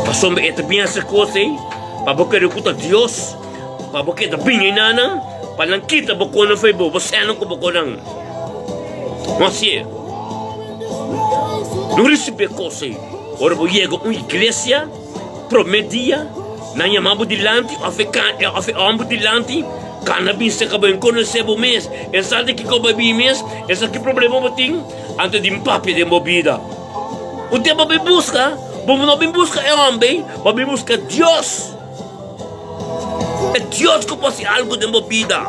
Pasobra e ta bin hasi kos ei pa bo kere ku ta Dios, pa bo keda bini na nan, pa nan kita bo konan fo'i bo, bo sènan ku bo konan. No hasié. No risibí e kos ei. Ora bo yega un iglesia, promé dia, nan yama bo dilanti òf e kan òf e hòmber dilanti, kana bin serka bo, e konosé bo mes, e sa di kiko bo a bin mes, e sa ki problema bo tin, anto di papia den bo bida. Un tempu bo bin buska, bo no bin buska e hòmber ei, bo bin buska Dios. E Dios ku por hasi algu den bo bida.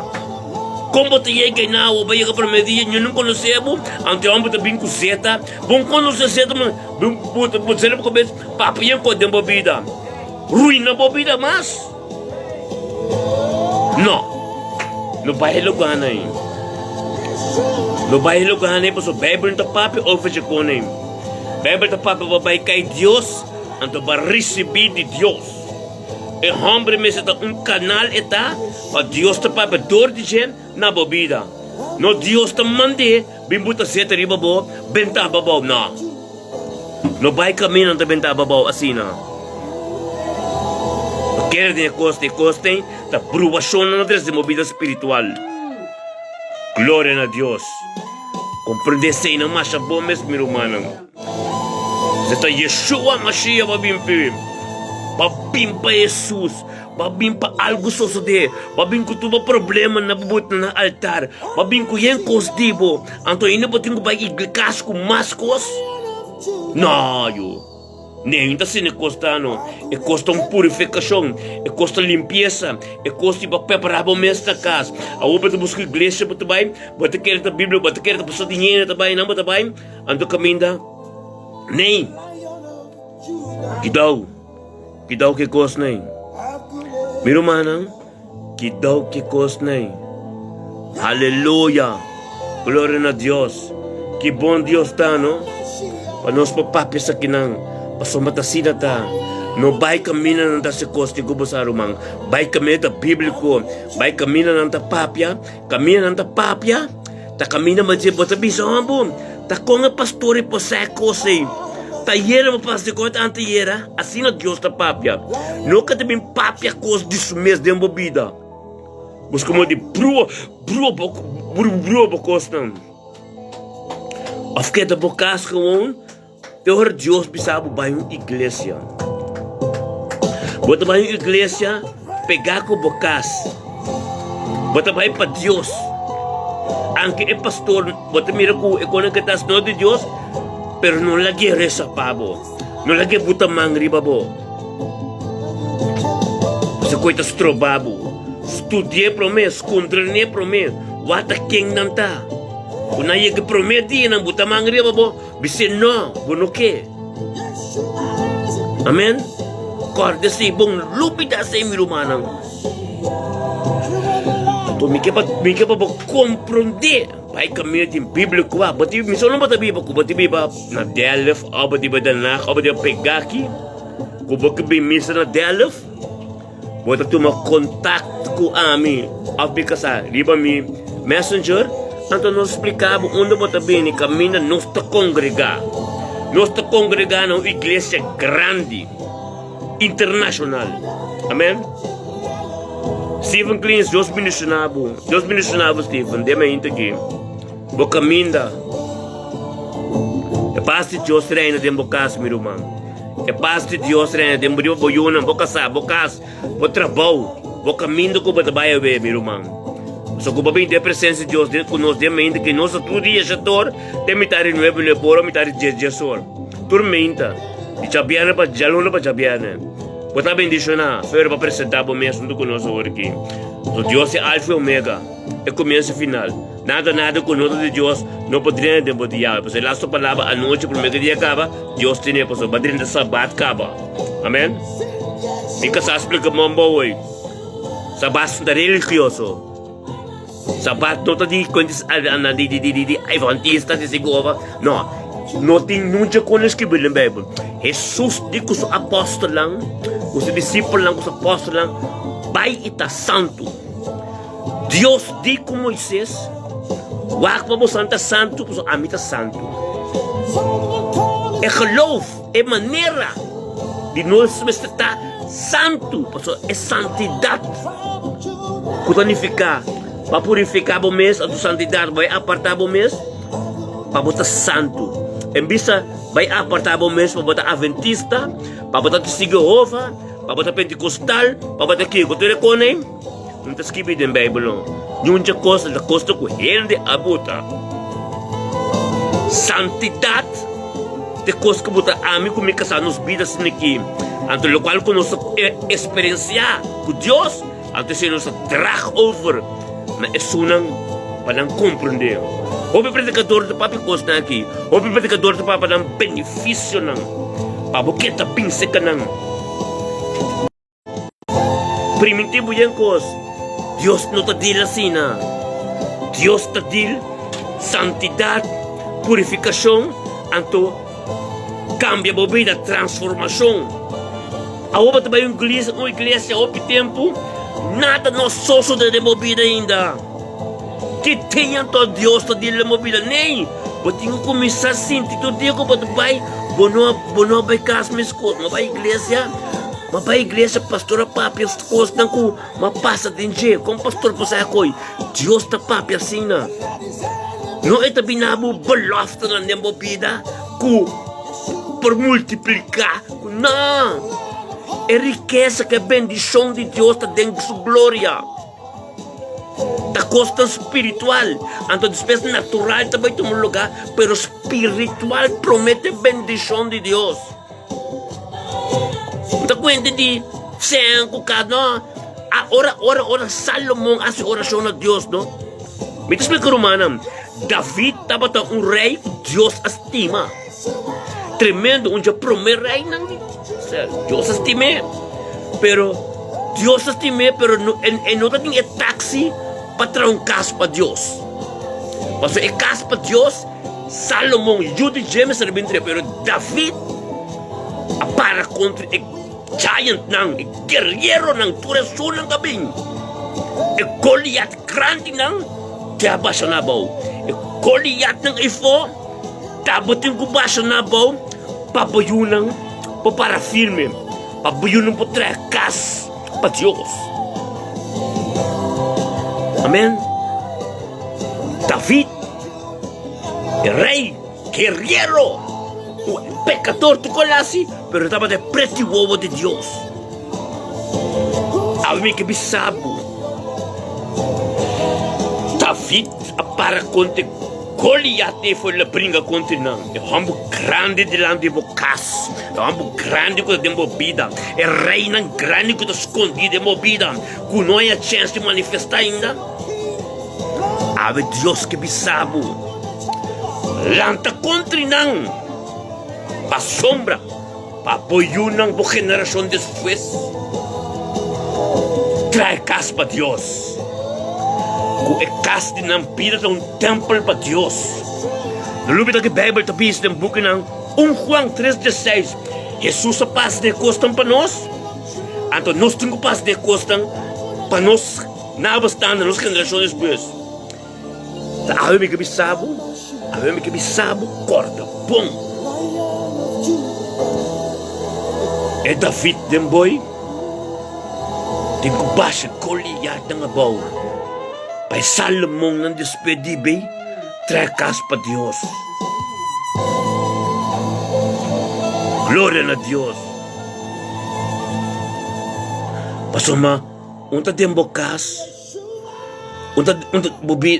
Kon bo ta yega einan awo? Bo yega promé dia, ñu no konosé bo, anto e hòmber ta bin ku zeta. Bo no konosé zeta, ma bo ta sali bo kabes, papia kos den bo bida. Ruina bo bida mas. No, no bai e lugánan ei. No bai e lugánan ei pasobra Beibel no ta papia over dje kon ei. Beibel ta papia bo bai kai Dios, anto bo a risibí di Dios. E hòmber mester ta un kanal e ta pa Dios ta papia dor di dje na bo bida. No Dios ta mand'é bin buta zeta riba bo, bentá bo abou. No. No bai kaminda nan ta bentá bo abou asina. No kere den e kos, e kos ten ta bruashon nan ta trese den bo bida spiritual. Gloria na Dios. Komprendé eseinan masha bon mes mi rumannan. Se ta Yeshua Mashiach ba bin p'e. Ba bin pa Hesus. Ba bin pa algu sosodé. Ba bin ku tur bo problemanan bo bota na altar. Ba bin ku yen kos di bo. Anto ainda bo tin ku bai igle kas ku mas kos? No, yu. Nen ta asina e kos ta no. E kos ta un purifikashon. E kos ta limpiesa. E kos di bo prepará bo mes na kas. Awor bo ta buska iglesia bo ta bai. Bo ta kere ta Biblia, bo ta kere ta pastor di hende ta bai, nan bo ta bai. Anto kaminda nei. Kidou, kidou ke kos nei. Mi rumannan, kidou ke kos nei. Haleluya! Gloria na Dios. Ki bon Dios ta, no? Pa nos por papia esakinan, pasobra ta asina ta. No bai kaminda nan ta hasi kos tin ku bo sa, ruman. Bai kaminda ta bíbliko, bai kaminda nan ta papia, kaminda nan ta papia. Ta kaminda ma dje bo ta bisa hombo, ta kon e pastor e por sa e kos ei? Ta yera bo pas di kon ta ante yera? Asina Dios ta papia. No ka ta bin papia kos di su mes den bo bida. Buska modo di brua, brua bo, brua bo kosnan. Of keda bo kas gewoon. Te ora Dios bisa bo bai un iglesia. Bo ta bai un iglesia pegá ku bo kas. Bo ta bai pa Dios. Anke e pastor bo ta mira ku e kona ke ta no di Dios, pero no lag'é resa pa bo. No lag'é buta man riba bo. Pasobra ku e ta stroba bo. Studi'é promé, skundren'é promé, wak ta ken nan ta. Ku nan yega e promé dia nan buta man riba bo. Bis'é, No, bo no ke. Amen. Kòrda esei bon, lubidá esei, mi rumannan. Anto mi ke pa, mi ke pa bo komprondé pa e kaminda di Biblia ku a. Bo ta, mi so no bo ta biba ku bo ta biba na Delft òf bo ta biba Den Haag òf bo ta biba pegá aki, ku bo ke bin misa na Delft, bo ta tuma kontakt ku ami òf mi kasá riba mi Messenger. Anto nos splika bo unda bo ta bini kaminda nos ta kongregá. Nos ta kongregá na un iglesia grandi, internashonal. Amen. Steven Klins, Dios bendishoná bo. Dios bendishoná bo, Steven. Den mainta aki. Bo kaminda. E pas di Dios reina den bo kas, mi ruman. E pas di Dios reina den bo riba bo yunan, bo kasá, bo kas. Bo trabou, bo kaminda ku bo ta bai awe, mi ruman. Pasobra ku bo bin den presensia di Dios den ku nos den mente ku nos ta tur dia shator te mitar di nuebe nuebe ora o mitar di dies dies or. Tur meinta, di djabièrnè pa djaluna pa djabièrnè. Bo ta bendishoná, Fero pa presentá bo mes huntu ku nos awor aki. Pasobra Dios e Alfa i Omega, e komienso i final. Nada nada ku no ta di Dios no por drenta den bo diawe. Pasobra e lastu palabra anochi promé ku dia kaba, Dios tene pasobra bo a drenta sabat kaba. Amen. Mi kasá splika mon bo hoy. Sabat no ta religioso. Sabat no ta di di di di di di adventista di Jehová. No. No tin nunca kon escribí den Bijbel. Hesus di ku su apòstelnan, ku su disipelnan, ku su apòstelnan, bai i ta santu. Dios di ku Moises, Wak pa bosan ta santu, pasobra ami ta santu. E geloof, e manera di nos mester ta santu, pasobra e santidat ku ta nifiká pa purifiká bo mes, anto santidat bai apartá bo mes pa bo ta santu. En bista bai apartá bo mes pa bo ta adventista, pa bo ta testigu di Jehova, pa bo ta pentikostal, pa bo ta kiko. Tur e kos ei. No ta skibi den Bijbel no. Ñuncha kos ta kosta ku hende a buta. Santidat ta e kos ku bo ta ami ku mi kasá nos bida asina aki. Anto lokual ku nos ta eksperensiá ku Dios, anto esei nos ta drag over na esunnan pa nan komprendé. Hopi predikador ta papia kosnan aki. Hopi predikador ta papia nan benefisionan pa bo keda binse ka nan. Primintí bo yen kos, Dios no ta dil asina. Dios ta dil santidat, purifikashon, anto kambia bo bida, transformashon. Awor bo ta bai un iglesia hopi tempu, nada no sosode den bo bida ainda. Ki tin anto Dios ta dil den bo bida? Ney, bo tin ku kuminsá sinti tur dia ku bo ta bai, bo no bo no bai kas meskos, no bai iglesia. Ma bai iglesia pastor a papia kosnan ku ma pasa den dje. Kon pastor por sa koi? Dios ta papia asina. No e ta bina bo beloftenan den bo bida ku por multipliká. No! E rikesa ku e bendishon di Dios ta den su gloria. Ta kosnan spiritual. Anto despues natural ta bai tuma lugá, pero spiritual promete bendishon di Dios. N ta kuenta di sen ku ka no. A ora ora ora Salomon hasi orashon na Dios no. Mi ta splika rumannan, David tabata un rei ku Dios a stima. Tremendo, un dje promé reinan di Israel. Dios a stim'é. Pero Dios a stim'é, pero no, e, e no ta tin e taksi pa traha un kas pa Dios. Pasobra e kas pa Dios Salomon, yu di dje mester a bin trae, pero David a para kontra e giantnan, e guerrieronan, tur esunnan ku a bin. E Goliat grandinan te a basha nan abou. E Goliatnan eifó tabatin ku basha nan abou pa bo yunan por para firme, pa bo yunan por trae kas pa Dios. Amen. David. E rei guerriero, un pecador tu con hasi, pero tabata e preti wowo di Dios. Awe mi ke bisa bo, David a para kontra Goliat e foi la bringa kontra nan, e homber grandi dilanti di bo kas, e homber grandi ku ta den bo bida, e reinan grandi ku ta skondi den bo bida, ku no haña chèns di manifestá ainda. Awe Dios ke bisa bo, Lanta kontri nan pa sombra pa bo yunan, bo generashon despues. Traha e kas pa Dios, ku e kas di nan bida ta un tèmpel pa Dios. No lubida ke Beibel ta bisa den bukinan un Juan tres dieseis, Hesus a pasa den e kosnan pa nos, anto nos tin ku pasa den e kosnan pa nos. Nabastando nos generashon despues. Ta awe mi ke bisa bo, awe mi ke bisa bo, kòrda bon. E David den boi tin ku basha Goliatnan abou pa e Salomonnan despues di bei traha kas pa Dios. Gloria na Dios! Pasobra un ta den bo kas, un ta un ta bo bi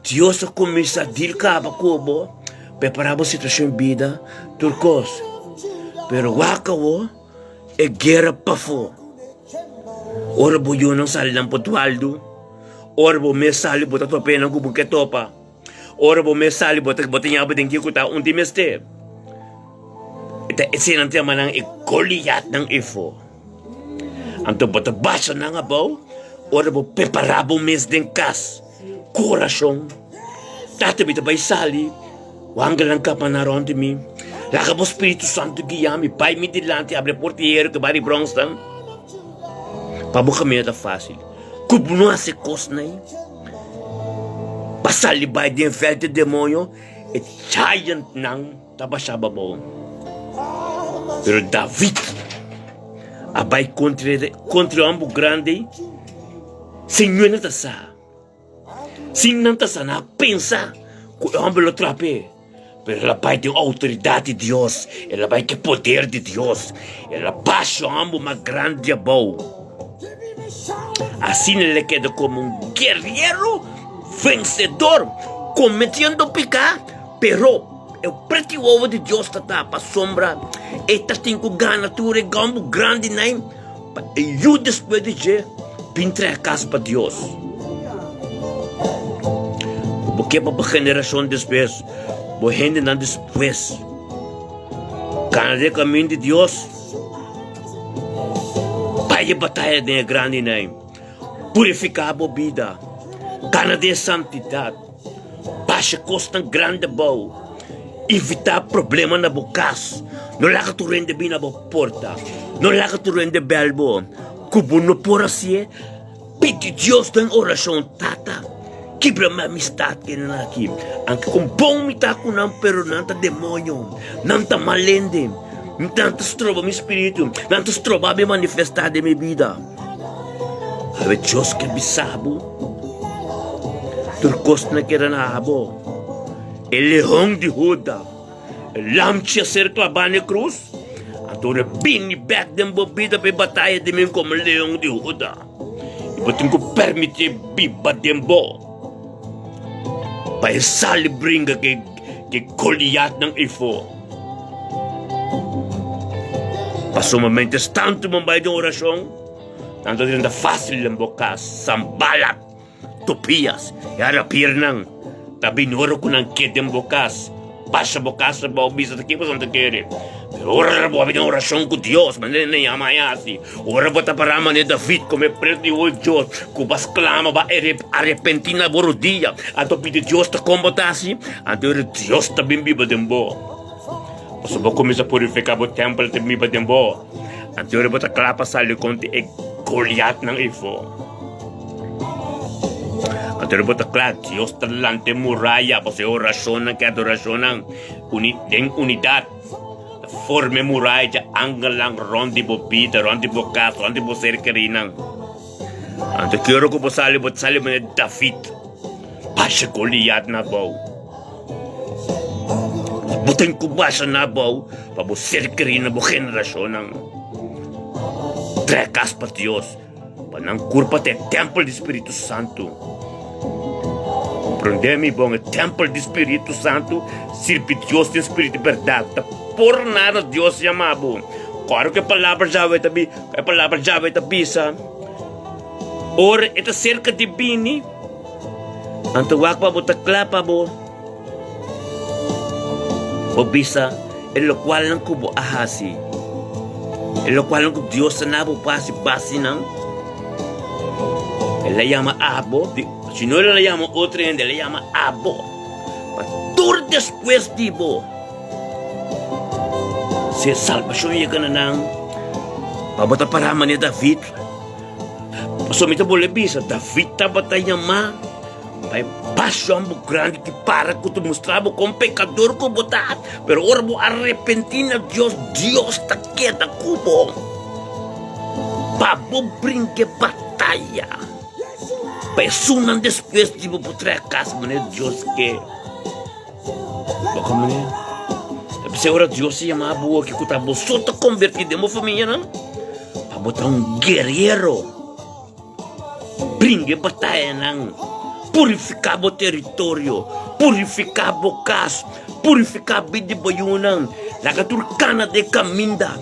Dios a kuminsá dil kaba ku bo, prepará bo situashon bida, tur kos. Pero wak awo e guera pafó. Ora bo yunan sali nan por dualdu, ora bo mes sali bo ta topa esnan ku bo ke topa. Ora bo mes sali bo ta bo ta yaba den kiko ta un di mester. E ta esei nan ta yama nan e Goliatnan efo. Anto bo ta basha nan abou ora bo prepará bo mes den kas ku orashon. Tata mi ta bai sali, bo angelnan kapa nan rònt di mi. Laga bo spiritu santu guia mi, bai mi dilanti, abri e porta di heru ku bai di bròns nan, pa bo kaminda ta fásil. Ku bo no hasi kosnan ei, pa sali bai den vèlt di demoño, e giantnan ta basha bo abou. Pero David a bai kontra e hòmber grandi ei, sin nan ta sa. Sin nan ta sa, nan a pensa ku e hòmber lo trap'é. Pero el a bai den outoridat di Dios, el a bai ku e poder di Dios, el a basha hòmber mas grandi abou. Asina el a keda komo un guerrero vensedor, kometiendo piká, pero e preti wowo di Dios ta tapa pasobra e ta tin ku gana tur e gòmber grandinan pa e yu despues di dje bin traha kas pa Dios. Ku bo ke pa bo generashon despues, bo hendenan despues kana den e kamin di Dios, bai e bataya den e grandinan, purifiká bo bida, kana den e santidat. Basha kosnan grandi abou. Evitá problema na bo kas. No laga tur hende bin na bo porta. No laga tur hende bèl bo. Ku bo no por hasié, pidi Dios den orashon, Tata, kibra mi amistat ku nan aki. Anke kon bon mi ta ku nan, pero nan ta demoño. Nan ta mal hende. Nan ta stroba mi spiritu. Nan ta stroba mi manifestá den mi bida. Awe Dios ke bisa bo. Tur kos na keda na abo. E leon di Huda, e lamchi a ser klabá na e krus, anto ora e bini bèk den bo bida pa e bataya di mi komo leon di Huda. I bo tin ku permití e biba den bo, pa e sali bringa ku e Goliatnan eifó. Pasobra miéntras tantu bo bai den orashon, Nan ta drenta fácil den bo kas, Sanbalat, Tobias i arabirnan ta bini ora ku nan ke den bo kas, basha bo kas abou, bisa ta ke boso ta kere. Pero ora bo a bini orashon ku Dios, manera Nehemiah hasi, ora bo ta pará manera David kome pretu di oe Dios, ku bo a sklama, bo a arepentí na bo rodia, anto pidi Dios ta kon bo ta hasi, anto ora Dios ta bin biba den bo. Pasobra bo kuminsá purifiká bo tèmpel ta bin biba den bo. Anto bo ta kla pa sali kontra e Goliatnan eifó. Anto bo ta kla, Dios ta lanta e muraya pasobra e orashonnan ku e adorashonnan uni den unidat ta forma e muraya dje angelnan rònt di bo bida, rònt di bo kas, rònt di bo ser kerinan. Anto ki ora ku bo sali, bo ta sali manera David, basha Goliat na abou. Bo tin ku basha na abou pa bo ser kerí na bo generashonnan. Traha kas pa Dios, pa nan kurpa ta e tèmpel di Spiritu Santu. Komprondé mi bon, e tèmpel di Spiritu Santu sirbi Dios den spiritu i bèrdat. Ta por nada Dios yama bo. Kòrda ku e palabra Yahweh ta bi, e palabra Yahweh ta bisa, ora e ta serka di bini, anto wak pa bo ta kla pa bo, bo bisa e lokualnan ku bo a hasi, e lokualnan ku Dios ta na bo pa hasi, basi nan. El a yama abo, si no el a yama otro hende, el a yama abo, pa tur despues di bo. Si e salbashon yega na nan, pa bo ta pará manera David. Pasobra mi ta bolbe bisa, David tabata yamá pa e Pashon bo grandi ki para ku ta mustra bo kon pekador ku bo ta, pero ora bo arepentí na Dios, Dios ta keda ku bo pa bo bringa e bataya pa esunnan despues di bo por traha kas manera Dios ke. Bo komprende? Ta p'esei ora Dios a yama bo aki ku ta bo so ta kombertí den bo famianan pa bo ta un guerero. Bringa e batayanan, purifiká bo teritorio, purifiká bo kas, purifiká bida di bo yunan, laga tur kana den kaminda.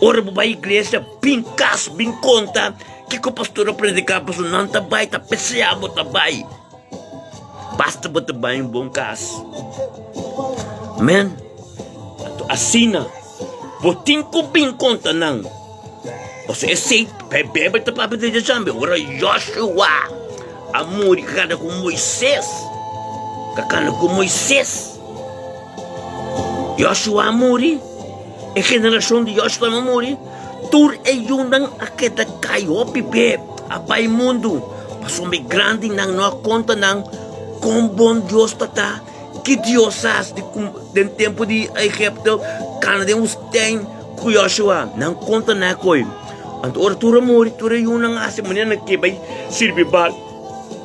Ora bo bai iglesia, bin kas, bin konta kiko pastor a prediká, pasobra nan ta bai, ta pesea bo ta bai. Basta bo ta bai un bon kas. Amen. Anto asina bo tin ku bin konta nan. Pasobra esei Beibel ta papia di dje tambe. Ora Joshua a muri kakanda ku Moises, kakanda ku Moises. Joshua a muri, e generashon di Joshua a muri, tur e yunan a keda kai hopi be, a bai mundu. Pasobra e grandinan no a konta nan kon bon Dios ta ta, ki Dios a hasi den tempu di Egipto, kana den woestijn ku Joshua. Nan konta nan e koi. Anto ora tur a muri, tur e yunan a hasi manera nan ke bai sirbi Baal,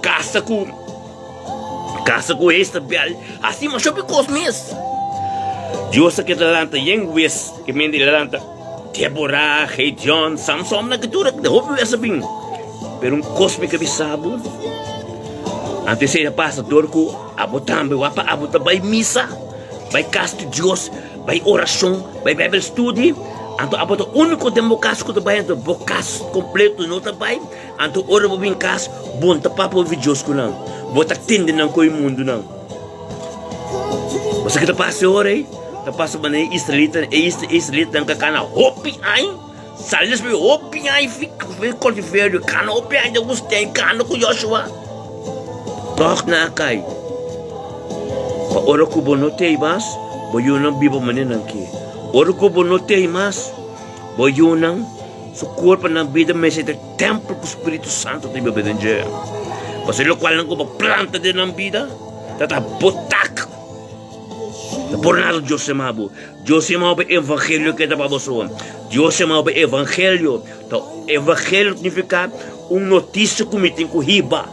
kasa ku. Kasa ku Jezabel hasi masha hopi kos mes. Dios a keda lanta yen wes ke mende el a lanta Debora, Gedeon, Samson, nan ke tur de hopi wes a bin. Pero un kos mi ke bisa bo, antes esei a pasa dor ku abo tambe wak pa abo ta bai misa, bai kas di Dios, bai orashon, bai Bijbel studi, anto abo ta uniko den bo kas ku ta bai, anto bo kas kompleto no ta bai. Anto ora bo bin kas, bo no ta papia ovi Dios ku nan, bo ta tende nan ku e mundunan. Bo sa ke ta pasa e ora ei? Ta pasa manera e israelitanan, e israelitanan ka kana hopi aña, sali despues di hopi aña fi kòltiverio, kana hopi aña den woestijn, kana ku Joshua, tòg nan a kai. Pa ora ku bo no tei mas, bo yunan biba manera nan ke. Ora ku bo no tei mas, bo yunan. Su cuerpo nan bida mester ta e tempel cu Spiritu Santo ta biba den dje. Pasobra locual nan cu bo planta den nan bida ta ta bo tak. No por nada Dios yama bo. Dios yama bo pa evangelio keda pa boso. Dios yama bo pa evangelio. Ta evangelio significa un noticia cu mi tin cu hiba.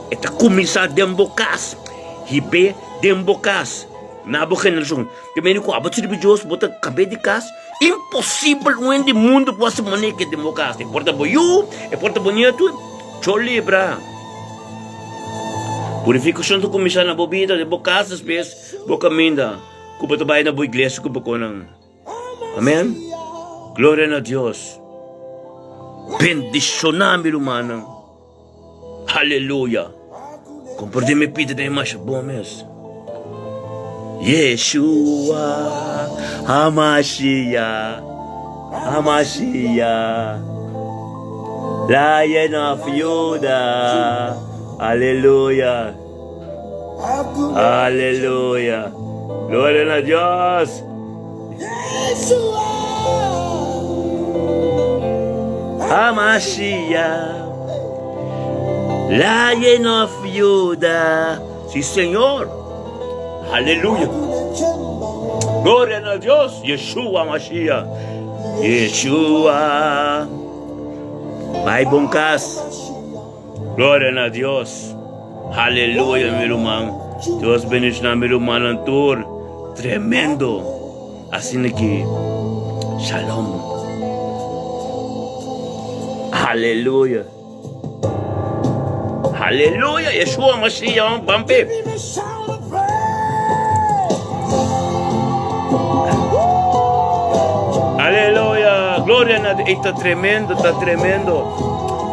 E ta cuminsa den bo cas. Hib'é den bo cas. Na bo generacion. Te meni ku abo sirbi Dios, bo ta kab'é di kas. Imposibel un hende di mundu por hasi manera ke den bo kas. E por ta bo yu, e por ta bo nietu, cho libra. Purifikashon ta kuminsá na bo bida, den bo kas, despues bo kaminda ku bo ta bai na bo iglesia ku bo konan. Amen. Gloria na Dios. Bendishoná mi rumannan. Aleluya! Kompartí mi pida den masha bon mes. Yeshua Hamashiach, Hamashiach, Lion of Judah. Aleluya! Aleluya! Gloria na Dios! Hamashiach, Lion of Judah. Sí, Señor. Aleluya. Gloria na Dios. Yeshua Mashiach. Yeshua. Bai bon cas. Gloria na Dios. Aleluya mi ruman. Dios bendiciona mi rumannan tur. Tremendo. Asina ki Shalom. Aleluya. Aleluya. Yeshua Mashiach bampe. Aleluya. Gloria na Dios. Ta tremendo, ta tremendo.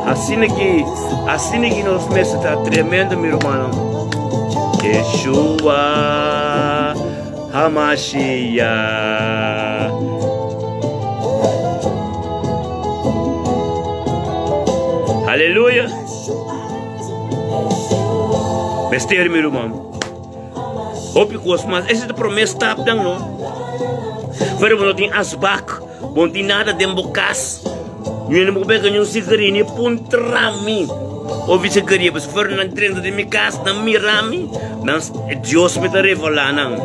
Asina ki, asina ki nos mester ta tremendo, mi hermano. Yeshua Hamashiach. Aleluya. Mester, mi hermano. Hopi kos mas. Ese ta prome stapnan, no? Pero bo no tin asbak, bo no tin nada den bo kas. Ñuene bo beka ñun sigaria ni puntra mi. Ovi se queria, mas for nan drenta di mi cas, nan mira mi, nan Dios mi ta revelá nan.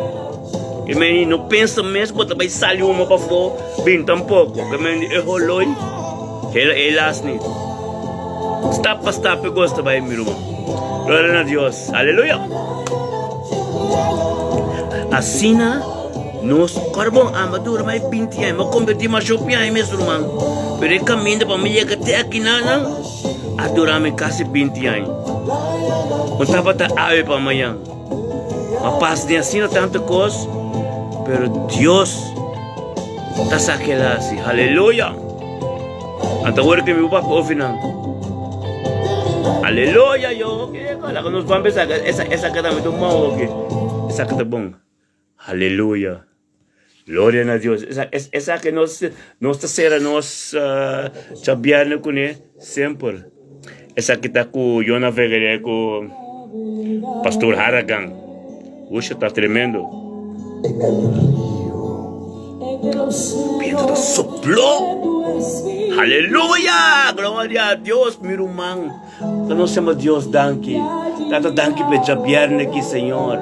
Ke meni no pensa mes bo ta bai sali uma pafó, bin tampoco. Ke meni e holoi, hela helaas niet. Stap pa stap e kos ta bai mi ruman. Gloria na Dios. Aleluya. Asina nos kòrda bon amba dura mai 20 aña, mi a kombertí masha hopi aña mes ruman. Pero e kaminda pa mi yega te akinanan a dura mi kasi 20 aña. No tabata awe pa mañan. Ma pas den asina tantu kos, pero Dios ta sa kila hasi. Aleluya. Anta ora ke mi papia ofi nan. Aleluya yo. Laga nos ban pensar esa esa ka tambe ta un mau oke. Esa ka ta bon. Aleluya. Gloria na Dios. Esa esa ke nos nos ta sera nos uh, djabièrnè kuné semper. Esaki ta ku Yona Vegere ku Pastor Haragan. Usha ta tremendo. En el río. Viento ta sopló. Aleluya! Gloria a Dios, mi ruman. Ta nos chama Dios danki. Tata danki pa e djabièrnè aki, Señor.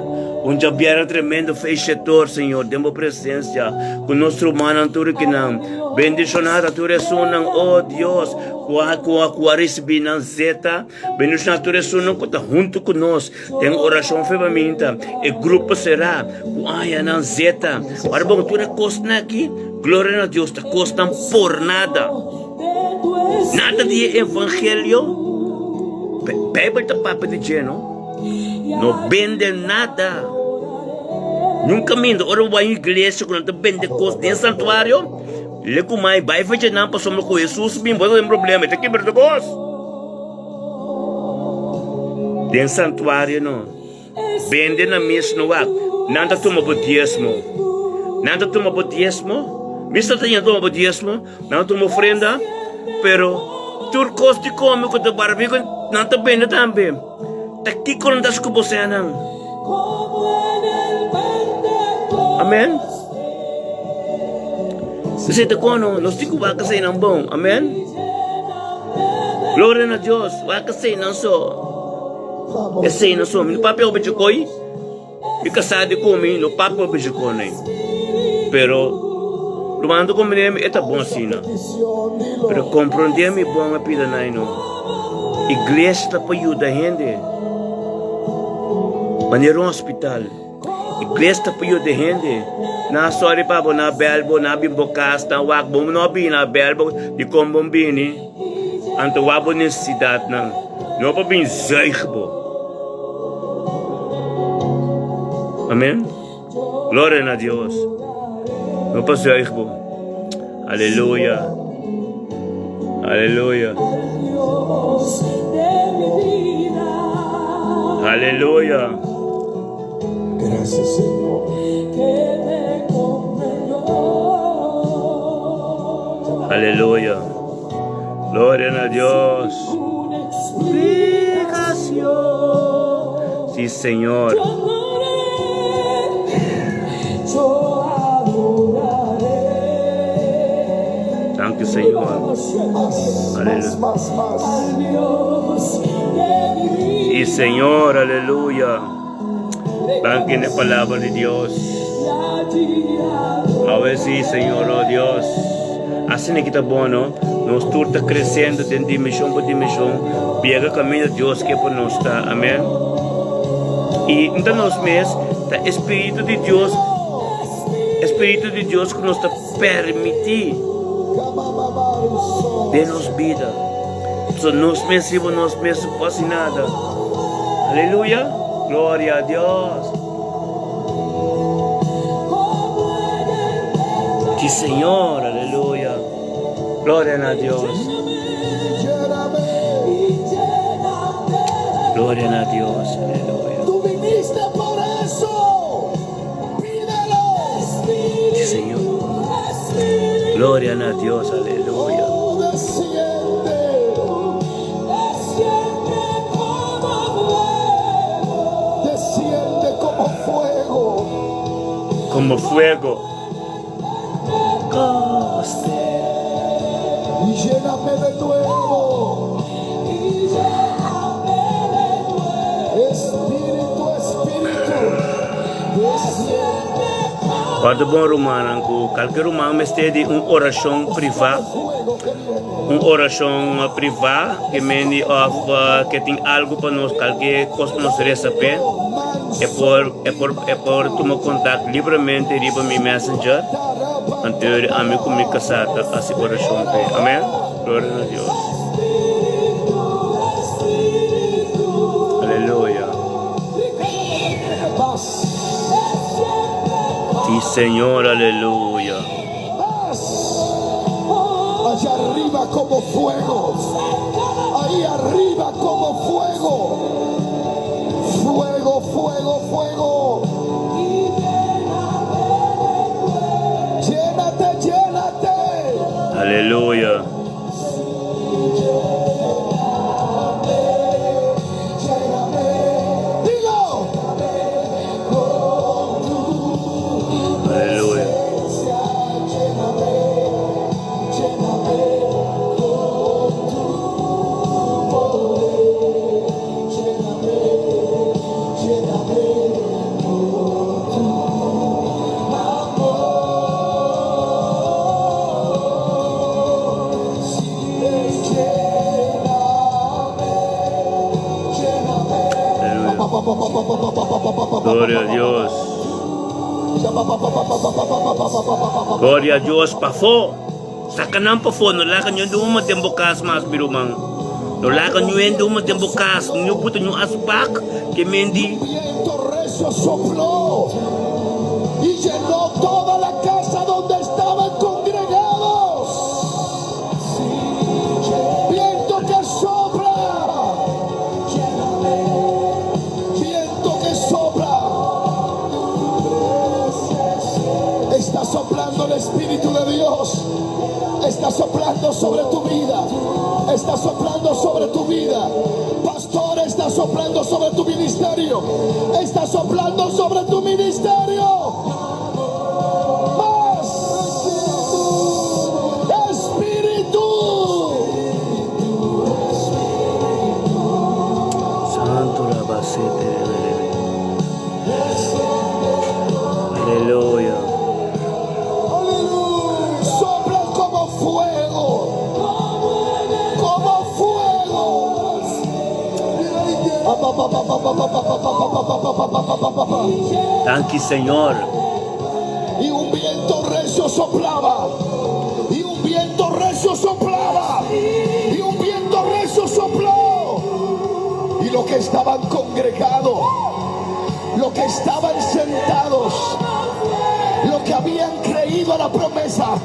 Un djabièrnè tremendo feishetor, Señor, den bo presensia ku nos rumannan tur kinan. Bendishoná ta tur esunnan, oh Dios, ku a ku a ku a risibí nan zeta. Bendishoná tur esunnan ku ta huntu ku nos den orashon febaminta, e grupo será ku a haña nan zeta. Ora bon tur e kosnan aki, gloria na Dios, ta kosnan por nada. Nada di e evangelio, Bijbel ta papia di dje, no? No bende nada. Nun kaminda, ora bo bai un iglesia ku nan ta bende kos den santuario, le ku mai bai fecha nan pasobra ku Hesus bin bo ta den problema, e ta kibra tur kos. Den santuario no. Bende nan mes no wak. Nan ta tuma bo diesmo. Nan ta tuma bo diesmo. Mi sa ta tuma bo diesmo. Nan ta tuma ofrenda. Pero tur kos di kome ku ta barbecue nan ta bende tambe. Ta kiko nan ta hasi ku bo senan? Amen. Esei ta kono nos tin ku wak eseinan bon. Amen. Gloria na Dios. Wak eseinan so. Esei no so mi no papia obe chikoi, mi kasá di ku mi no papia obe chikoi pero ruman ta komprende mi e ta bon asina pero komprende mi bon a pida nai no iglesia ta pa yuda hende manera un hospital iglesia ta pa yuda hende na sorry pa bo na bel bo na bin bo kas na wak bo no bini na bel bo dikon bo bini anto wak bo nesesidatnan. No pa bin zuig bo. Amen. Gloria na Dios. No pa zuig bo. Aleluya. Aleluya. Aleluya. Gracias, Señor. Aleluya. Gloria na Dios. Sí, Señor. Thank you, Señor. Aleluya. Sí, Señor, aleluya. Dank in de palabra de Dios. A ver si, Señor, oh Dios. Asina ki ta bon, no? Nos tur ta creciendo den dimension pa dimension. Biega camino Dios ke pa nos ta. Amen. Y nta nos mes ta Espíritu di Dios, Espíritu di Dios ku nos ta permití den nos bida. So nos mes riba nos mes no por hasi nada. Aleluya. Gloria a Dios. Sí, Señor, aleluya. Gloria a Dios. Gloria a Dios, aleluya. Tú viniste por eso. Pídelo. Sí, Señor. Gloria a Dios, aleluya. Desciende como fuego. Como fuego. Y lléname de nuevo. Kòrda bon rumannan ku kalke ruman mester di un orashon privá, un orashon privá ke mende òf ke tin algu pa nos kalke kos pa nos resa p'e, e por e por e por tuma kontak libremente riba mi messenger, anto ami ku mi kasá ta hasi orashon p'e. Amèn. Gloria na Dios. Aleluya. Sí, Señor, aleluya. Allá arriba como fuego. Ahí arriba como fuego. Fuego, fuego, fuego. Llénate, llénate. Aleluya. Aleluya. Gloria a Dios. Gloria a Dios. Pafó. Saca nan pafó. No laga niun duma den bo cas mas, mi ruman. No laga niun duma den bo cas. Niun puta niun aspak ke mendi. Viento recio sopló y llenó toda la casa donde estaban congregados. Viento que sopla. Viento que sopla. Está soplando el Espíritu de Dios. Está soplando sobre tu vida. Está soplando sobre tu vida. Pastor, está soplando sobre tu ministerio. Está soplando sobre tu ministerio. Más. Espíritu. Santo Rabasete. Aleluya. Sopla como fuego. Como fuego. Danki Señor. Y un viento recio soplaba. Y un viento recio soplaba. Y un viento recio sopló. Y los que estaban congregados, los que estaban sentados, los que habían creído a la promesa,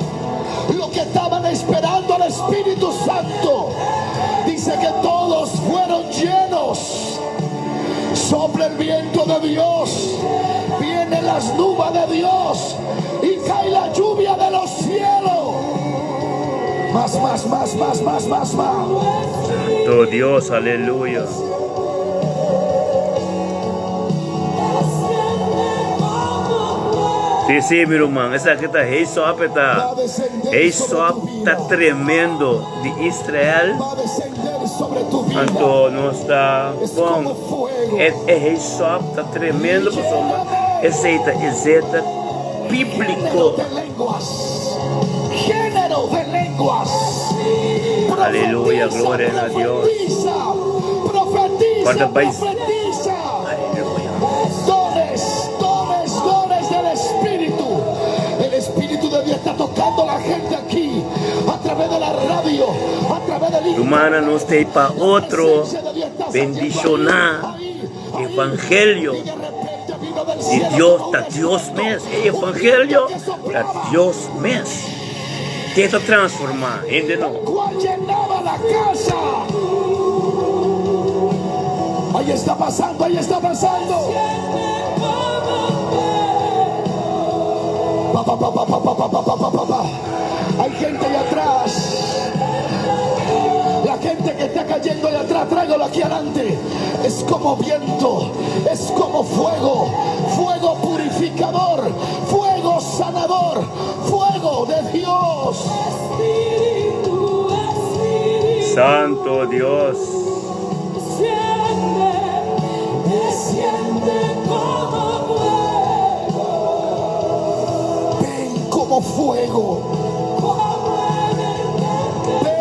los que estaban esperando al Espíritu Santo, dice que todos fueron llenos. Sopla el viento de Dios, vienen las nubes de Dios y cae la lluvia de los cielos. Más, más, más, más, más, más, más. Santo Dios, aleluya. Sí, sí, mi ruman, esaki ta Heisop e ta. Heisop ta tremendo di Israel. Anto nos ta bon. E e Heisop ta tremendo pasobra esei ta e zeta bíbliko. Aleluya, gloria na Dios. Corta bai. Aleluya. Dones, dones, dones del Espíritu. El Espíritu de Dios está tocando a la gente aquí, a través de la radio, a través del Rumana nos ta pa otro bendiciona evangelio di Dios ta Dios mes e evangelio ta Dios mes te ta transforma hende no. Cual llenaba la casa. Ahí está pasando, ahí está pasando. Pa, pa, pa, pa, pa, pa, pa, pa, pa, pa, pa. Hay gente ahí atrás. La gente que está cayendo ahí atrás, tráigalo aquí adelante. Es como viento, es como fuego, fuego purificador, fuego sanador, fuego de Dios. Santo Dios. como fuego.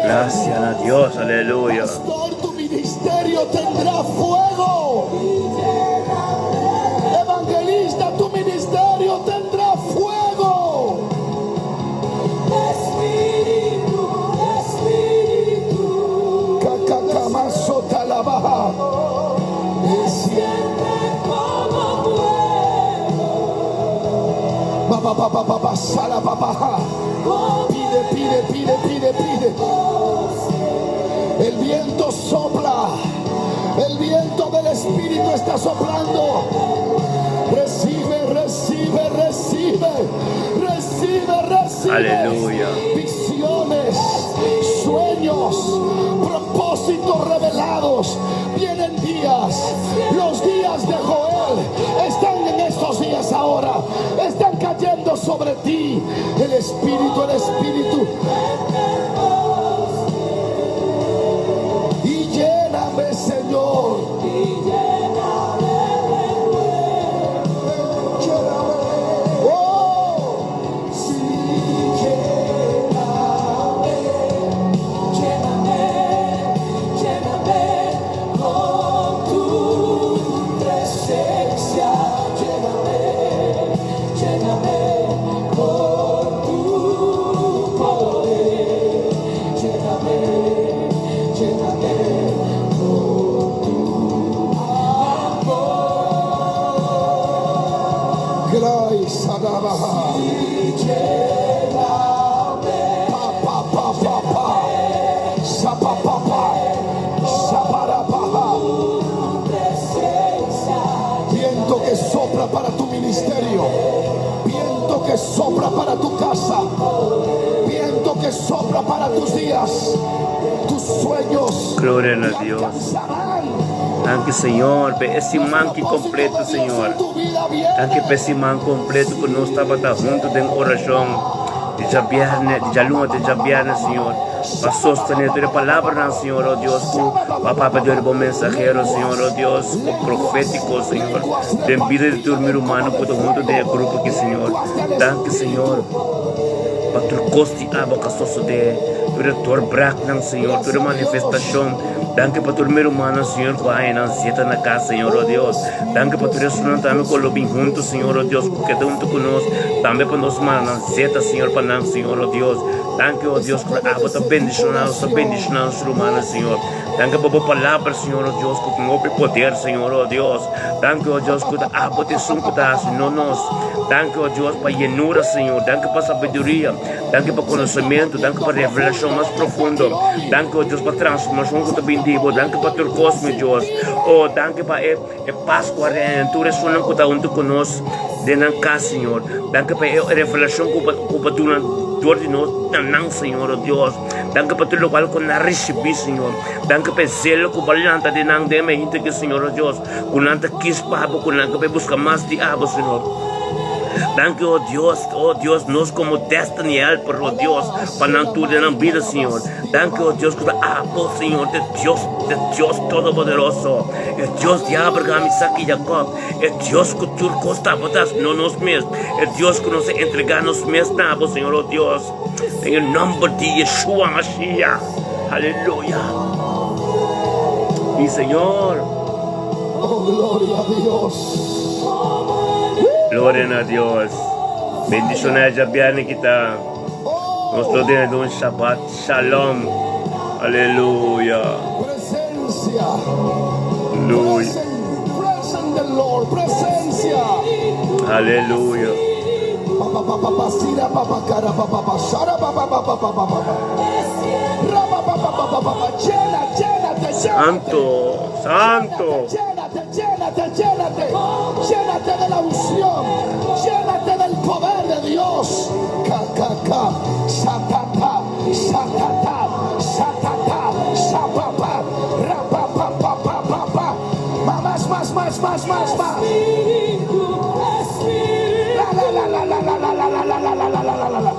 Gracias na Dios, aleluya. Pastor, tu ministerio tendrá fuego. Evangelista, tu ministerio tendrá fuego. Espíritu, Espíritu, Cacacamazotalaba. desciende como fuego. Ba, ba, ba, ba, ba, ba, sala, ba, ba. Pide, pide, pide, pide, pide. El viento sopla. El viento del Espíritu está soplando. Recibe, recibe, recibe. Recibe, recibe. Aleluya. Visiones, sueños, propósitos revelados. Vienen días. Los días de Joel están en estos días ahora. Están cayendo sobre ti. El Espíritu, el Espíritu. Y lléname, Señor. Lléname. Oh, sí, lléname, lléname, lléname con tu presencia. Lléname, lléname con tu poder. Lléname, lléname con tu amor. Grace, Adabaha. Lléname. Pa, pa, pa, pa, pa. Sa, pa, pa, pa. Sa, pa, ra, pa, pa. Presencia. Viento que sopla para tu ministerio. Viento que sopla para tu casa. Viento que sopla para tus días. Tus sueños. Gloria te a Dios. alcanzarán. Danki Señor, pa e siman aki kompleto, Señor. Danki pa e siman kompleto ku nos tabata huntu den orashon di djabièrnè, di djaluna te djabièrnè, Señor. Pa sostené tur e palabranan, Señor, oh Dios, ku bo a papia dor di bo mensahero, Señor, oh Dios, profétiko, Señor, den bida di tur mi rumannan ku ta huntu den e grupo aki, Señor. Danki, Señor, pa tur kos di abo ku a sosodé, tur e doorbraaknan, Señor, tur e manifestashon. Danki pa tur mi rumannan, Señor, ku a haña nan zeta na kas, Señor, oh Dios. Danki pa tur esunnan tambe ku lo bin huntu, Señor, oh Dios, ku keda huntu ku nos, tambe pa nos manda nan zeta, Señor, pa nan, Señor, oh Dios. Danki, oh Dios, ku abo ta bendishoná nos, ta bendishoná nos rumannan, Señor. Danki pa bo palabra, Señor, oh Dios, ku tin hopi poder, Señor, oh Dios. Danki, oh Dios, ku ta abo ta esun ku ta hasi, no nos. Danki, oh Dios, pa yenura, Señor. Danki pa sabiduria. Danki pa konosementu. Danki pa revelashon mas profundo. Danki, oh Dios, pa transformashon ku ta bin di bo. Danki pa tur kos, mi Dios. Oh, danki pa e e pas ku a reina den tur esunnan ku ta huntu ku nos den nan kas, Señor. Danki pa e revelashon ku bo ku bo duna dor di nos na nan, Señor, oh Dios. Danki pa tur lokual ku nan a risibí, Señor. Danki pa e zelo ku bo a lanta den nan den e hende aki, Señor, oh Dios, ku nan ta kis pa bo, ku nan ta bai buska mas di abo, Señor. Danki, oh Dios, oh Dios, nos komo Destiny Helper, oh Dios, pa nan tur den nan bida, Señor. Danki, oh Dios, ku ta abo, Señor, ta Dios, ta Dios Todopoderoso, e Dios di Abraham, Isaac i Jacob, e Dios ku tur kos ta abo ta hasi, no nos mes, e Dios ku nos a entregá nos mes na abo, Señor, oh Dios. Den e nomber di Yeshua Mashiach. Aleluya. Mi Señor. Oh, gloria a Dios. Gloria na Dios. Bendiciona djabièrnè ki ta. Nos lo den un Shabbat Shalom. Aleluya. Presencia. Aleluya. Present the Lord. Presencia. Aleluya. Pa pa pa pa pa sira pa pa cara pa pa pa shara pa pa pa pa pa pa pa pa. Ra pa pa pa pa pa pa pa. Llena, llénate, llénate. Santo, Santo. Llénate, llénate, llénate. Llénate de la unción. Llénate del poder de Dios. Ka ka ka. Sa ta ta. Sa ta ta. Sa ta ta. Sa pa pa. Ra pa pa pa pa pa pa. Ma mas mas mas mas mas mas. La la la la la la la la la la la la la la la la la.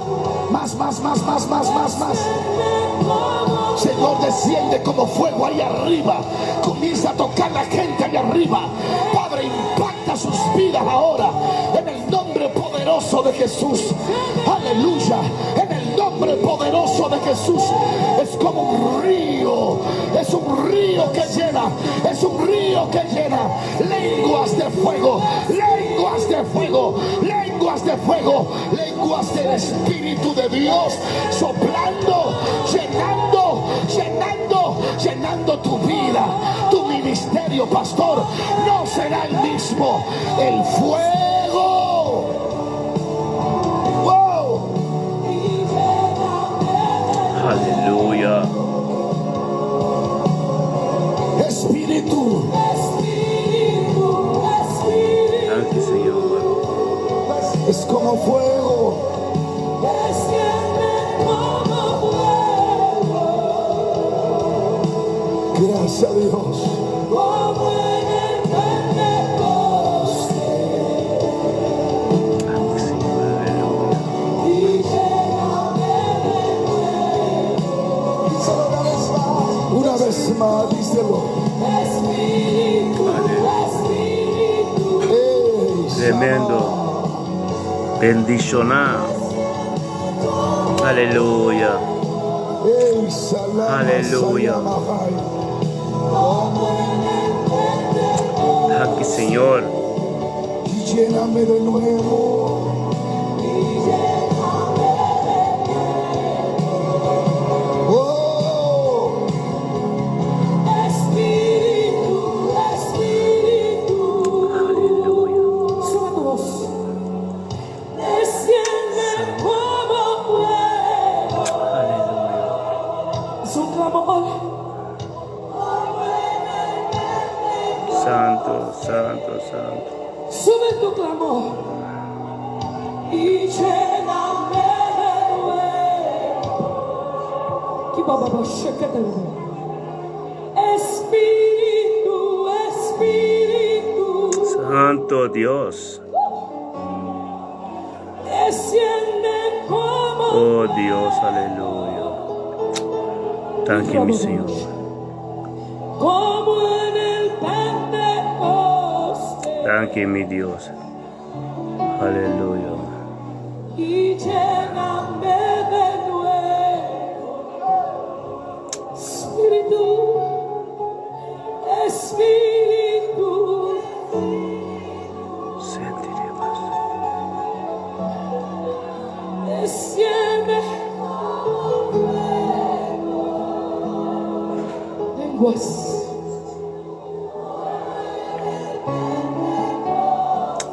Más más más más más más más. Señor, desciende como fuego ahí arriba. Comienza a tocar la gente ahí arriba. Padre, impacta sus vidas ahora. En el nombre poderoso de Jesús. Aleluya. Aleluya. En el nombre poderoso de Jesús. Es como un río. Es un río que llena. Es un río que llena. Lenguas de fuego. Lenguas de fuego. Lenguas de fuego. Lenguas del Espíritu de Dios. Soplando. Llenando. Llenando. Llenando tu vida. Tu ministerio, pastor. No será el mismo. El fuego. Wow. Aleluya. Espíritu. Danki, Señor. Es como fuego. Desciende como fuego, Gracias a Dios. como en el Pentecostés. Danki, Señor. Aleluya. Y lléname de nuevo. Díselo una vez más. Una vez más, díselo. Espíritu, Espíritu, Ey, Tremendo. Bendishoná. Aleluya. Ey, salama, Aleluya. salama, ay. como en el Pentecostés. Danki, Señor. Y lléname de nuevo. Y lléname de nuevo. Oh, Espíritu, Espíritu. Aleluya. Sube tu voz. Desciende como fuego. Aleluya. Es un clamor. Como en el Pentecostés. Santo, santo, santo. Sube tu clamor. Y lléname de nuevo. Espíritu, Espíritu. Santo Dios. Desciende como Oh Dios, aleluya. Danki, mi Señor. Como en el Pentecostés. Danki, mi Dios. Aleluya. Y lléname de nuevo. Espíritu, Espíritu, Sentiremos. Desciende como fuego. Lenguas.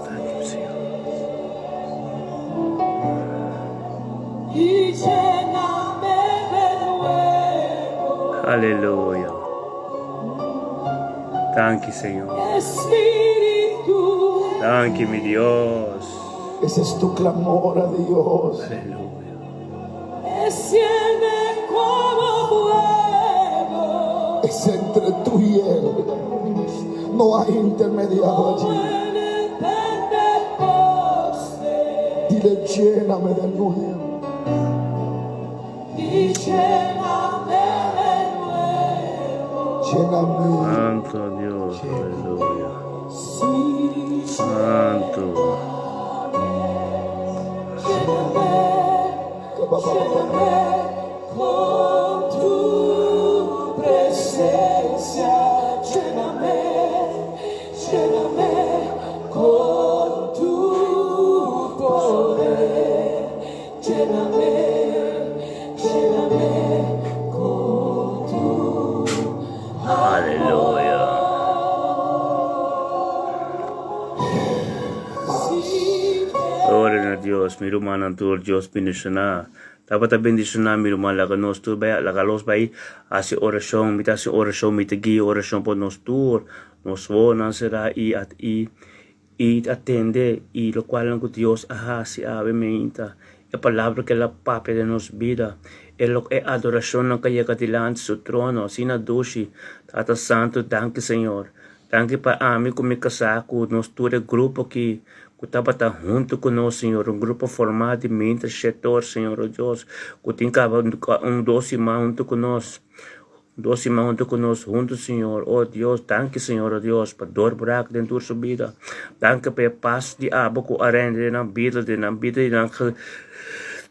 Danki, mi Señor. Y lléname de nuevo. Aleluya. Danki, Señor. Espíritu, Danki, mi Dios. Ese es tu clamor a Dios. Aleluya. Desciende como fuego. Es entre tú y Él. No hay intermediario Como allí. en el Pentecostés. Dile, lléname de nuevo. Y lléname de nuevo. Lléname. Santo Dios. Aleluya. Sí, Santo. lléname, lléname con tu presencia. Lléname, lléname con tu poder. Lléname, lléname con tu Aleluya. Sí, Gloria na Dios, mi rumannan tur Dios bendishoná. Tabata bendishoná mi ruman laga nos tur bai laga los bai hasi orashon, mi ta hasi orashon, mi ta guia orashon pa nos tur. Nos wowonan será i at i i a tende i lokualnan ku Dios a hasi awe meinta. E palabra ku el a papia den nos bida, e lo e adorashonnan ku a yega dilanti su trono, asina dushi. Tata Santu, danki Señor. Danki pa ami ku mi kasá ku nos tur e grupo ki ku tabata huntu ku nos, Señor, un grupo formá di minta shetor, Señor, o Dios, ku tin kaba un dos siman huntu ku nos, dos siman huntu ku nos huntu, Señor, o Dios, danki, Señor, o Dios, pa doorbraak den tur su bida. Danki pa e pas di abo ku a rende den nan bida, den nan bida di nan.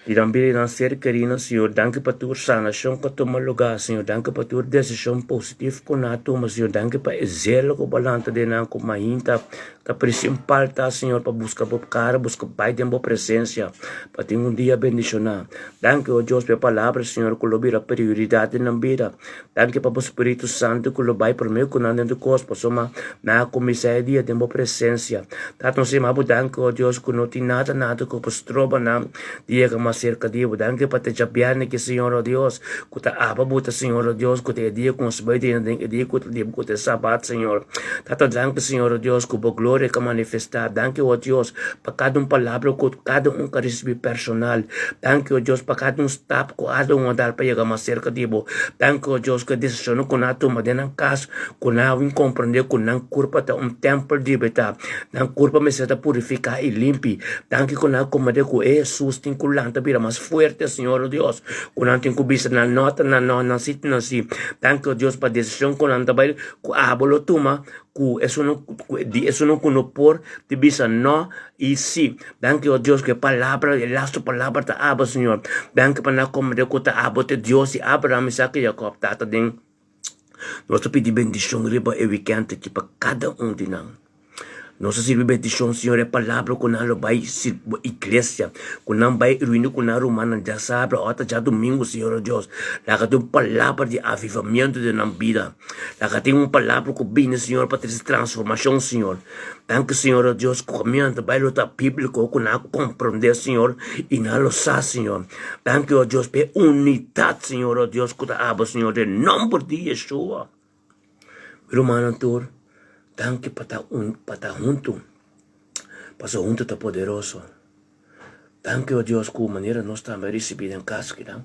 Di nan bida di nan ser kerí nan Señor. Danki pa tur sanashon ku a tuma lugá Señor. Danki pa tur desishon positif ku nan a tuma Señor. Danki pa e zelo ku bo a lanta den nan ku mainta ta prinsipal ta Señor pa buska bo kara, buska bai den bo presensia pa tin un dia bendishoná. Danki o Dios pa e palabra Señor ku lo bira prioridat den nan bida. Danki pa bo Spiritu Santu ku lo bai promé ku nan den tur kos, pasobra nan a kuminsá e dia den bo presensia. Tata, nos yama bo danki, o Dios, ku no tin nada, nada ku por stroba nan di yega mas serka di bo. Danki pa te djabièrnè aki, Señor, o Dios, ku ta aba bo ta, Señor, o Dios, ku ta e dia ku nos bai drenta den e dia ku ta di bo, ku ta e Sabat, Señor. Tata, danki, Señor, o Dios, ku bo gloria ka manifestá. Danki, o Dios, pa kada un palabra ku kada un ka risibí personal. Danki, o Dios, pa kada un stap ku ada un a dal pa yega mas serka di bo. Danki, o Dios, ku e desishonnan ku nan a tuma den nan kas, ku nan a win komprendé ku nan kurpa ta un tèmpel di bo ta. Nan kurpa mester ta purifiká i limpi. Danki ku nan a komprendé ku e Hesus tin ku lanta bira mas fuerte, Señor, o Dios, ku nan tin ku bisa nan nò ta nan nò, nan si ta nan si. Danki, o Dios, pa desishon ku nan ta bai ku abo lo tuma ku esunnan di esunnan ku no por di bisa nò i si. Danki o Dios ku e palabra, e lastu palabra ta abo Señor. Danki pa nan komprende ku ta abo ta e Dios di Abraham, Isaac i Jacob. Tata den nos ta pidi bendishon riba e wikènt aki pa kada un di nan. Nos ta sirbi bendishon Señor e palabra ku nan lo bai bo iglesia, ku nan bai reuni ku nan rumannan djasabra ota djadumingu Señor o Dios. Laga tin un palabra di avivamiento den nan bida. Laga tin un palabra ku bini Señor pa trese transformashon Señor. Danki Señor o Dios ku kaminda ta bai lo ta bíbliko ku nan a komprondé Señor i nan lo sa Señor. Danki o Dios pa e unidat Señor o Dios ku ta abo Señor den nomber di Yeshua. Mi rumannan tur, danki pa ta un pa ta huntu, pasobra huntu ta poderoso. Danki, o Dios, ku manera nos tambe a risibí den kas kinan.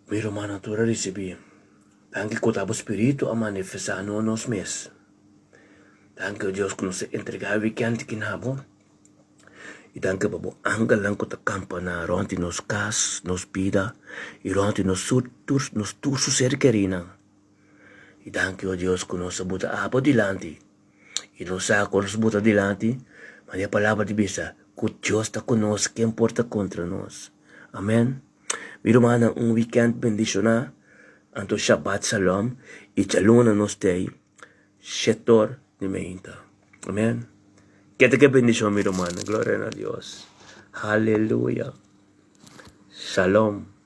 Mi rumannan tur a risibí. Danki ku ta bo Spiritu a manifestá no nos mes. Danki, o Dios, ku nos a entregá e wikènt aki na bo. I danki pa bo angelnan ku ta kampa na rònt di nos kas, nos bida, i rònt di nos tur nos tur su ser kerinan. I danki, o Dios, ku nos a buta abo dilanti. I nos sa ku nos buta dilanti, ma e palabra di bisa ku Dios ta ku nos, ken por ta kontra nos? Amen. Mi rumannan, un wikènt bendishoná, anto Shabbat Shalom, i djaluna nos t'ei shetor di meinta. Amen. Kete ke bendishon, mi rumannan. Gloria na Dios. Haleluya. Shalom.